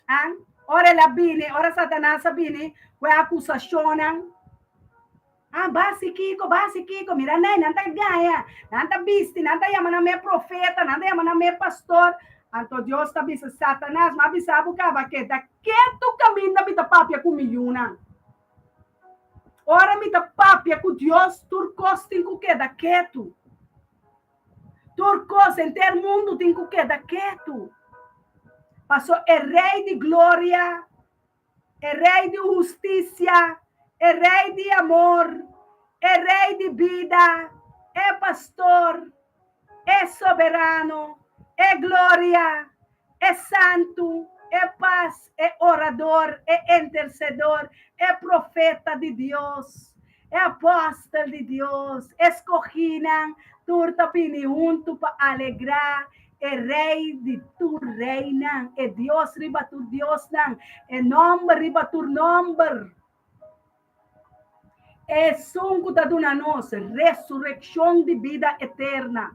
An? Ora el a bini, ora Satanas a bini ku e akusashonnan, Ah, basi kiko, basi kiko, mira nei, nan ta gaña, nan ta bisti, nan ta yama nan me profeta, nan ta yama nan me pastor. Anto Dios ta bisa, Satanas, m'a bisa bo kaba keda ketu kaminda mi ta papia ku mi yunan. Ora mi ta papia ku Dios, tur kos tin ku keda ketu. Tur kos, henter mundu tin ku keda ketu. Paso e Rei di gloria, e Rei di hustisia, e Rei di amor, e Rei di bida, e Pastor, e Soberano, e Gloria, e Santu, e Pas, e Orador, e Intercedor, e Profeta di Dios, e Apòstel di Dios, e Skogínan, tur ta bini huntu pa alegrá e Rei di tur reinan, e Dios riba tur diosnan, e Nòmber riba tur nòmber. Esun ku ta duna nos resurekshon di bida eterna,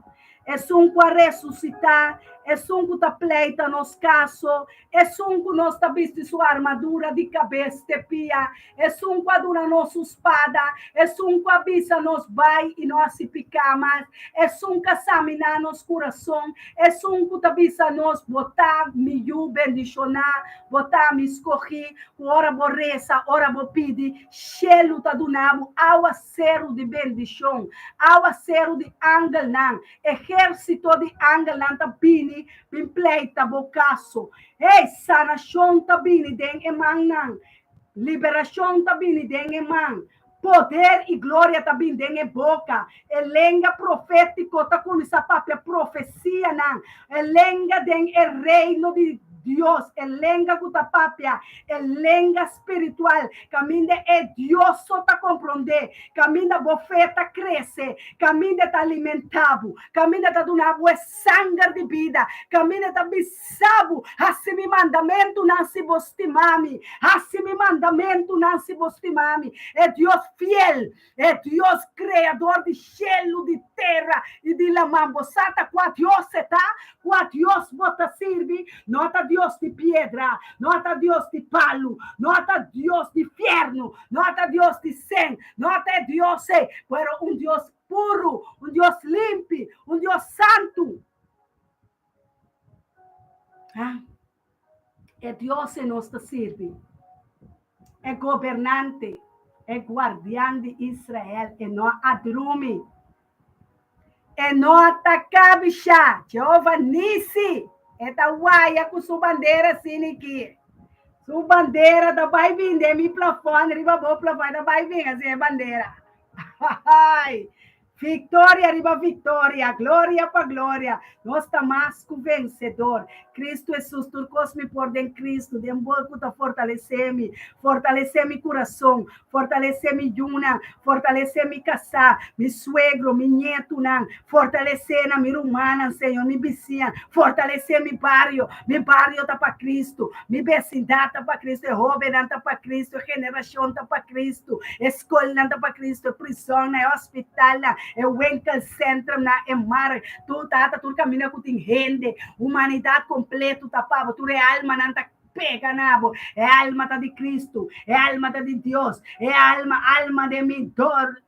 esun ku a resusitá, esun ku ta pleita nos kaso, esun ku nos ta bisti su armadura di kabes te pia, esun ku a duna nos su spada, esun ku a bisa nos bai i no hasi piká mas, esun ku a saminá nos kurason, esun ku ta bisa nos, Bo ta mi yu bendishoná, Bo ta mi skohí, ku ora bo resa, ora bo pidi, shelu ta duna bo awaseru di bendishon, awaseru di angelnan, ehérsito di angelnan ta bini bin pleita bo kaso. Hey, sanashon ta bini den e mannan, liberashon ta bini den e man, poder i gloria ta bini den e boka, e lenga profétiko ta kuminsá papia profesianan, e lenga den e reino di Dios, e lenga ku ta papia, e lenga spiritual, kaminda e Dios so ta komprondé, kaminda bo fe ta krese, kaminda e ta alimentá bo, kaminda e ta duna bo e sanger di bida, kaminda e ta bisa bo, Hasi mi mandamentunan si bo stima mi, hasi mi mandamentunan si bo stima mi. E Dios fiel, e Dios kreador di shelu, di tera i di laman. Bo sa ta kua Dios e ta? Kua Dios bo ta sirbi? No ta Dios di piedra, no ta Dios di palu, no ta Dios di fiernu, no ta Dios di sen, no ta e Dios ei, pero un Dios puru, un Dios limpi, un Dios santu. Ah, e Dios ei nos ta sirbi, e gobernante, e guardian di Israel, e no a drumi. E no a ta kabishá. Jehova Nisi, e ta waya ku su bandera asina aki. Su bandera ta bai bin den mi plafòn, riba bo plafòn, e ta bai bin asina e bandera. Ai! Viktoria riba viktoria, gloria pa gloria. Nos ta mas ku vensedor. Kristu Hesus, tur kos mi por den Kristu, den bo ku ta fortalesé mi. Fortalesé mi kurason, fortalesé mi yunan, fortalesé mi kasá, mi suegro, mi ñetunan, fortalesé nan, mi rumannan, Señor, mi bisiña, fortalesé mi bario. Mi bario ta pa Kristu, mi besindat ta pa Kristu, e hóbennan ta pa Kristu, e generashon ta pa Kristu, e skolnan ta pa Kristu, e prisonnan, e hospitalnan, e winkelcentrumnan, e markt, tur tata, tur kaminda ku tin hende, humanidat kompleto ta pa bo, tur e almanan ta pega na bo, e alma ta di Kristu, e alma ta di Dios, e alma, alma den mi dor,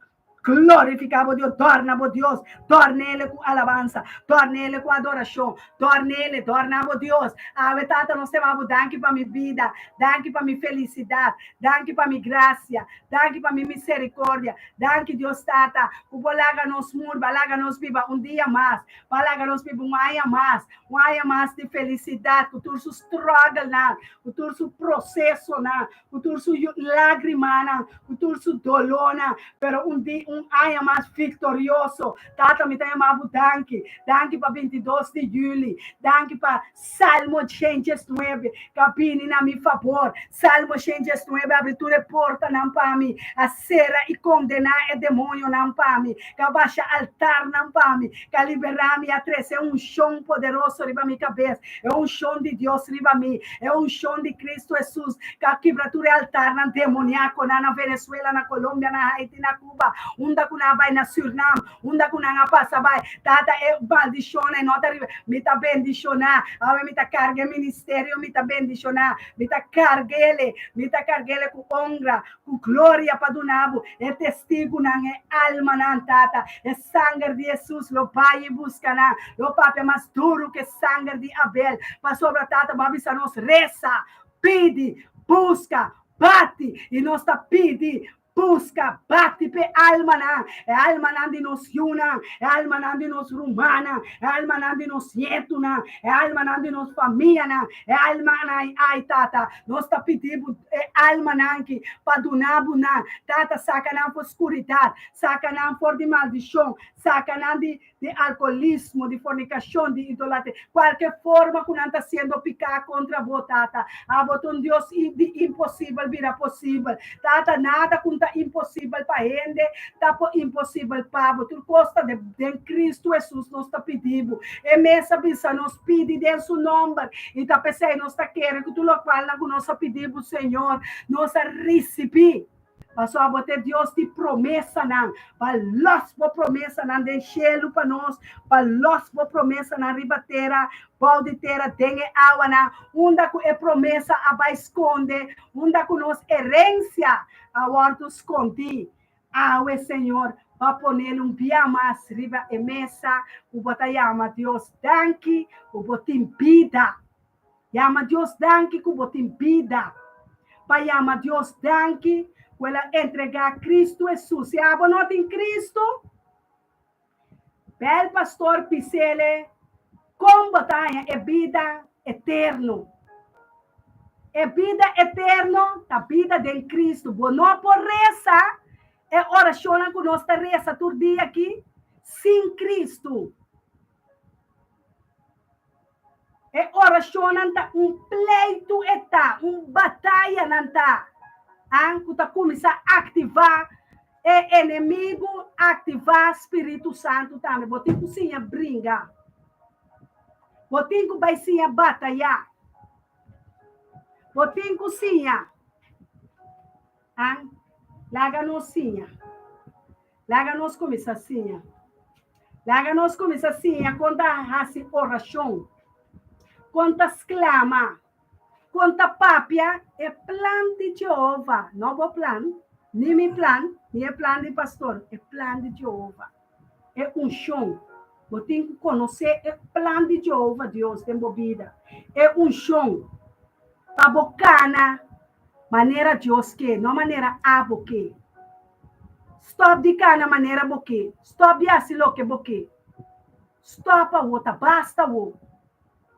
Glorifica bo Dios, torna bo Dios, tornele cu alabansa, tornele cu adoracion, tornele, torna bo Dios. Awe Tata nos te bo danki pa mi bida, danki pa mi felicidad, danki pa mi gracia, danki pa mi misericordia, danki Dios Tata, cu bo laga nos murba, laga nos biba un dia mas, pa laga nos biba un aña mas, un aña mas di felicidad, cu tur su struggle-nan, cu tur su procesonan, ku tur su lágrimanan, ku tur su dolónan, pero un di, un Un aña mas viktorioso. Tata, mi ta yama bo danki. Danki pa 22 di yüli. Danki pa Salmo 119 ku a bini na mi fabor. Salmo 119 a abri tur e portanan pa mi, a sera i kondená e demoñonan pa mi, ku a basha altarnan pa mi, ku a liberá mi, a trese e unshon poderoso riba mi kabes, e unshon di Dios riba mi, e unshon di Kristu Hesus, ku a kibra tur e altarnan demoniakonan na Venezuela, na Colombia, na Haiti, na Cuba, unda ku nan a bai, na Surinam, unda ku nan a pasa bai. Tata, e maldishonnan e no ta riba. Mi ta bendishoná. Awe mi ta karga e ministerio, mi ta bendishoná. Mi ta karg'ele, mi ta karg'ele ku onra, ku gloria pa duna bo e testigunan, e almanan, Tata. E sanger di Hesus lo bai i buska nan, lo papia mas duru ku e sanger di Abel, pasobra, Tata, bo a bisa nos resa, pidi, buska, bati, i nos ta pidi, Buska, bati p'e almanan, e almanan di nos yunan, e almanan di nos rumannan, e almanan di nos nietunan, e almanan di nos famianan, e almanan, ai Tata, nos ta pidi bo e almanan aki pa duna bo nan, Tata, saka nan for skuridat, saka nan for di maldishon, saka nan di di alkolismo, di fornikashon, di idolatria, kualke forma ku nan ta siendo piká kontra bo, Tata. Abo ta un Dios di imposibel bira posibel. Tata, nada ku ta imposibel pa hende ta por imposibel pa bo. Tur kos ta den Kristu Hesus nos ta pidi bo. E mes a bisa nos pidi den su nòmber i ta p'esei nos ta kere ku tur lokualnan ku nos a pidi bo, Señor, nos a risibí. Pasobra bo ta e Dios di promesanan. Pa lòs bo promesanan den shelu pa nos, pa lòs bo promesanan riba tera, bou di tera, den e awanan, unda ku e promesa a bai skonde, unda ku nos herensia a wòrdu skondí. Awe, Señor, bo a ponel un bia mas riba e mesa ku bo ta yama Dios danki ku bo tin bida. Yama Dios danki ku bo tin bida. Pa yama Dios danki ku el a entregá Kristu Hesus. Si abo no tin Kristu, bel pastor bis'ele kon bo ta haña e bida eterno. E bida eterno ta bida den Kristu. Bo no por resa e orashonnan ku nos ta resa tur dia aki sin Kristu. E orashonnan ta un pleitu e ta, un bataya nan ta, an ku ta kuminsá aktivá e enemigu, aktivá Spiritu Santu tambe. Bo tin ku siña bringa. Bo tin ku bai siña batayá. Bo tin ku siña, an, laga nos siña. Laga nos kuminsá siña. Laga nos kuminsá siña kon ta hasi orashon, kon ta sklama, kon ta papia e plan di Jehova, no bo plan, ni mi plan, ni e plan di pastor, e plan di Jehova, e unshon. Bo tin ku konosé e plan di Jehova Dios den bo bida, e unshon pa bo kana manera Dios ke, no manera abo ke. Stop di kana manera bo ke. Stop di hasi loke bo ke. Stop awo, ta basta awo.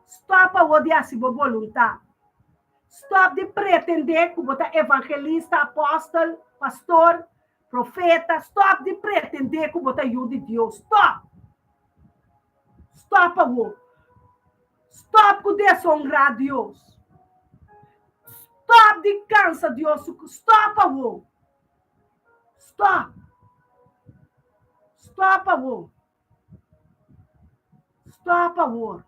Stop awo di hasi bo boluntat. Stop di pretende ku bo ta evangelista, apostel, pastor, profeta. Stop di pretende ku bo ta yu di Dios. Stop! Stop awo. Stop ku desonra Dios. Stop di kansa Dios su. Stop awo. Stop. Stop awor. Stop awor.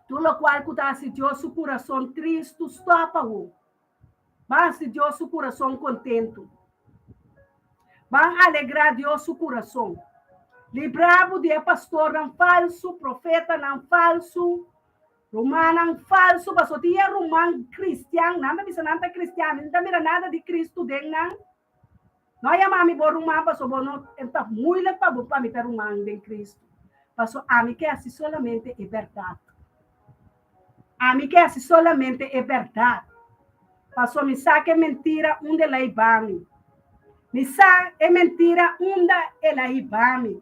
Tur lokual ku ta hasi Dios su kurason tristu, stop awor. Ban hasi Dios su kurason kontentu. Ban alegrá Dios su kurason. Libra bo di e pastornan falsu, profetanan falsu, Rumannan falsu, pasobra tin e ruman kristian, nan ta bisa nan ta kristian, mi no ta mira nada di Kristu den nan. No yama mi bo ruman pasobra bo no, e ta muilik pa bo pa mi ta ruman den Kristu. Pasobra ami ke hasi solamente e bèrdat. Ami ke hasi solamente e bèrdat. Pasobra mi sa ku e mentira unda el a hiba mi. Mi sa e mentira unda el a hiba mi.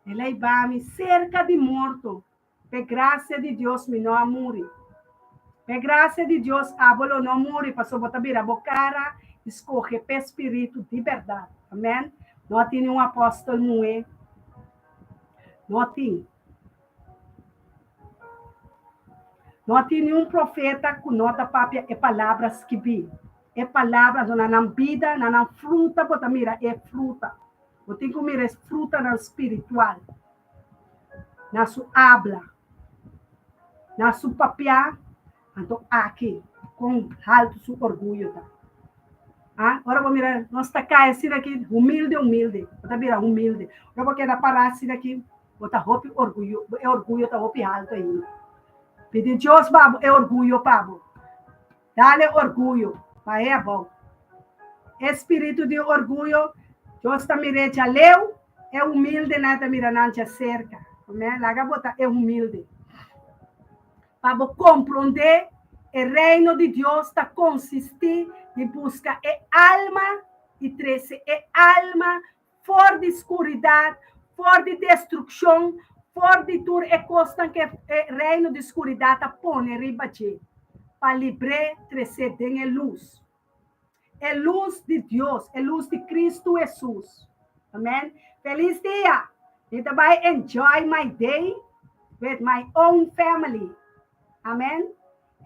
El a hiba mi serka di morto. P'e grasia di Dios mi no a muri. P'e grasia di Dios abo lo no muri pasobra bo ta bira bo kara. skohe pa spiritu di bèrdat. Amèn. No tin un apòstel muhé. No tin. No tin niun profeta ku no ta papia e palabra skibí. E palabra na nan bida, na nan fruta, bo ta mira e fruta. Bo tin ku mira e frutanan spiritual. Na su abla, na su papia, anto aki kon haltu su orguyo ta. Ah, ora bo mira, nos ta kai asina aki, humilde, humilde, bo ta bira humilde. Ora bo keda pará asina aki, bo ta hopi orguyo, e orguyo ta hopi haltu ainda. Pidi Dios pa bo e orguyo pa bo. Dale orguyo pa e abou. E spiritu di orguyo, Dios ta mir'é djaleu, e humildenan ta mira nan djaserka. Amèn. Laga bo ta e humilde. Pa bo komprondé, e Reino di Dios ta konsistí di buska e alma i trese e alma for di skuridat, for di destrukshon, for di tur e kosnan ku e reino di skuridat a pone riba dje, pa libr'é tres'é den e lus. E lus di Dios, e lus di Kristu Hesus. Amen. Felis dia! Mi ta bai enjoy my day with my own family. Amen.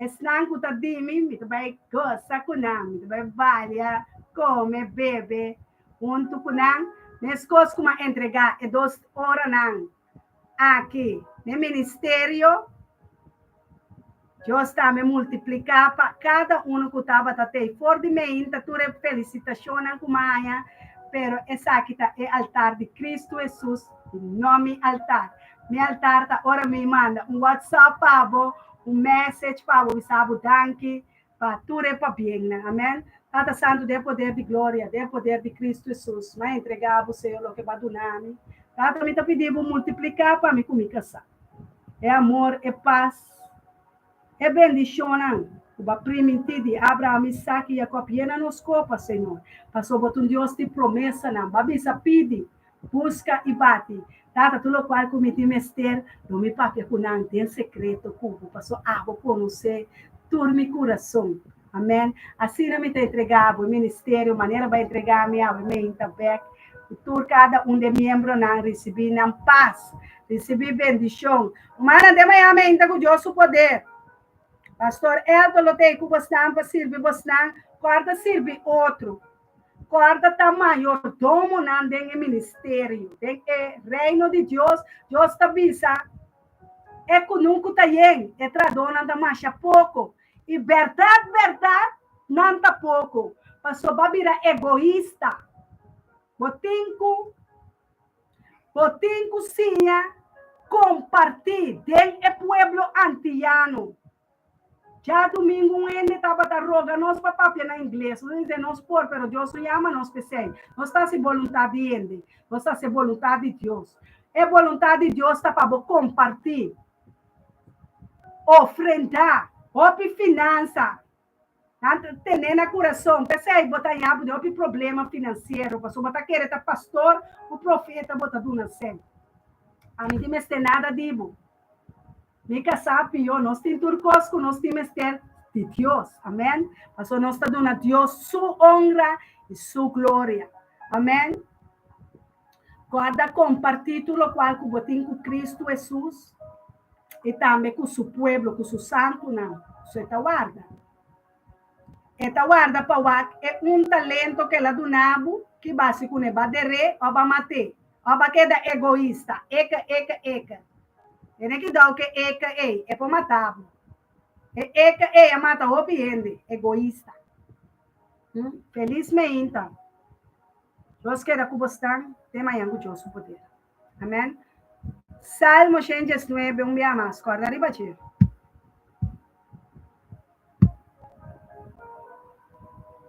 Esnan ku ta di mi, mi ta bai gosa ku nan, mi ta bai balia, kome, bebe huntu ku nan, meskos ku mi a entregá e dos oranan aki den ministerio. Dios tambe multipliká pa kada unu ku tabata tei. For di meinta tur e felisitashonnan ku mi a haña, pero esaki ta e altar di Kristu Hesus i no mi altar. Mi altar ta ora mi manda un WhatsApp pa bo, un message pa bo bisa bo danki pa tur e pabiennan. Amen. Tata Santu, den e poder di gloria, den e poder di Cristo Hesus, mi a entrega bo, Señor, loke bo a duna mi. Tata, mi ta pidi bo multiplica pa mi cu mi casa. E amor, e pas, e bendicionnan cu bo a priminti di Abraham, Isaac y Jacob yena nos copa, Señor, pasobra bo ta un Dios di promesanan. Bo a bisa pidi, Buska i bati. Tata, tur lokual ku mi tin mester, lo mi papia ku nan den sekreto ku bo, paso abo konosé tur mi kurason. Amèn. Asina mi ta entregá bo e ministerio, manera bo a entregá mi awe meinta bèk, ku tur kada un di e miembronan risibí nan pas, risibí bendishon. Rumannan, den mañana meinta ku Dios su poder, Pastor Elton lo ta ei ku bosnan pa sirbi bosnan, kòrda sirbi otro. Kòrda ta mayordomonan den e ministerio, den e Reino di Dios. Dios ta bisa, E kunuku ta yen, e trahadónan ta masha poko. I bèrdat, bèrdat, nan ta poko, pasobra bo a bira egoista. Bo tin ku, bo tin ku siña kompartí den e pueblo antiyano. Djadumingu un hende tabata roga nos pa papia na ingles. Nos a dice nos por, pero Dios no yama nos p'esei. Nos ta haci boluntad di hende. Nos ta haci boluntad di Dios. E boluntad di Dios ta pa bo comparti, ofrenda, hopi finansa. Nan ta tene na curason. P'esei bo ta haña bo den hopi problema financiero, pasobra bo ta kere ta pastor cu profeta bo ta duna sèn. Ami tin mester nada di bo. Mi kasá pió, nos tin tur kos ku nos tin mester di Dios. Amèn. Pasobra nos ta duna Dios su onra i su gloria. Amèn. Kòrda kompartí tur lokual ku bo tin ku Kristu Hesus i tambe ku su pueblo, ku su santunan. So e ta warda. E ta warda pa wak e un talento ku el a duna bo, ki basi kuné ba der'é òf ba mat'é, òf ba keda egoista, eke, eke, eke. Tene kidou ku e eke ei, e por mata bo. E eke ei a mata hopi hende, egoista. Felis meinta. Dios keda ku bosnan te mañan ku Dios su poder. Amen. Salmo 119, un bia mas, kòrda riba dje.